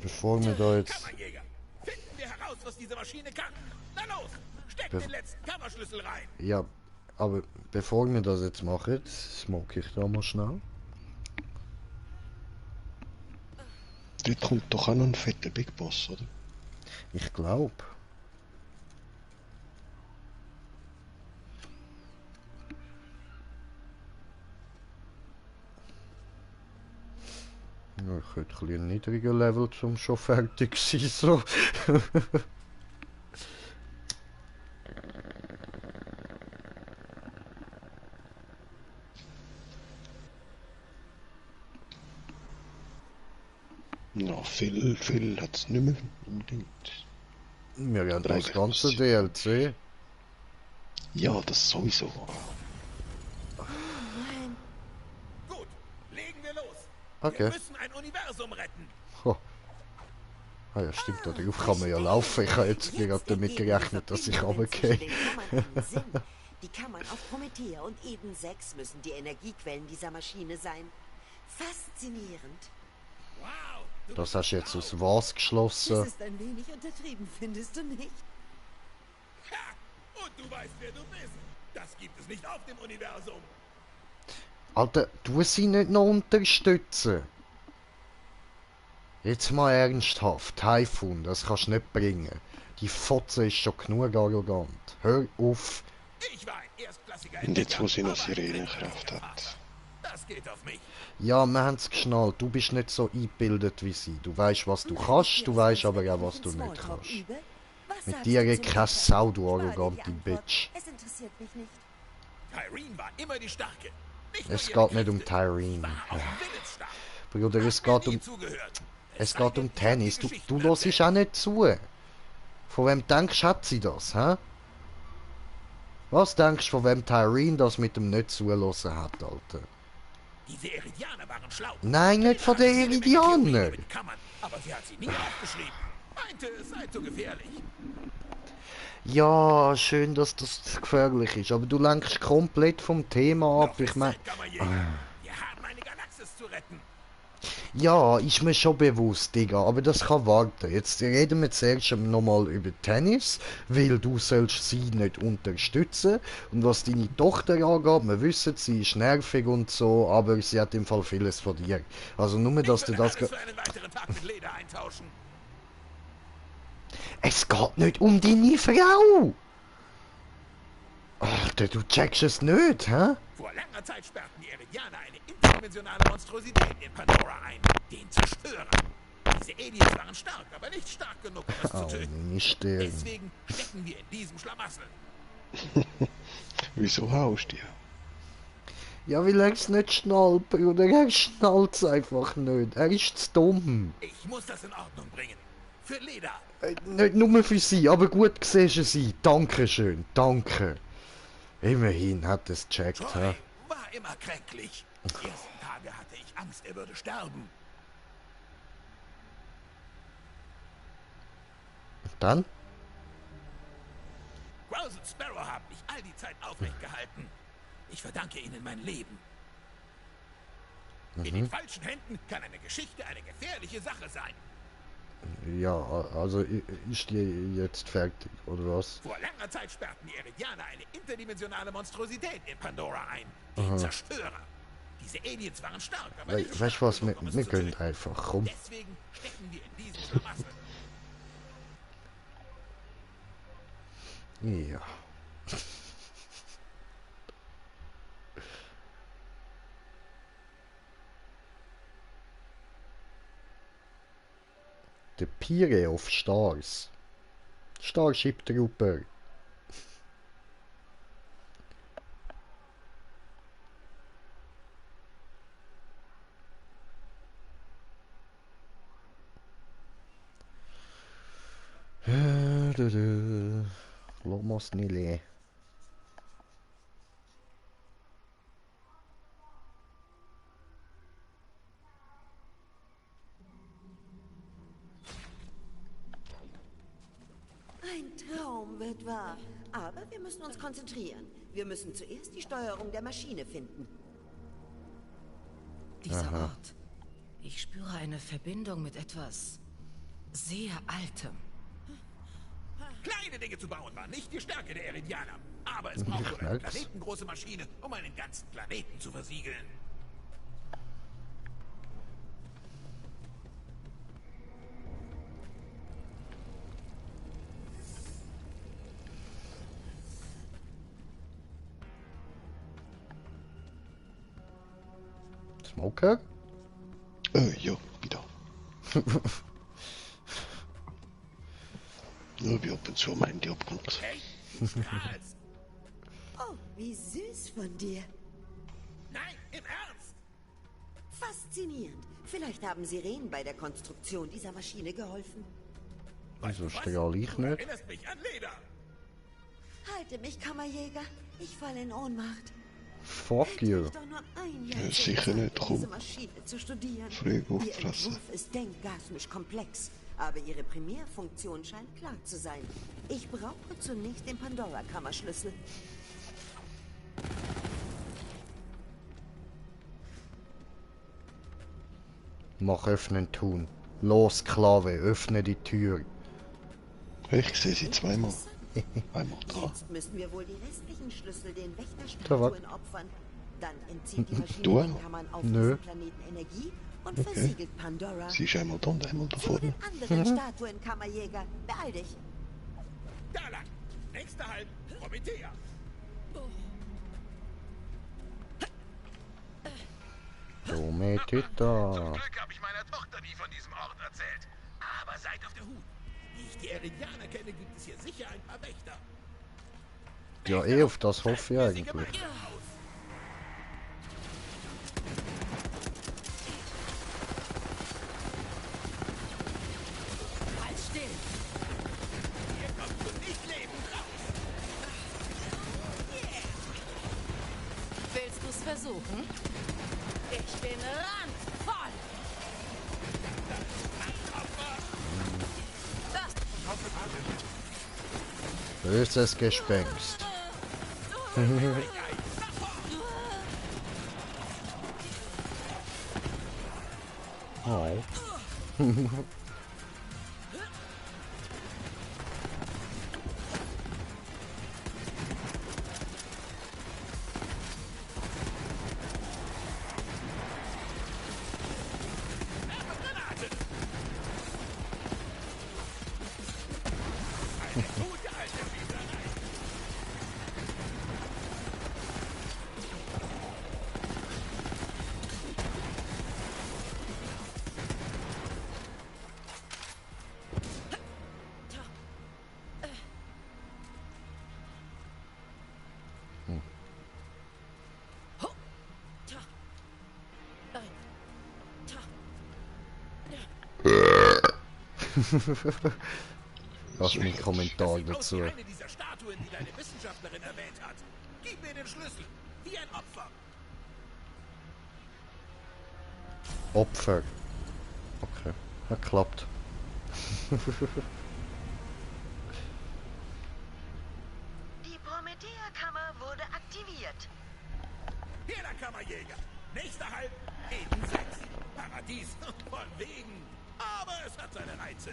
Bevor wir da jetzt... Kammerjäger, finden wir heraus, was diese Maschine kann. Na los, steck den letzten Kammerschlüssel rein. Ja, aber bevor wir das jetzt machen, smoke ich da mal schnell. Dort kommt doch auch noch ein fetter Big Boss, oder? Ich glaube. Ja, ich hätte ein bisschen niedriger Level zum schon fertig sein, so. Ja, viel hat's nicht mehr unbedingt. Wir haben das ganze DLC. Ja, das sowieso. Gut, legen wir los. Okay. Wir müssen ein Universum retten. Oh. Ah ja, stimmt, darauf kann man ja laufen. Ich habe jetzt gerade damit gerechnet, dass ich runtergehe. Die Kammern auf Promethea und Eden 6 müssen die Energiequellen dieser Maschine sein. Faszinierend. Das hast du jetzt aus was geschlossen? Das ist ein wenig untertrieben, findest du nicht? Und du weißt, wer du bist. Das gibt es nicht auf dem Universum. Alter, du sie nicht noch unterstützen. Jetzt mal ernsthaft, Typhoon, das kannst du nicht bringen. Die Fotze ist schon genug arrogant. Hör auf. Ich war ein erstklassiger Und jetzt, wo sie noch Sirenenkraft hat. Das geht auf mich. Ja, wir haben es geschnallt. Du bist nicht so eingebildet wie sie. Du weißt, was du kannst, du weißt aber auch, was du nicht kannst. Mit dir geht keine Sau, du arrogante Bitch. Es interessiert mich nicht. Tyreen war immer die Starke. Es geht nicht um Tyreen. Bruder, es geht um Tennis. Du hörst auch nicht zu. Von wem denkst du, hat sie das, hä? Was denkst du, von wem Tyreen das mit dem nicht zulassen hat, Alter? Diese Eridianer waren schlau. Nein, nicht von den Eridianern. Aber sie hat sie nie aufgeschrieben. Meinte, es sei zu gefährlich. Ja, schön, dass das gefährlich ist, aber du lenkst komplett vom Thema ab. Ich meine... Wir haben eine Galaxis zu retten. Ja, ist mir schon bewusst, Digga, aber das kann warten. Jetzt reden wir zuerst nochmal über Tennis, weil du sollst sie nicht unterstützen. Und was deine Tochter angeht, wir wissen, sie ist nervig und so, aber sie hat im Fall vieles von dir. Also nur, dass du das... Für einen weiteren Tag mit Leder eintauschen. Es geht nicht um deine Frau! Alter, du checkst es nicht, hä? Vor langer Zeit sperrten die Eridianer eine interdimensionale Monstrosität in Pandora ein. Den Zerstörer. Diese Aliens waren stark, aber nicht stark genug, um es zu töten. Deswegen stecken wir in diesem Schlamassel. Wieso haust du? Ja, weil er es nicht schnallt, Bruder. Er schnallt es einfach nicht. Er ist zu dumm. Ich muss das in Ordnung bringen. Für Leda. Nicht nur für sie, aber gut gesehen sie. Dankeschön, danke. Immerhin hat es gecheckt, hä? War immer kränklich. Die ersten Tage hatte ich Angst, er würde sterben. Und dann? Grouse und Sparrow haben mich all die Zeit aufrecht gehalten. Ich verdanke ihnen mein Leben. In den falschen Händen kann eine Geschichte eine gefährliche Sache sein. Ja, also ist die jetzt fertig, oder was? Vor langer Zeit sperrten die Eridianer eine interdimensionale Monstrosität in Pandora ein. Den Zerstörer. Diese Aliens waren stark, aber nicht Weißt du was, wir können einfach, komm. Deswegen stecken wir in diesem Schlamassel. Ja. The Pyre of Stars. Starship Trooper. Lomos Nile. Traum wird wahr. Aber wir müssen uns konzentrieren. Wir müssen zuerst die Steuerung der Maschine finden. Dieser Ort. Ich spüre eine Verbindung mit etwas sehr Altem. Kleine Dinge zu bauen war nicht die Stärke der Eridianer. Aber es braucht wohl eine planetengroße Maschine, um einen ganzen Planeten zu versiegeln. Smoker? Ja, wieder. Nur wie ab und zu mein Handy abkommt. Oh, wie süß von dir. Nein, im Ernst! Faszinierend. Vielleicht haben Sirenen bei der Konstruktion dieser Maschine geholfen. Wieso strahle ich Du nicht? erinnerst mich an Leder. Halte mich, Kammerjäger. Ich falle in Ohnmacht. Fuck you. Doch nur ein Jahr Ja, sicher nicht, Zeit, komm. diese Maschine zu studieren. Früh Ihr auffressen. Entwurf ist denkgasmisch komplex, aber ihre Primärfunktion scheint klar zu sein. Ich brauche zunächst den Pandora-Kammerschlüssel. Mach öffnen tun. Los, Sklave, öffne die Tür. Ich sehe sie zweimal. Einmal da. Jetzt müssen wir wohl die restlichen Schlüssel den Da Wächterstatuen opfern. Dann entzieht die Maschine Du den auch? Kammern auf Nö. diesem Planeten Energie und Okay. versiegelt Pandora. Sie ist einmal da und einmal da Zu vorne. den anderen Statuen, Kammerjäger. Beeil dich. Da lang. Nächster Halt. Promethea. Prometita. Glück habe ich meiner Tochter nie von diesem Ort erzählt. Aber seid auf der Hut. Wie ich die Eridianer kenne, gibt es hier sicher ein paar Wächter. Ja, eh, auf das hoffe ich Sie eigentlich. gemeinsam aus. Halt still! Hier kommst du nicht lebend raus. Willst du's versuchen? Ich bin randvoll! Das Böses Gespenst. Oh. Gute alte Spielerei. Lass mir einen Kommentar Sieht aus dazu. wie eine dieser Statuen, die deine Wissenschaftlerin erwähnt hat. Gib mir den Schlüssel. Wie ein Opfer. Opfer. Okay, hat klappt. Die Promethea-Kammer wurde aktiviert. Hier der Kammerjäger. Nächster Halt. Eden 6. Paradies. Von wegen. Aber es hat seine Reize.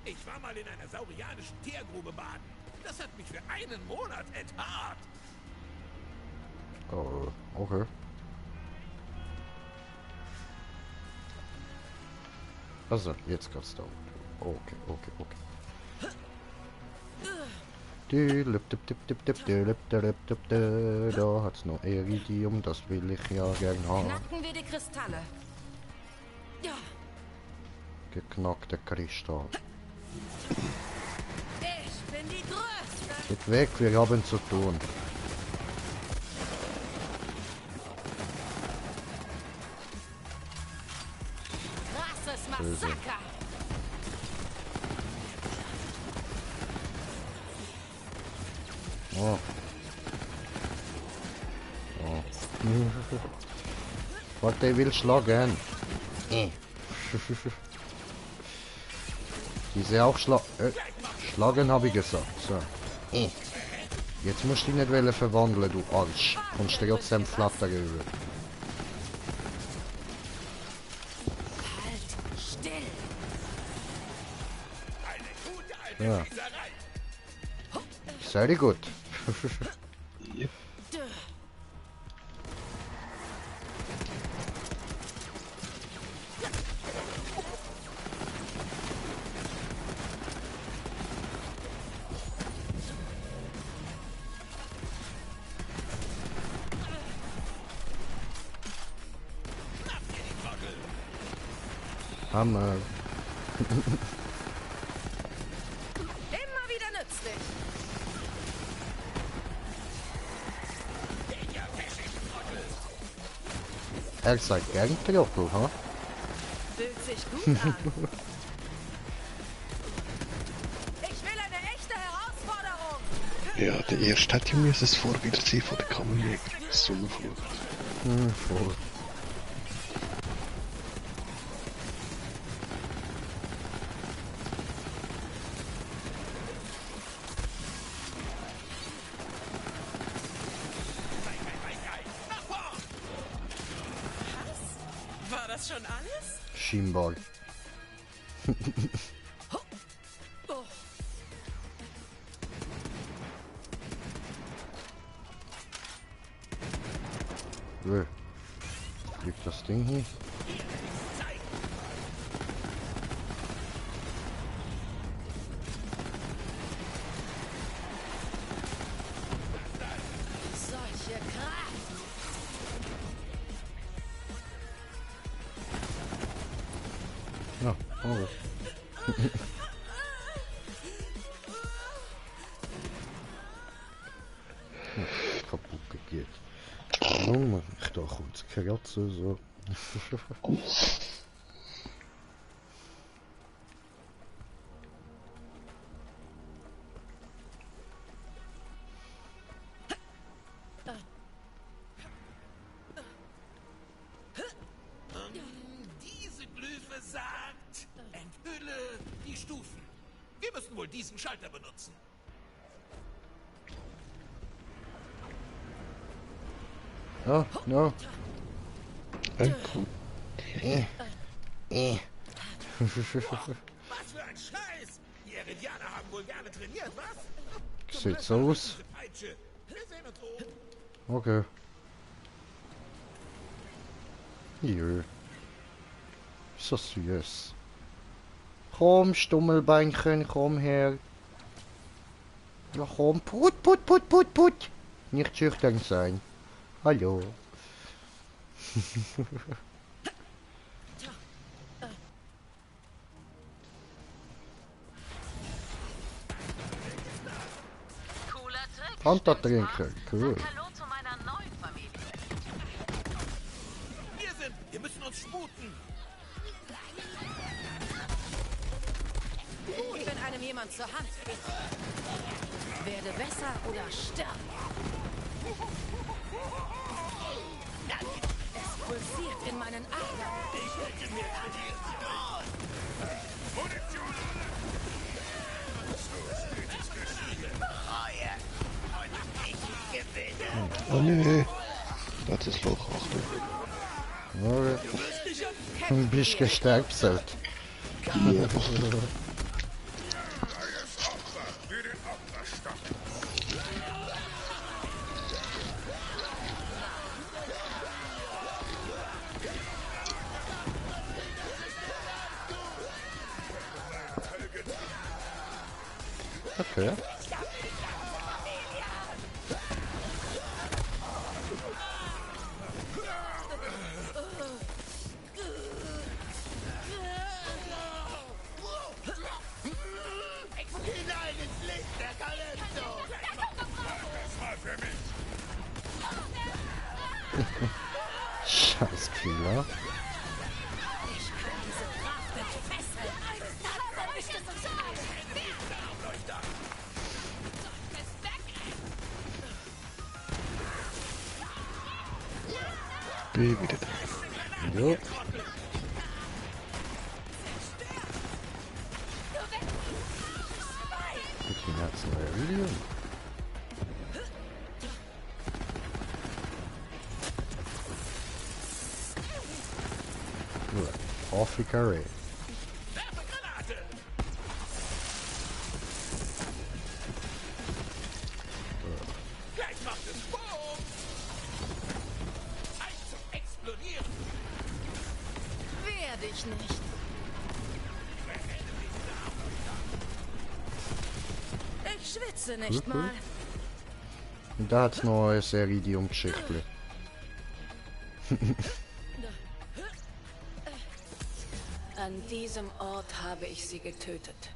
Ich war mal in einer saurianischen Teergrube baden. Das hat mich für einen Monat enthaart. Oh, okay. Also, jetzt geht's da. Okay, okay, okay. Da hat's noch Iridium, das will ich ja gern haben. knacken wir die Kristalle. Ja, Geknackter Kristall. ich bin die Größte. Geht weg, wir haben zu tun. Krasses Böse. Massaker. Oh. Oh. Warte, ich will schlagen. Diese auch Schlagen habe ich gesagt. So. Jetzt musst du dich nicht verwandeln, du Arsch. Kommst du trotzdem flattern rüber. Halt still! Ja. Sehr gut. Yep. Hammer. Immer wieder nützlich. Er sagt gern Trottel, ha? Fühlt sich gut an. Ich will eine echte Herausforderung. Ja, der erste hätte ja das Vorbild sein von der Kammerjäger. Sommerflut. Voll. War das schon alles? Scheinbar. Wo? Liegt das Ding hier? Solche Kraft. Ja, oh. Kaputt geht. Warum mache ich da kurz Kratze so? Diese Glyphe sagt, enthülle die Stufen. Wir müssen wohl diesen Schalter benutzen. Oh, no. Komm. Was für ein Scheiß! Die Eridianer haben wohl gerne trainiert, was? Sieht so aus. Diese Peitsche. Wir sehen uns oben. Okay. Jö. Ist das süß. Komm, Stummelbeinchen, komm her. Ja, komm, put, put, put, put, put. Nicht schüchtern sein. Hallo. Cooler Trick. Fanta stimmt's, trinken, wa? cool. Sag Hallo zu meiner neuen Familie. Wir müssen uns sputen. Gut, wenn einem jemand zur Hand ist. Werde besser oder stirb. Es pulsiert in meinen Adern. Ich hätte mir Oh nee. Das ist Loch, Achtung. Okay. Du bist gestärkselt. Ja. Okay. Scheiß Killer. Bin wieder da. Jo. Wirklich jetzt neue Video. Afrika Ray. Gleich macht es Boom! Zeit zum Explodieren! Wehr dich nicht. Ich schwitze nicht mal. Und da hat's noch eine Iridium-Geschichte. An diesem Ort habe ich sie getötet.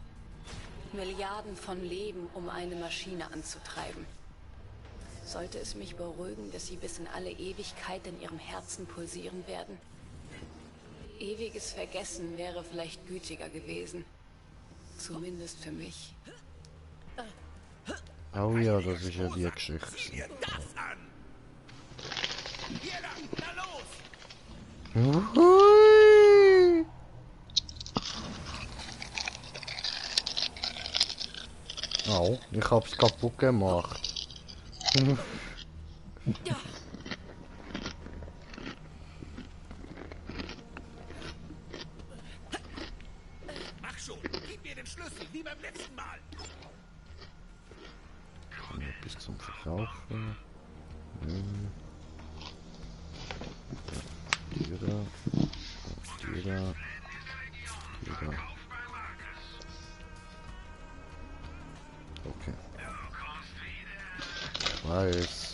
Milliarden von Leben, um eine Maschine anzutreiben. Sollte es mich beruhigen, dass sie bis in alle Ewigkeit in ihrem Herzen pulsieren werden? Ewiges Vergessen wäre vielleicht gütiger gewesen. Zumindest für mich. Oh ja, das ist ja die Geschichte. Hier lang, na los! Hui. Oh, ich hab's kaputt gemacht. Mach schon, gib mir den Schlüssel, wie beim letzten Mal. Bis zum Verkaufen. Die da. Die da. Die da. Okay. Ich weiß.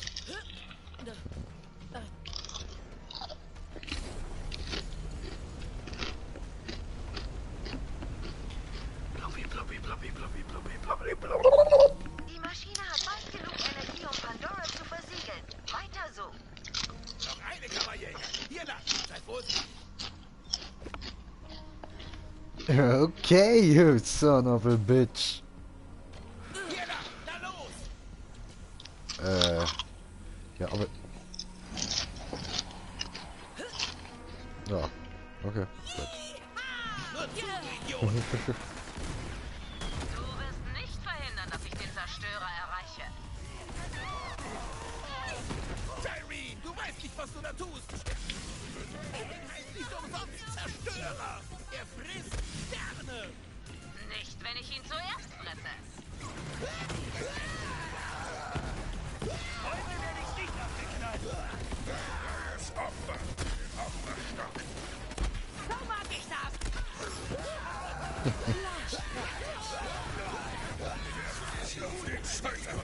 Die Maschine hat bald genug Energie, um Pandora zu versiegeln. Weiter so. Noch eine Kammerjäger. Hier lang, sei vorsichtig. Okay, you son of a bitch. Hier lang, na los! Ja, aber... Ja, okay, gut. Du wirst nicht verhindern, dass ich den Zerstörer erreiche. Jerry, du weißt nicht, was du da tust. Er heißt nicht umsonst Zerstörer. Er frisst Sterne. Nicht, wenn ich ihn zuerst fresse. Heute werde ich nicht abgeknallt. Das Opfer. Opferstock. So mag ich das. Auf den Schalter.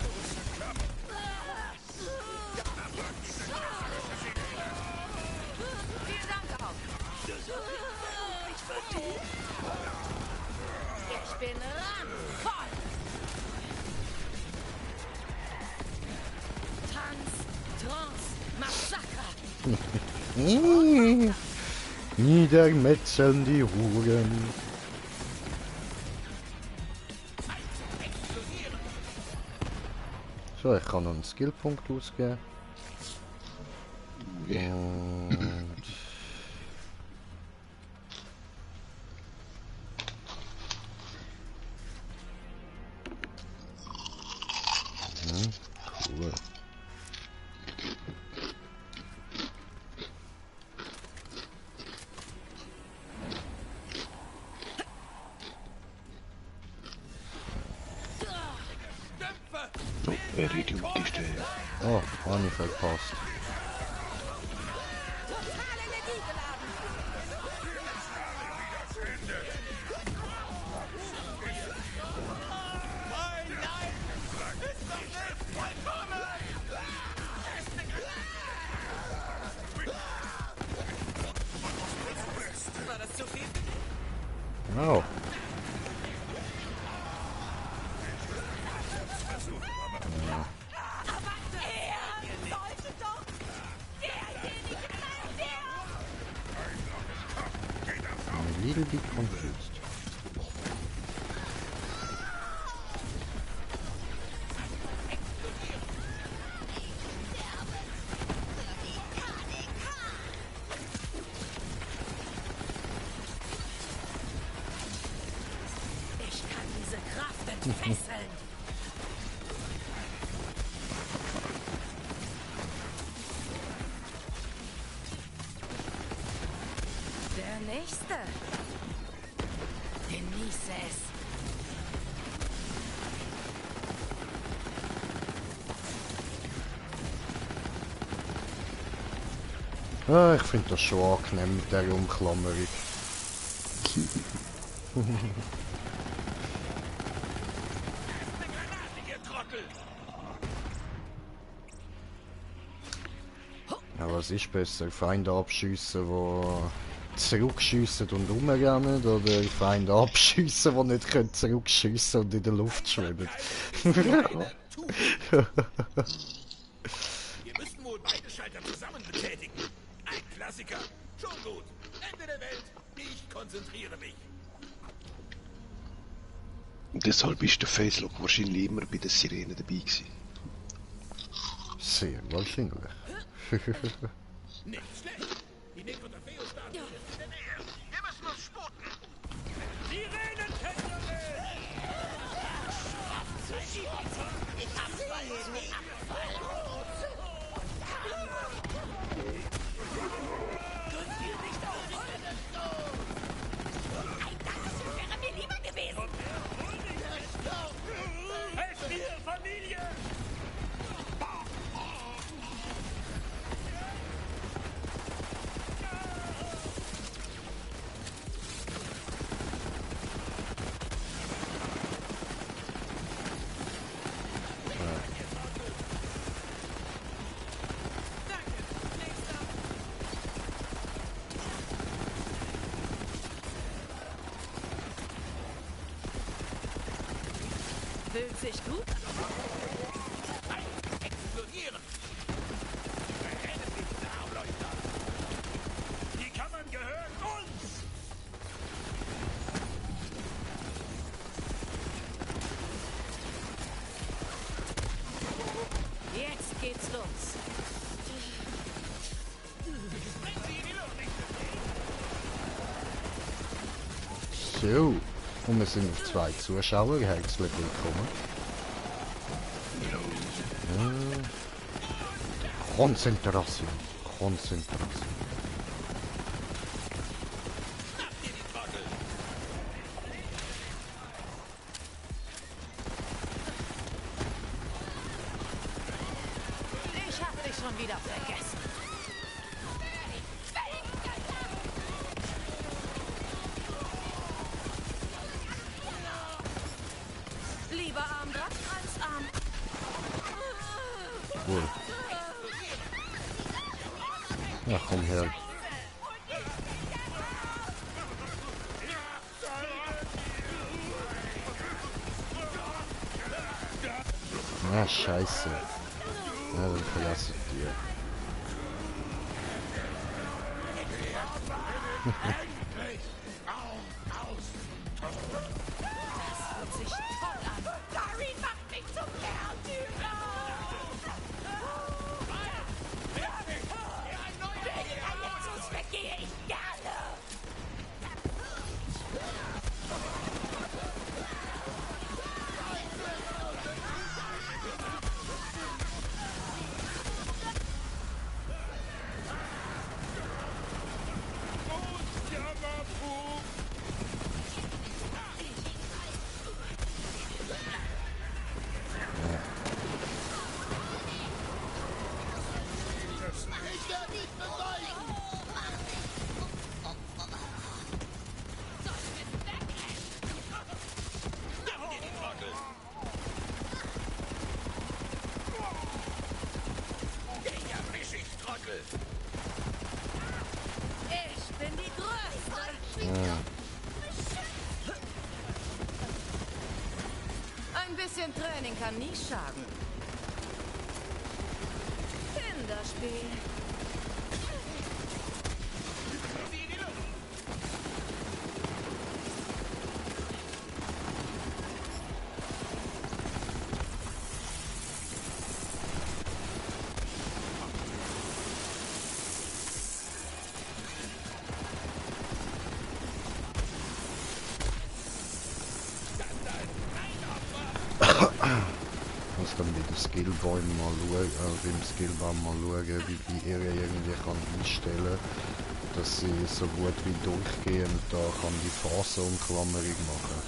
Vielen Dank auch. Ich bin randvoll. Tanz, Trance, Massaker. Niedermetzeln die Huren. So, ich kann noch einen Skillpunkt ausgeben. Und... Cool. So, Iridium Kiste. Oh, war nicht verpasst. War das zu viel? Oh. A little bit confused. Ich kann diese Kraft fesseln. Der nächste. Genieße es. Ah, ich finde das schon angenehm mit der Umklammerung. Ja, was ist besser? Feinde abschiessen, die zurückschiessen und rumrennen, oder Feinde abschiessen, die nicht können zurückschiessen und in der Luft schwimmen? Wir müssen wohl beide Schalter zusammen betätigen. Ein Klassiker. Schon gut. Ende der Welt. Ich konzentriere mich. Und deshalb ist der Facelock wahrscheinlich immer bei der Sirene dabei gewesen. Sehr wahrscheinlich. Nicht schlecht. Die Necrotafeo-Statue ist in der Nähe. Wir müssen uns sputen. Sirenentänzerin! Ich hab jeden Abfall. Könnt ihr nicht aufhören? Das wäre mir lieber gewesen. Helft mir, Familie! Fühlt sich gut? Explodieren! Verhält sich der Armleuchter! Die Kammern gehören uns! Jetzt geht's los. So, und wir sind auf 2 Zuschauer, herzlich willkommen. Konzentration, Konzentration. Ich hab dich schon wieder vergessen. Lieber Arm dran als Arm. Cool. Ja, komm her. Na, scheiße. Ja, dann verlasse ich dir. Das hört sich toll an. Darin macht mich zum Märtyrer! Wegen Jesus vergehe ich gerne! Ich bin die Größte. Ja. Ein bisschen Training kann nie schaden. Kinderspiel. dann bei den Skillbäumen mal schauen, beim Skillbaum mal schauen, wie er irgendwie kann einstellen, dass sie so gut wie durchgehend da kann die Phasenumklammerung machen.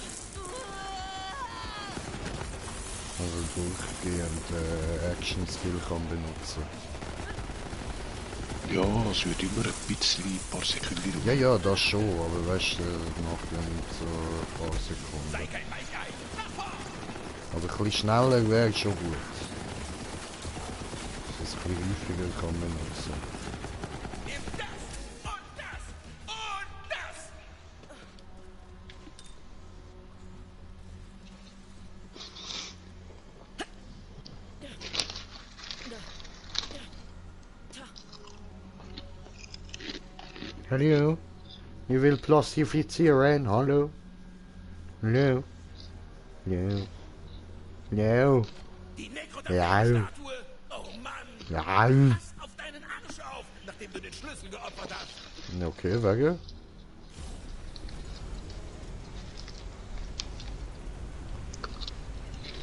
Also durchgehend Action Skill kann benutzen. Ja, es wird immer ein bisschen, ein paar Sekunden. Ja, ja, das schon, aber weißt du, macht ja nicht so ein paar Sekunden. Aber ein bisschen schneller wäre schon gut. Dass es ein bisschen häufiger kann benutzen. Hallo? Je will plastifizieren, hallo? Hallo? Hallo? Hallo? Ja. Ja. Auf deinen Arsch auf, nachdem du den Schlüssel geopfert hast. Okay, wege.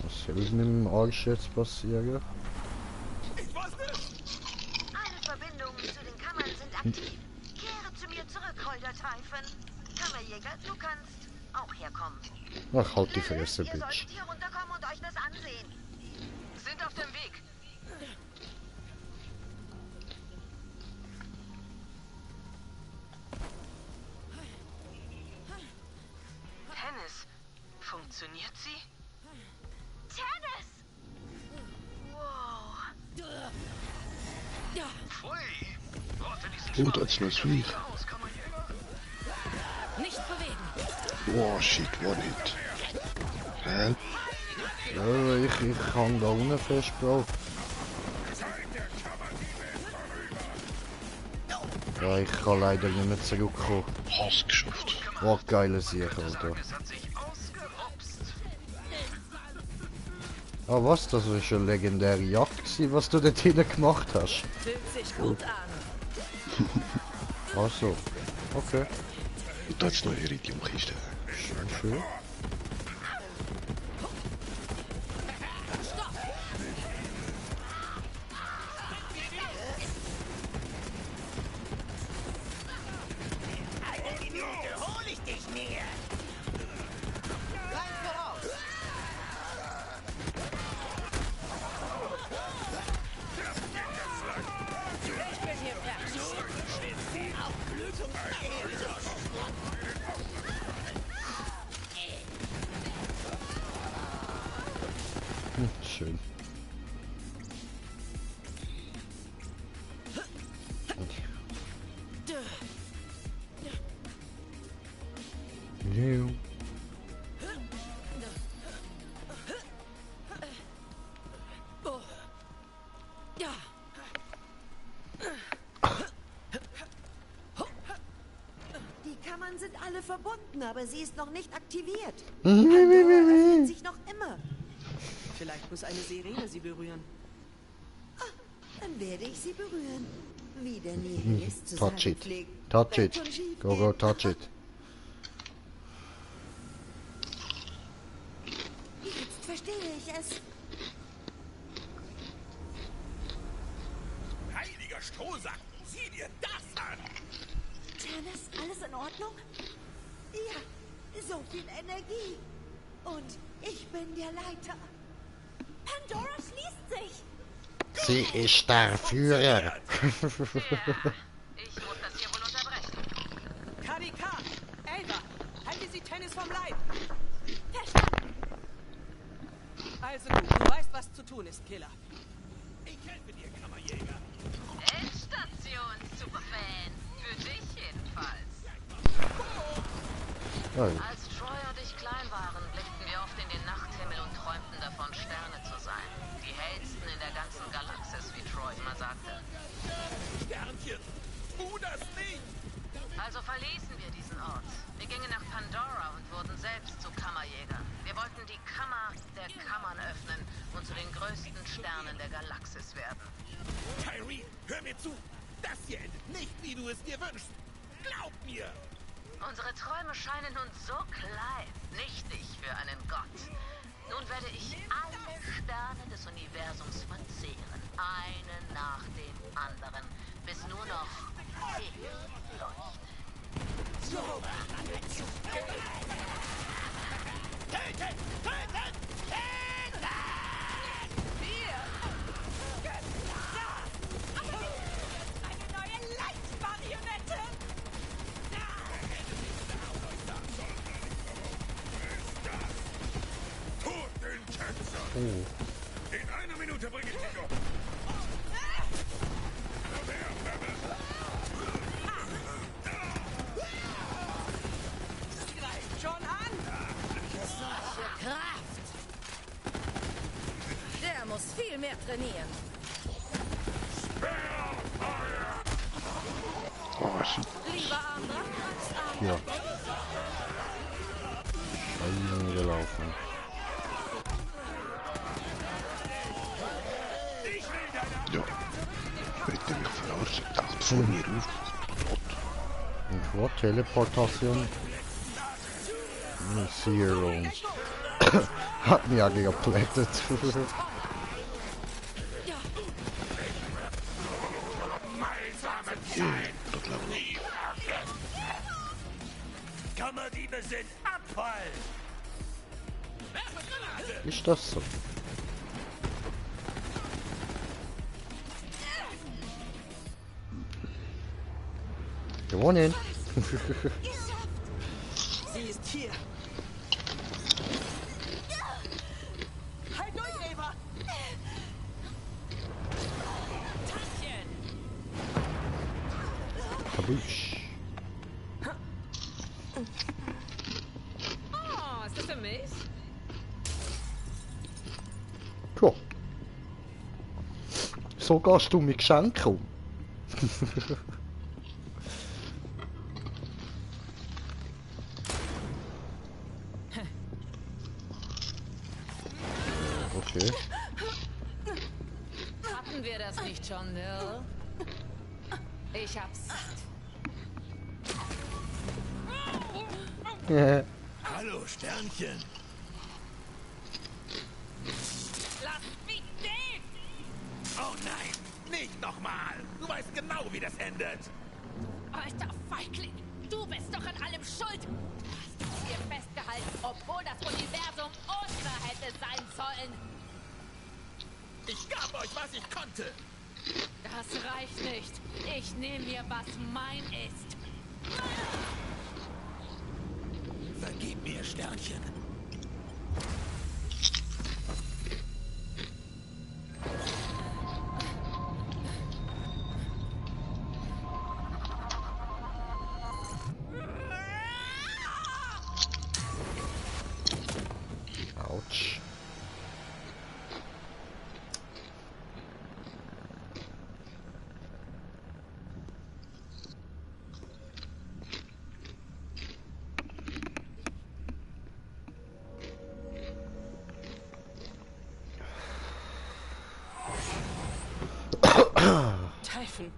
Was soll mit dem Arsch jetzt passieren? Alle Verbindungen zu den Kammern sind aktiv. Kehre zu mir zurück, Holder Typhon. Kammerjäger, du kannst auch herkommen. Ach, halt die Fresse, Ihr Bitch. solltet hier runterkommen und euch das ansehen. Sind auf dem Weg. Tennis. Funktioniert sie? Tennis! Wow. Oh, das ist neues Viech. Nicht bewegen. Oh, shit, one hit. Help. Ja, ich kann da unten festbauen. Ja, ich kann leider nicht mehr zurückkommen. Hast geschafft. Oh, geile Sieg, Alter. Ah, was? Das war schon eine legendäre Jagd gewesen, was du dort hinten gemacht hast. Fühlt sich gut an. Ach so. Okay. Und das ist noch Iridium-Kiste. Schön, schön. Hol ich dich mir! Rein voraus! Ich bin hier fertig. Schön. Leo. Ja. Die Kammern sind alle verbunden, aber sie ist noch nicht aktiviert. Pandora öffnet sich noch immer. Vielleicht muss eine Sirene sie berühren. Dann werde ich sie berühren. Wie der Nihilist zu Touch sagen it. pflegt. Touch Wird it. schon schief Go, go, gehen. touch it. Jetzt verstehe ich es. Heiliger Strohsack, sieh dir das an! Janice, alles in Ordnung? Ja, so viel Energie. Und ich bin der Leiter. Pandora schließt sich. Sie ist der Führer. Ich muss das hier wohl unterbrechen. KDK! Elva! Halten Sie Tennis vom Leib! Verstanden. Also gut, du weißt, was zu tun ist, Killer. Ich helfe dir, Kammerjäger. Endstation, Superfan. Für dich jedenfalls. Als Troy und ich klein waren, blickten wir oft in den Nachthimmel und träumten davon, Sterne zu sein. Die hellsten in der ganzen Galaxis, wie Troy immer sagte. Sternchen, tu das nicht! Also verließen wir diesen Ort. Wir gingen nach Pandora und wurden selbst zu Kammerjägern. Wir wollten die Kammer der Kammern öffnen und zu den größten Sternen der Galaxis werden. Tyreen, hör mir zu! Das hier endet nicht, wie du es dir wünschst! Glaub mir! Unsere Träume scheinen nun so klein, nichtig für einen Gott. Nun werde ich alle Sterne des Universums anderen, bis nur noch ich leuchte. Töten! Töten! Töten! Eine neue Leitmarionette! Tod den Tänzer! Oh. In einer Minute bringe ich dich um! Greift schon an! Solche Kraft! Der muss viel mehr trainieren. Oh, shit. Lieber Armband als Armband. Ja. Scheiße gelaufen. Ja. Wollt ihr mich verarschen? Dacht vor mir auf. Und what? Teleportation? Zero. Hat mich eigentlich geplättet. Kammerdiebe sind Abfall! Ist das so? Gewonnen! Sie ist hier. Halt durch, Eva! Kabusch. Oh, ist das für mich? Tja. So gehst du mit Geschenken um. Okay. Hatten wir das nicht schon, Bill? Ich hab's. Hallo, Sternchen! Lass mich stehen! Oh nein, nicht nochmal! Du weißt genau, wie das endet! Alter Feigling, du bist doch an allem schuld! Du hast hier festgehalten, obwohl das Universum unser hätte sein sollen! Ich gab euch, was ich konnte! Das reicht nicht. Ich nehme mir, was mein ist. Vergib mir, Sternchen. Autsch. Typhon.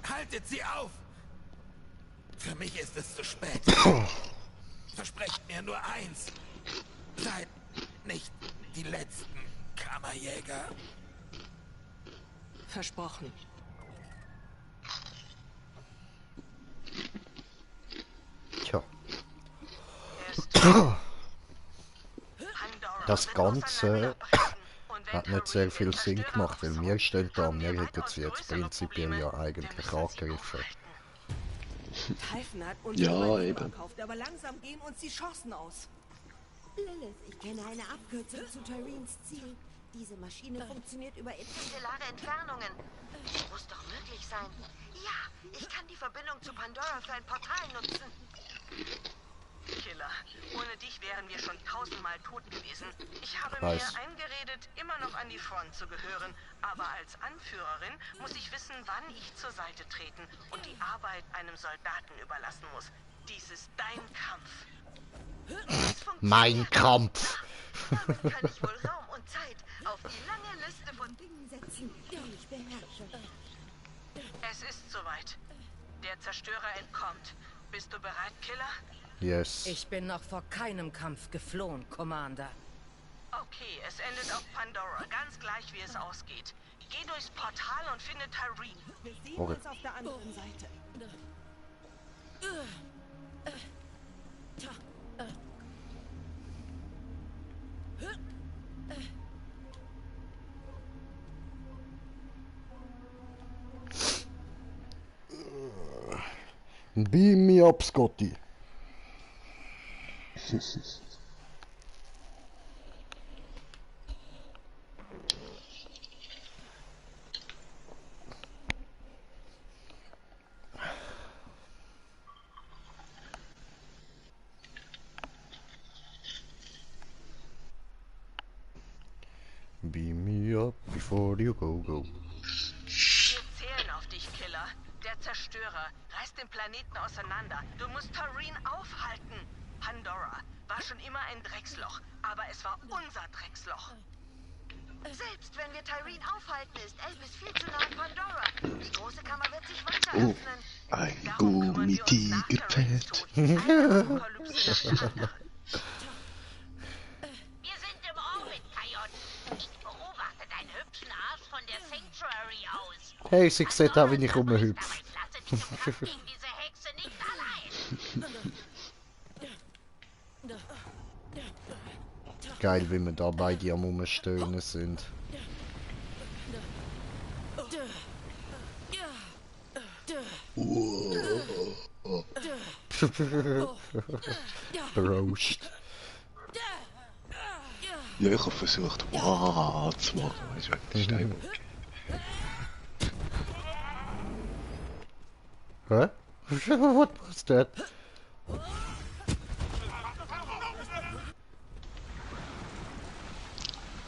Haltet sie auf! Für mich ist es zu spät. Versprecht mir nur eins. Seid nicht die letzten Kammerjäger. Versprochen. Tja. Das Ganze hat nicht sehr viel Sinn gemacht, weil wir stehen da und wir hätten sie jetzt prinzipiell ja eigentlich angegriffen. Typhon hat uns Ja, eben. verkauft, aber langsam gehen uns die Chancen aus. Lilith, ich kenne eine Abkürzung zu Tyreens Ziel. Diese Maschine funktioniert über Interstellare Entfernungen. Muss doch möglich sein. Ja, ich kann die Verbindung zu Pandora für ein Portal nutzen. Killer, ohne dich wären wir schon 1000-mal tot gewesen. Ich habe mir Weiß. eingeredet, immer noch an die Front zu gehören. Aber als Anführerin muss ich wissen, wann ich zur Seite treten und die Arbeit einem Soldaten überlassen muss. Dies ist dein Kampf. Mein Kampf! Damit kann ich wohl Raum und Zeit auf die lange Liste von Dingen setzen, die ich beherrsche. Es ist soweit. Der Zerstörer entkommt. Bist du bereit, Killer? Yes. Ich bin noch vor keinem Kampf geflohen, Commander. Okay, es endet auf Pandora, ganz gleich wie es ausgeht. Geh durchs Portal und finde Tyreen. Wir sehen Okay. uns auf der anderen Seite. Beam me up, Scotty. Beam me up before you go. Wir zählen auf dich, Killer. Der Zerstörer reißt den Planeten auseinander. Du musst Tyreen aufhalten. Pandora war schon immer ein Drecksloch, aber es war unser Drecksloch. Selbst wenn wir Tyreen aufhalten, ist Elvis viel zu nah an Pandora. Die große Kammer wird sich weiter öffnen. Ein Gummitigerpferd. Wir sind im Orbit, Coyote. Ich beobachte deinen hübschen Arsch von der Sanctuary aus. Hey, sie sieht da, wie ich rumhüpfe. Lasse dich im Kampf gegen diese Hexe nicht allein. Geil, wie wir da beide am Umstöhnen sind. Roast. Ja, ich habe versucht, wow zu machen, weißt du, wegen der Steinbock. Hä? What was that?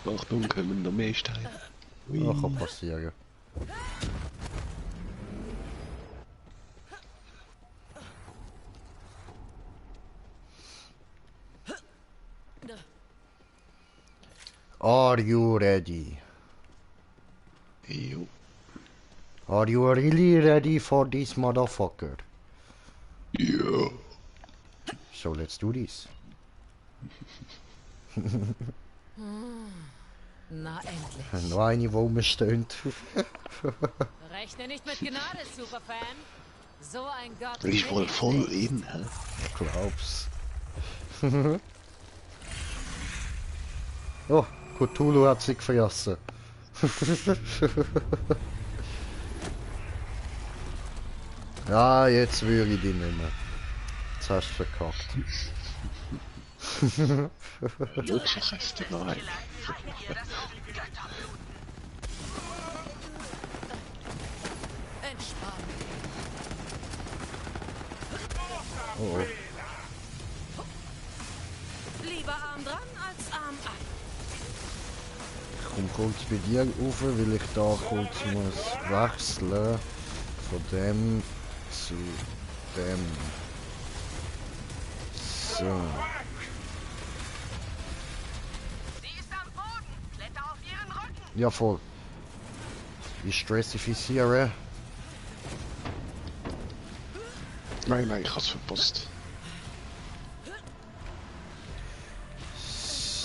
Achtung, kommen noch mehr Steine. Oh, kann passieren. Are you ready? Jo. Are you really ready for this motherfucker? Ja. So let's do this. Na endlich. Noch eine, die rumstöhnt. Rechne nicht mit Gnade, Superfan. So ein Gott. Ich wohl voll in, hä? Ich glaub's. Oh, Cthulhu hat sich vergessen. Ja, jetzt würde ich dich nicht mehr. Jetzt hast du verkackt. Wirklich hast du noch einen. Entspannt. Oh. Lieber Arm dran als Arm ab. Ich komme kurz bei dir rauf, weil ich da kurz muss wechseln. Von dem zu dem. So. Sie ist am Boden. Kletter auf ihren Rücken. Ja, voll. Ich stressifisiere. Nein, nein, ich hab's verpasst.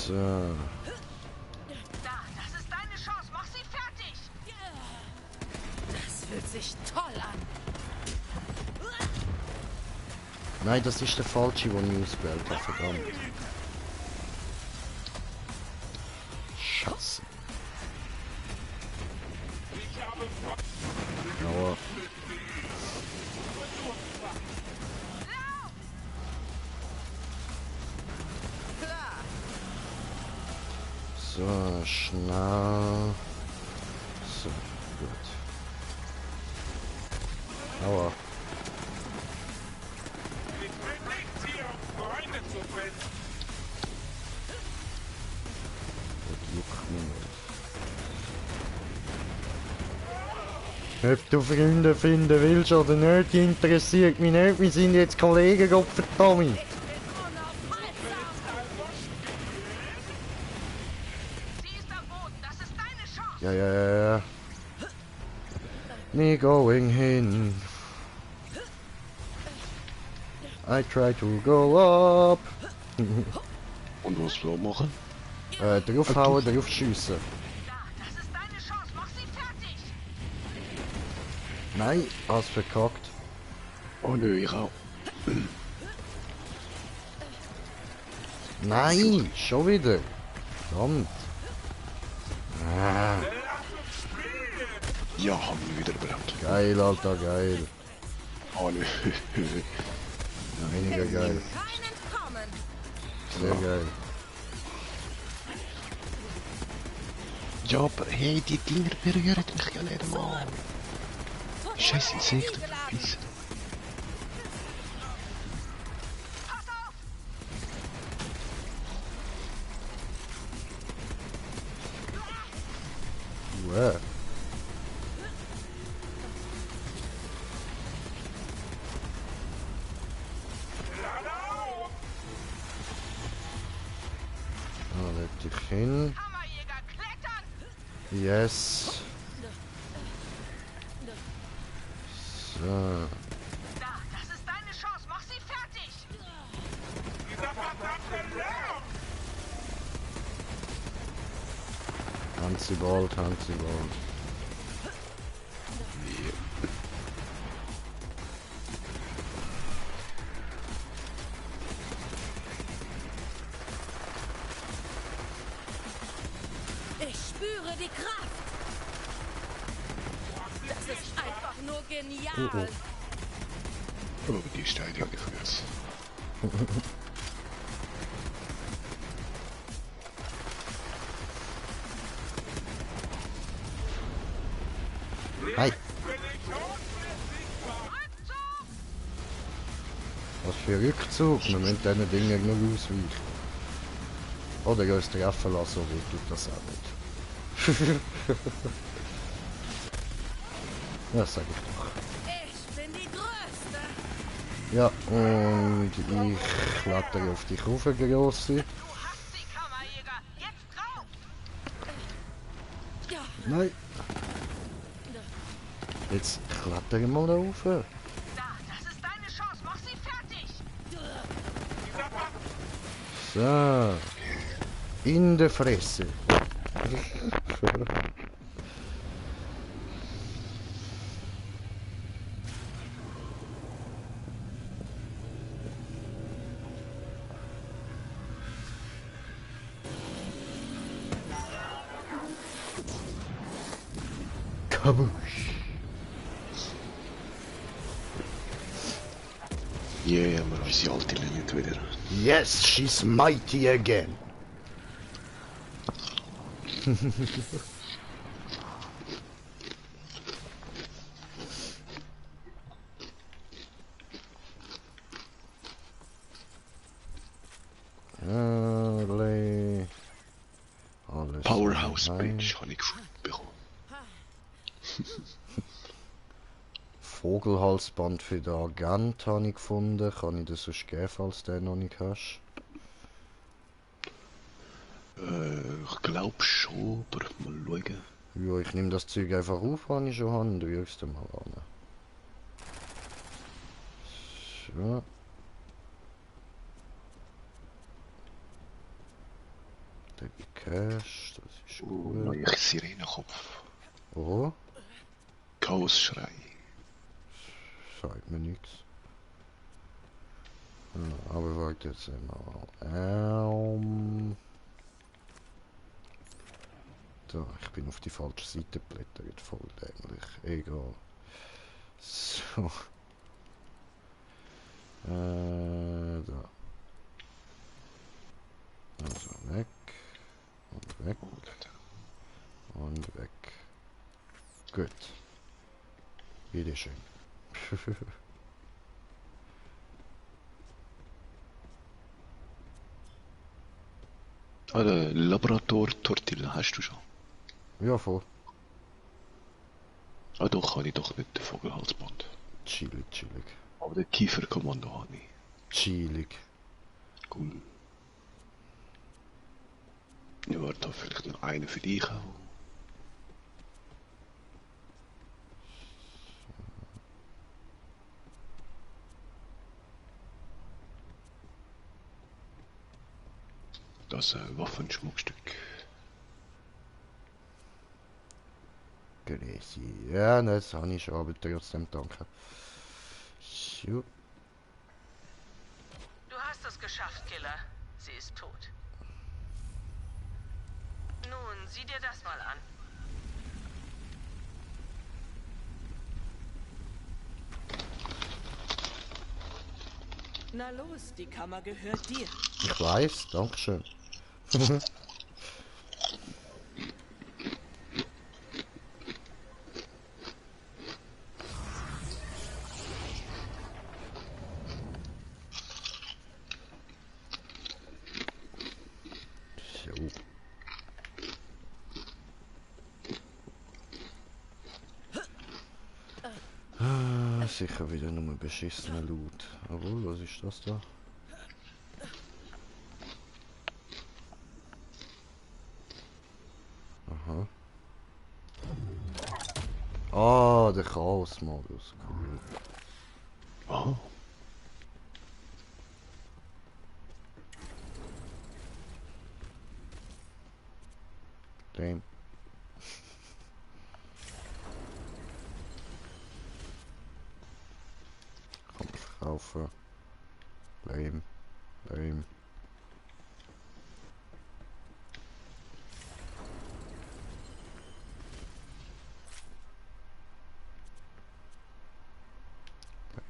So. Da, das ist deine Chance. Mach sie fertig. Das fühlt sich toll an. Nein, das ist der falsche, den ich ausgewählt habe, verdammt. Scheiße. Aber... So, schnell. So, gut. Aua. Ob du Freunde finden willst oder nicht, interessiert mich nicht. Wir sind jetzt Kollegen, Gottverdammt. Ja, ja, ja, ja. Me going in. I try to go up. Und was wir machen? Draufhauen, draufschiessen. Das ist deine Chance. Mach sie fertig. Nein, hast verkackt. Oh nö, ich auch. Nein, schon wieder. Verdammt. Ah. Ja, haben wir wieder überlebt. Geil, Alter, geil. Oh nö. Weniger geil. Sehr geil. Ja, aber hey, die Dinger berühren mich ja nicht mal. Scheiß Insekten. Pisse. Wow. Da leg dich hin. Yes. So. Da, das ist deine Chance. Mach sie fertig. Dieser verdammte Lärm! Tanziball, Tanziball. Ich spüre die Kraft. Das ist einfach nur genial. Oh, die Steine gefriert. Hi. Was für Rückzug? Wir müssen diesen Dingen nur ausweichen. Oder uns treffen lassen, so wie tut das auch nicht. Das sag ich doch. Ich bin die Größte. Ja, und ich klettere auf die Kufe, Grossi. Nein. Jetzt kletter ich mal da rauf. Da, das ist deine Chance. Mach sie fertig. So. In der Fresse. Kaboosh. Yeah, maar is die altijd in het weer. Yes, she's mighty again. Alles Powerhouse Bridge habe ich gefunden bekommen. Vogelhalsband für den Agent habe ich gefunden. Kann ich das sonst geben, falls du den noch nicht hast? Ich glaube schon, aber mal schauen. Ja, ich nehme das Zeug einfach auf, was ich schon habe, und rühre es mal an. So. Der Cash, das ist gut. Neuer Sirenenkopf. Oh? Chaosschrei. Sagt mir nichts. Ja, aber warte jetzt mal. Da, ich bin auf die falsche Seite geblättert, voll dämlich. Egal. So. Da. Also weg. Und weg. Und weg. Gut. Bitteschön. Der Laborator-Tortilla hast du schon? Ja, voll. Ah doch, habe ich doch nicht den Vogelhalsband. Chillig, chillig. Aber den Kieferkommando habe ich. Chillig. Cool. Ja, warte, da vielleicht noch einen für dich auch. Das Waffenschmuckstück. gelesen. Ja, das habe ich schon, aber trotzdem danke. So. Du hast es geschafft, Killer. Sie ist tot. Nun, sieh dir das mal an. Na los, die Kammer gehört dir. Ich weiß, dankeschön. Sicher wieder nur beschissener Loot. Obwohl, was ist das da? Aha. Ah, der Chaos-Modus. Cool. Oh. Damn. Verkaufen. Lame. Lame.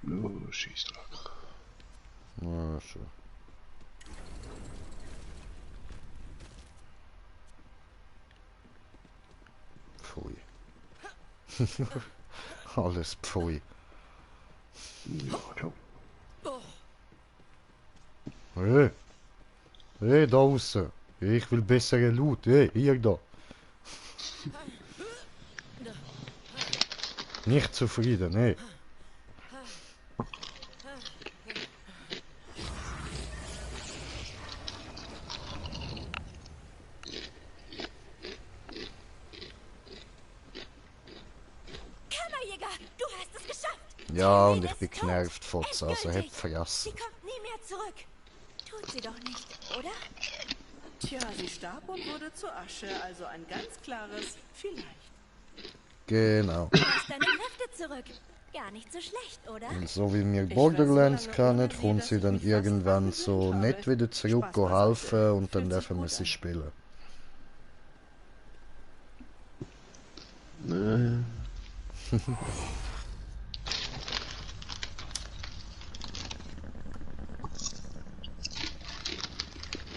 Oh, Schießtrag. Na, schon. Pfui. Alles Pfui. Ja, ciao. Hey. Hey, da außen. Ich will bessere Loot. Hey, hier da. Nicht zufrieden, hey. Kammerjäger, du hast es geschafft. Ja, und ich bin genervt, Fotz, also hab vergessen. Sie kommt nie mehr zurück. Tut sie doch nicht, oder? Tja, sie starb und wurde zu Asche, also ein ganz klares Vielleicht. Genau. Du hast deine Kräfte zurück. Gar nicht so schlecht, oder? Und so wie wir Borderlands kennen, kommt sie dann irgendwann so nicht wieder zurück und helfen und dann dürfen wir sie spielen. Nee.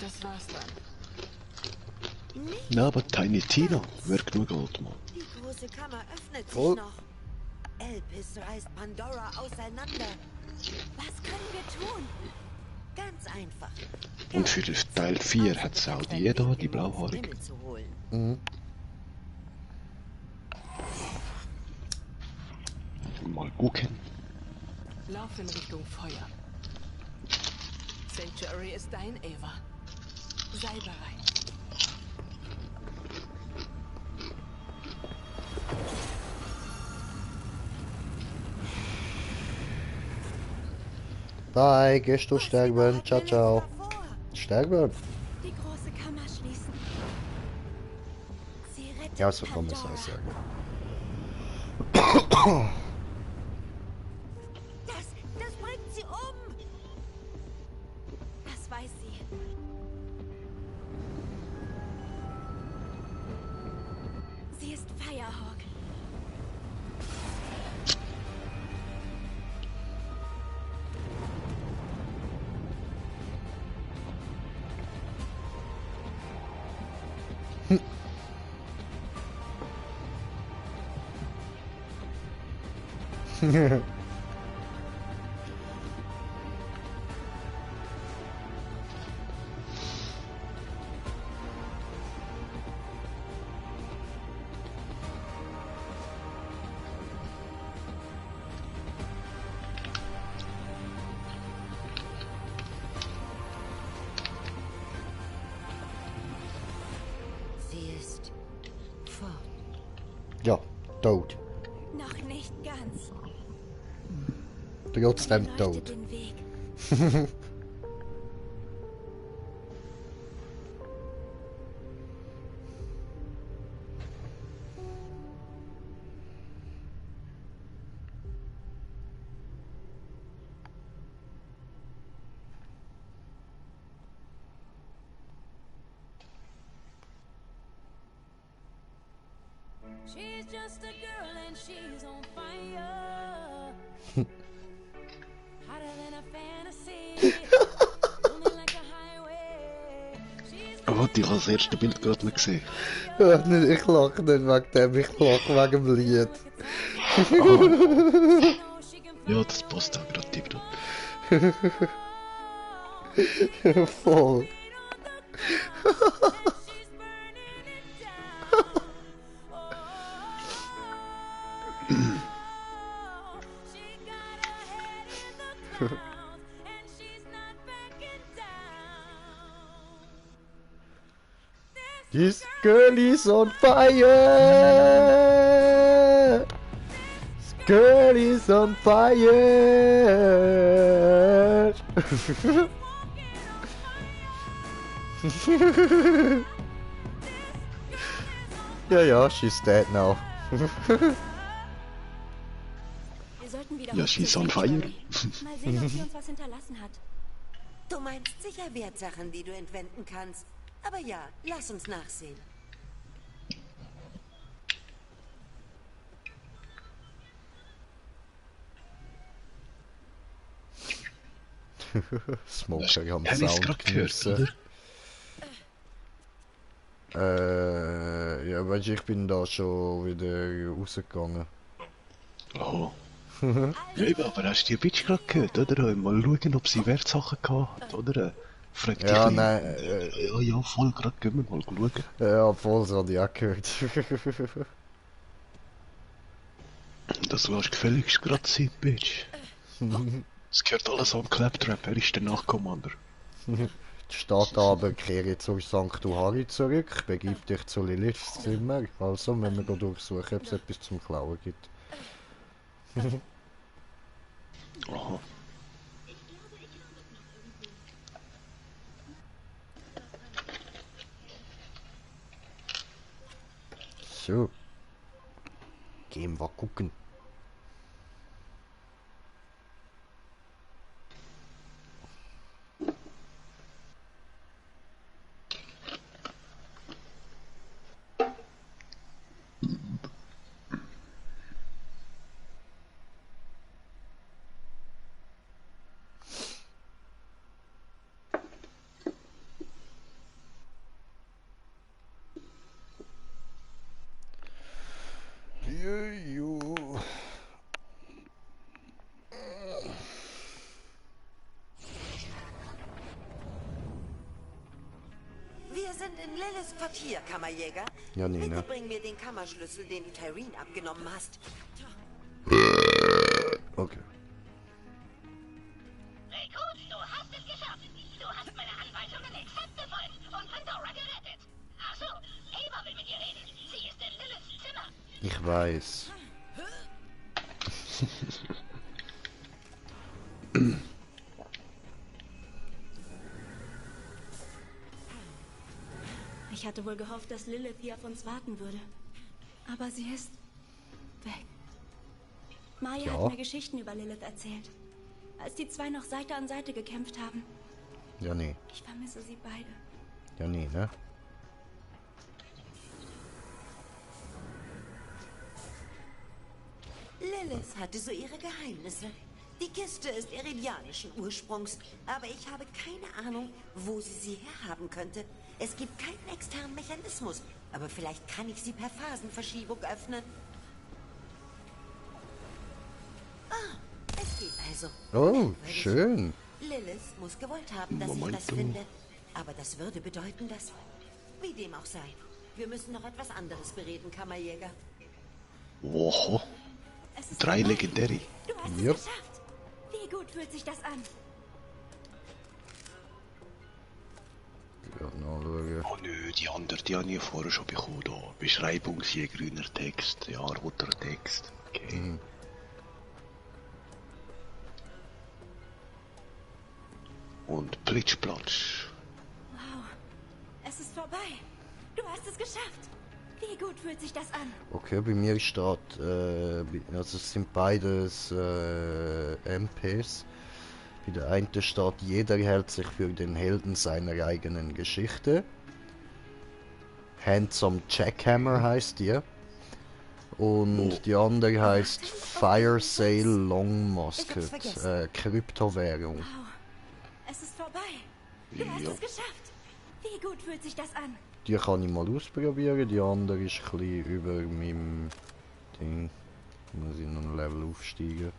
Das war's dann. Na, aber Tiny Tina, wer genug Geld, Mann. Die große Kammer öffnet sich Voll. noch. Elpis reißt Pandora auseinander. Was können wir tun? Ganz einfach. Und für Teil 4 hat es auch die da, die blauhaarige. Himmel zu holen. Mhm. Mal gucken. Lauf in Richtung Feuer. Sanctuary ist dein, Ava. Sei bereit. Bye, gehst du sterben. Ciao, ciao. Sterben? Die große Kammer schließen. Sie rettet Ja, so kann man es Pandora. auch sagen. Das bringt sie um. Das weiß sie. Sie ist Firehawk. Sie ist fort. Ja, tot. Noch nicht ganz. Trotzdem Leuchtet tot. den Weg. She's just a girl and she's on fire. Hotter than a fantasy. Only like a highway. Warte, ich habe das erste Bild gerade noch gesehen. Ich lache nicht wegen dem, ich lache wegen dem Lied. Ja, das passt auch gerade tiptop. Voll. This girl is on fire. This girl is on fire. Ja, she's dead now. Wir sollten wieder Ja, she's on fire. Mal sehen, ob sie uns was hinterlassen hat. Du meinst sicher Wertsachen, die du entwenden kannst. Aber ja, lass uns nachsehen. Smoker am Hab ich's Sound grad gehört, geniessen. Ja, weißt du, ich bin da schon wieder rausgegangen. Oh. Ja, eben, aber hast du die Bitch gerade gehört, oder? Mal schauen, ob sie Wertsachen gehabt hat, oder? Frag dich Ja, ein. nein. Ja, voll, gerade gehen wir mal schauen. Ja, voll, das habe ich auch gehört. Das lässt gefälligst gerade sein, Bitch. Es gehört alles am Claptrap, er ist der Nachkommander. Die Stadt aber kehre zu St. Uhari zurück, begib dich zu Liliths Zimmer. Also, wenn wir durchsuchen, ob es etwas zum Klauen gibt. Aha. So. Gehen wir gucken. Wir sind in Liliths Quartier, Kammerjäger. Ja, nee, Bitte ne? bring mir den Kammerschlüssel, den du Tyreen abgenommen hast. Okay. Hey, gut, du hast es geschafft. Du hast meine Anweisungen exakt befolgt und Pandora gerettet. Ach so, Eva will mit dir reden. Sie ist in Liliths Zimmer. Ich weiß. Ich hatte wohl gehofft, dass Lilith hier auf uns warten würde. Aber sie ist weg. Maya Ja. hat mir Geschichten über Lilith erzählt. Als die zwei noch Seite an Seite gekämpft haben. Ja, nee. Ich vermisse sie beide. Ja, nee, ne? Lilith hatte so ihre Geheimnisse. Die Kiste ist iridianischen Ursprungs, aber ich habe keine Ahnung, wo sie herhaben könnte. Es gibt keinen externen Mechanismus, aber vielleicht kann ich sie per Phasenverschiebung öffnen. Ah, es geht also. Oh, schön. Lilith muss gewollt haben, dass ich das finde. Aber das würde bedeuten, dass... Wie dem auch sei. Wir müssen noch etwas anderes bereden, Kammerjäger. Wow. 3 Legendäre. Du hast es Yep. geschafft. Wie gut fühlt sich das an? Ja, schauen. Oh nö, die andere, die habe ich vorher schon bekommen. Da. Beschreibung, hier grüner Text, ja, roter Text. Okay. Und Plitschplatsch. Wow. Es ist vorbei. Du hast es geschafft. Wie gut fühlt sich das an? Okay, bei mir steht, also es sind beides MPs. Bei der einen steht, jeder hält sich für den Helden seiner eigenen Geschichte. Handsome Jackhammer heißt die. Und die andere heißt Fire Sale Long Musket, Kryptowährung. Wow, es ist vorbei. Du hast es geschafft. Wie gut fühlt sich das an? Die kann ich mal ausprobieren, die andere ist ein bisschen über meinem Ding. Muss ich noch ein Level aufsteigen.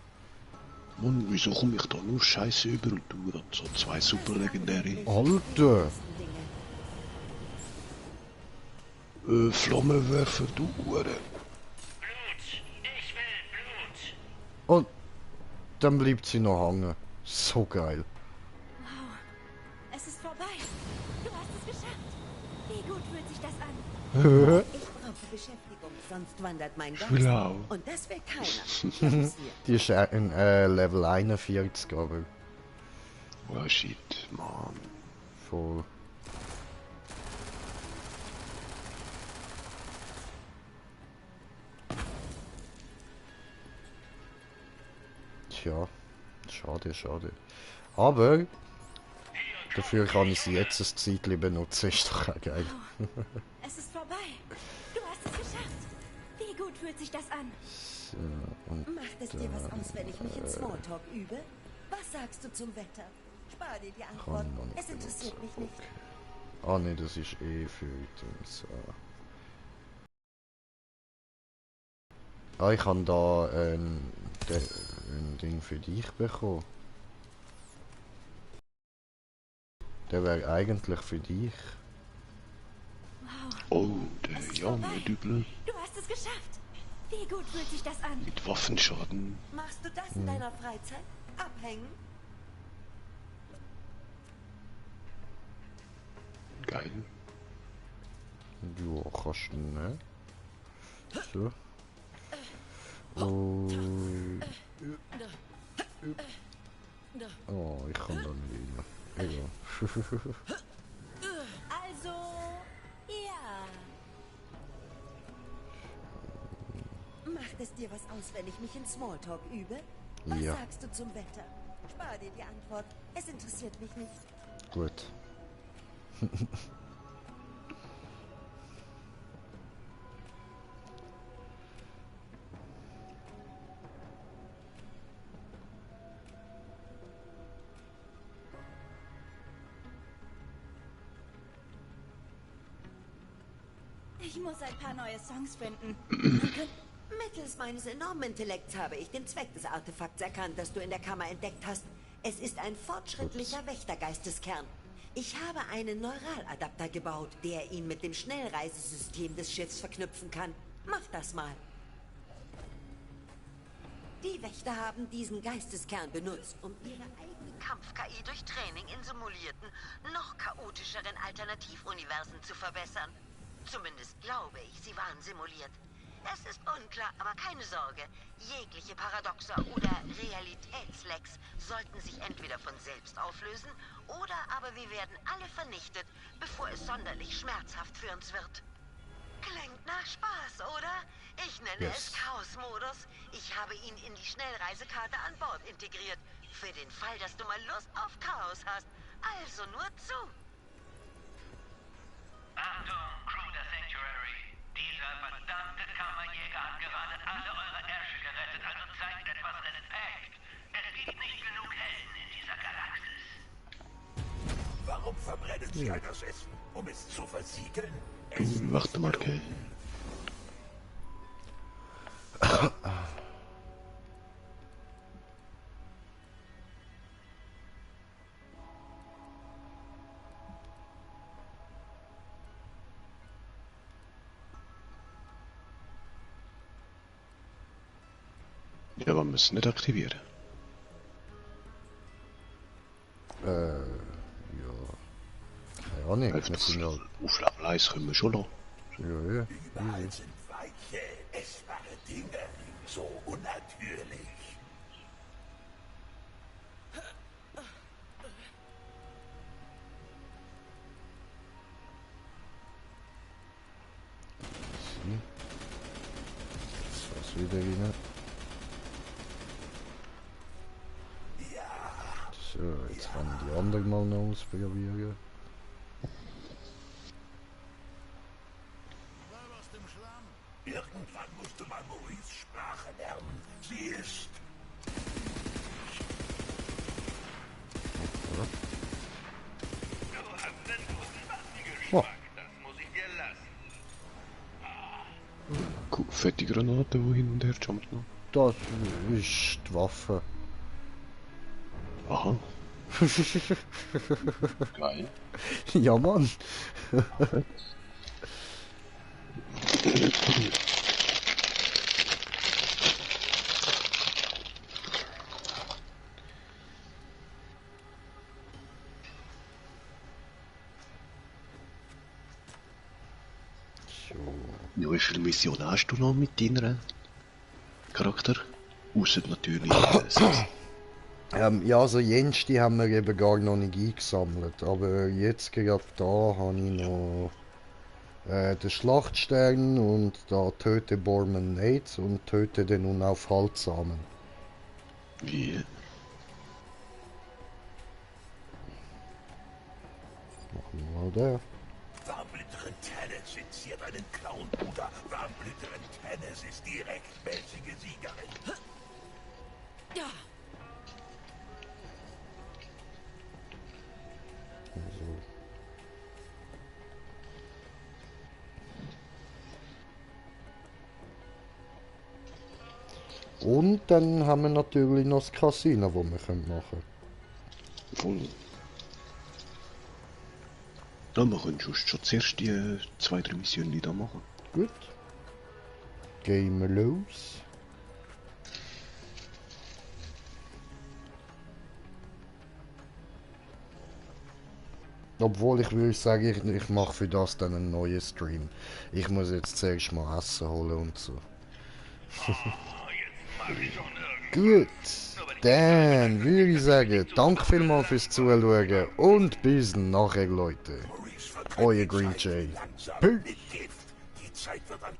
Mann, wieso komme ich da nur Scheiße über und du dann so 2 super legendäre? Alter! Flammenwerfer, du Hure. Und dann bleibt sie noch hängen. So geil. Wow, es ist vorbei. Du hast es geschafft. Wie gut fühlt sich das an? Ich brauche Beschäftigung, sonst wandert mein Ich will auch. Geist. Und das will keiner. Die ist in Level 41, aber... Oh shit, Mann. Voll. Tja, schade, schade. Aber dafür kann ich sie jetzt ein Zeitchen benutzen, ist doch auch geil. Es ist vorbei. Du hast es geschafft. Wie gut fühlt sich das an? So, und Macht es dir was aus, wenn ich mich in Smalltalk übe? Was sagst du zum Wetter? Spar dir die Antwort. Es interessiert mich nicht. Ah ne, das ist eh für Dings. Ich habe da ein Ding für dich bekommen. Der wäre eigentlich für dich. Wow. Oh, der Jammer-Dübel. Du hast es geschafft. Wie gut fühlt sich das an? Mit Waffenschaden. Machst du das in deiner Freizeit? Abhängen? Geil. Ja, kannst du, ne? So. Und... Oh, ich kann da nicht rein. Egal. Also, ja. Macht es dir was aus, wenn ich mich in Smalltalk übe? Was Ja. sagst du zum Wetter? Spar dir die Antwort. Es interessiert mich nicht. Gut. Ich muss ein paar neue Songs finden. Mittels meines enormen Intellekts habe ich den Zweck des Artefakts erkannt, das du in der Kammer entdeckt hast. Es ist ein fortschrittlicher Wächtergeisteskern. Ich habe einen Neuraladapter gebaut, der ihn mit dem Schnellreisesystem des Schiffs verknüpfen kann. Mach das mal. Die Wächter haben diesen Geisteskern benutzt, um ihre eigene Kampf-KI durch Training in simulierten, noch chaotischeren Alternativuniversen zu verbessern. Zumindest glaube ich, sie waren simuliert. Es ist unklar, aber keine Sorge. Jegliche Paradoxa oder Realitätslecks sollten sich entweder von selbst auflösen oder aber wir werden alle vernichtet, bevor es sonderlich schmerzhaft für uns wird. Klingt nach Spaß, oder? Ich nenne es Chaos-Modus. Ich habe ihn in die Schnellreisekarte an Bord integriert. Für den Fall, dass du mal Lust auf Chaos hast. Also nur zu. Achtung, Crew der Sanctuary. Dieser verdammte Kammerjäger hat gerade alle eure Ärsche gerettet, also zeigt etwas Respekt. Es gibt nicht genug Helden in dieser Galaxis. Warum verbrennen Sie all das Essen? Um es zu versiegeln? Warte mal, okay. Ja, wir müssen nicht aktivieren. Ja. Keine Ahnung, wir sind ja... Auf Level 1 können wir schon noch. Ja, Überall easy. sind weiche, essbare Dinge. So unnatürlich. Das wieder rein. So, jetzt kann ich die andere mal noch ausprobieren. Irgendwann musst du mal Oh. Cool, fette Granate, die hin und her jumpt noch. Das ist die Waffe. Aha. Geil. Ja, Mann. Ja, wie viele Missionen hast du noch mit deinem Charakter? Ausser natürlich ja, also Jens, die haben wir eben gar noch nicht eingesammelt. Aber jetzt gerade da habe ich noch den Schlachtstern und da töte Borman Nates und töte den Unaufhaltsamen. Wie? Machen wir mal der. Warmblüterin Tennis seziert einen Clown-Bruder. Warmblüterin Tennis ist die rechtmäßige Siegerin. Ja. Und dann haben wir natürlich noch das Casino, das wir machen können. Voll. Ja, wir können schon zuerst die 2-3 Missionen da machen. Gut. Gehen wir los. Obwohl ich würde sagen, ich mache für das dann einen neuen Stream. Ich muss jetzt zuerst mal Essen holen und so. Gut, dann würde ich sagen, danke vielmals fürs Zuschauen und bis nachher, Leute. Euer Green Jay. Peace. Die Zeit wird an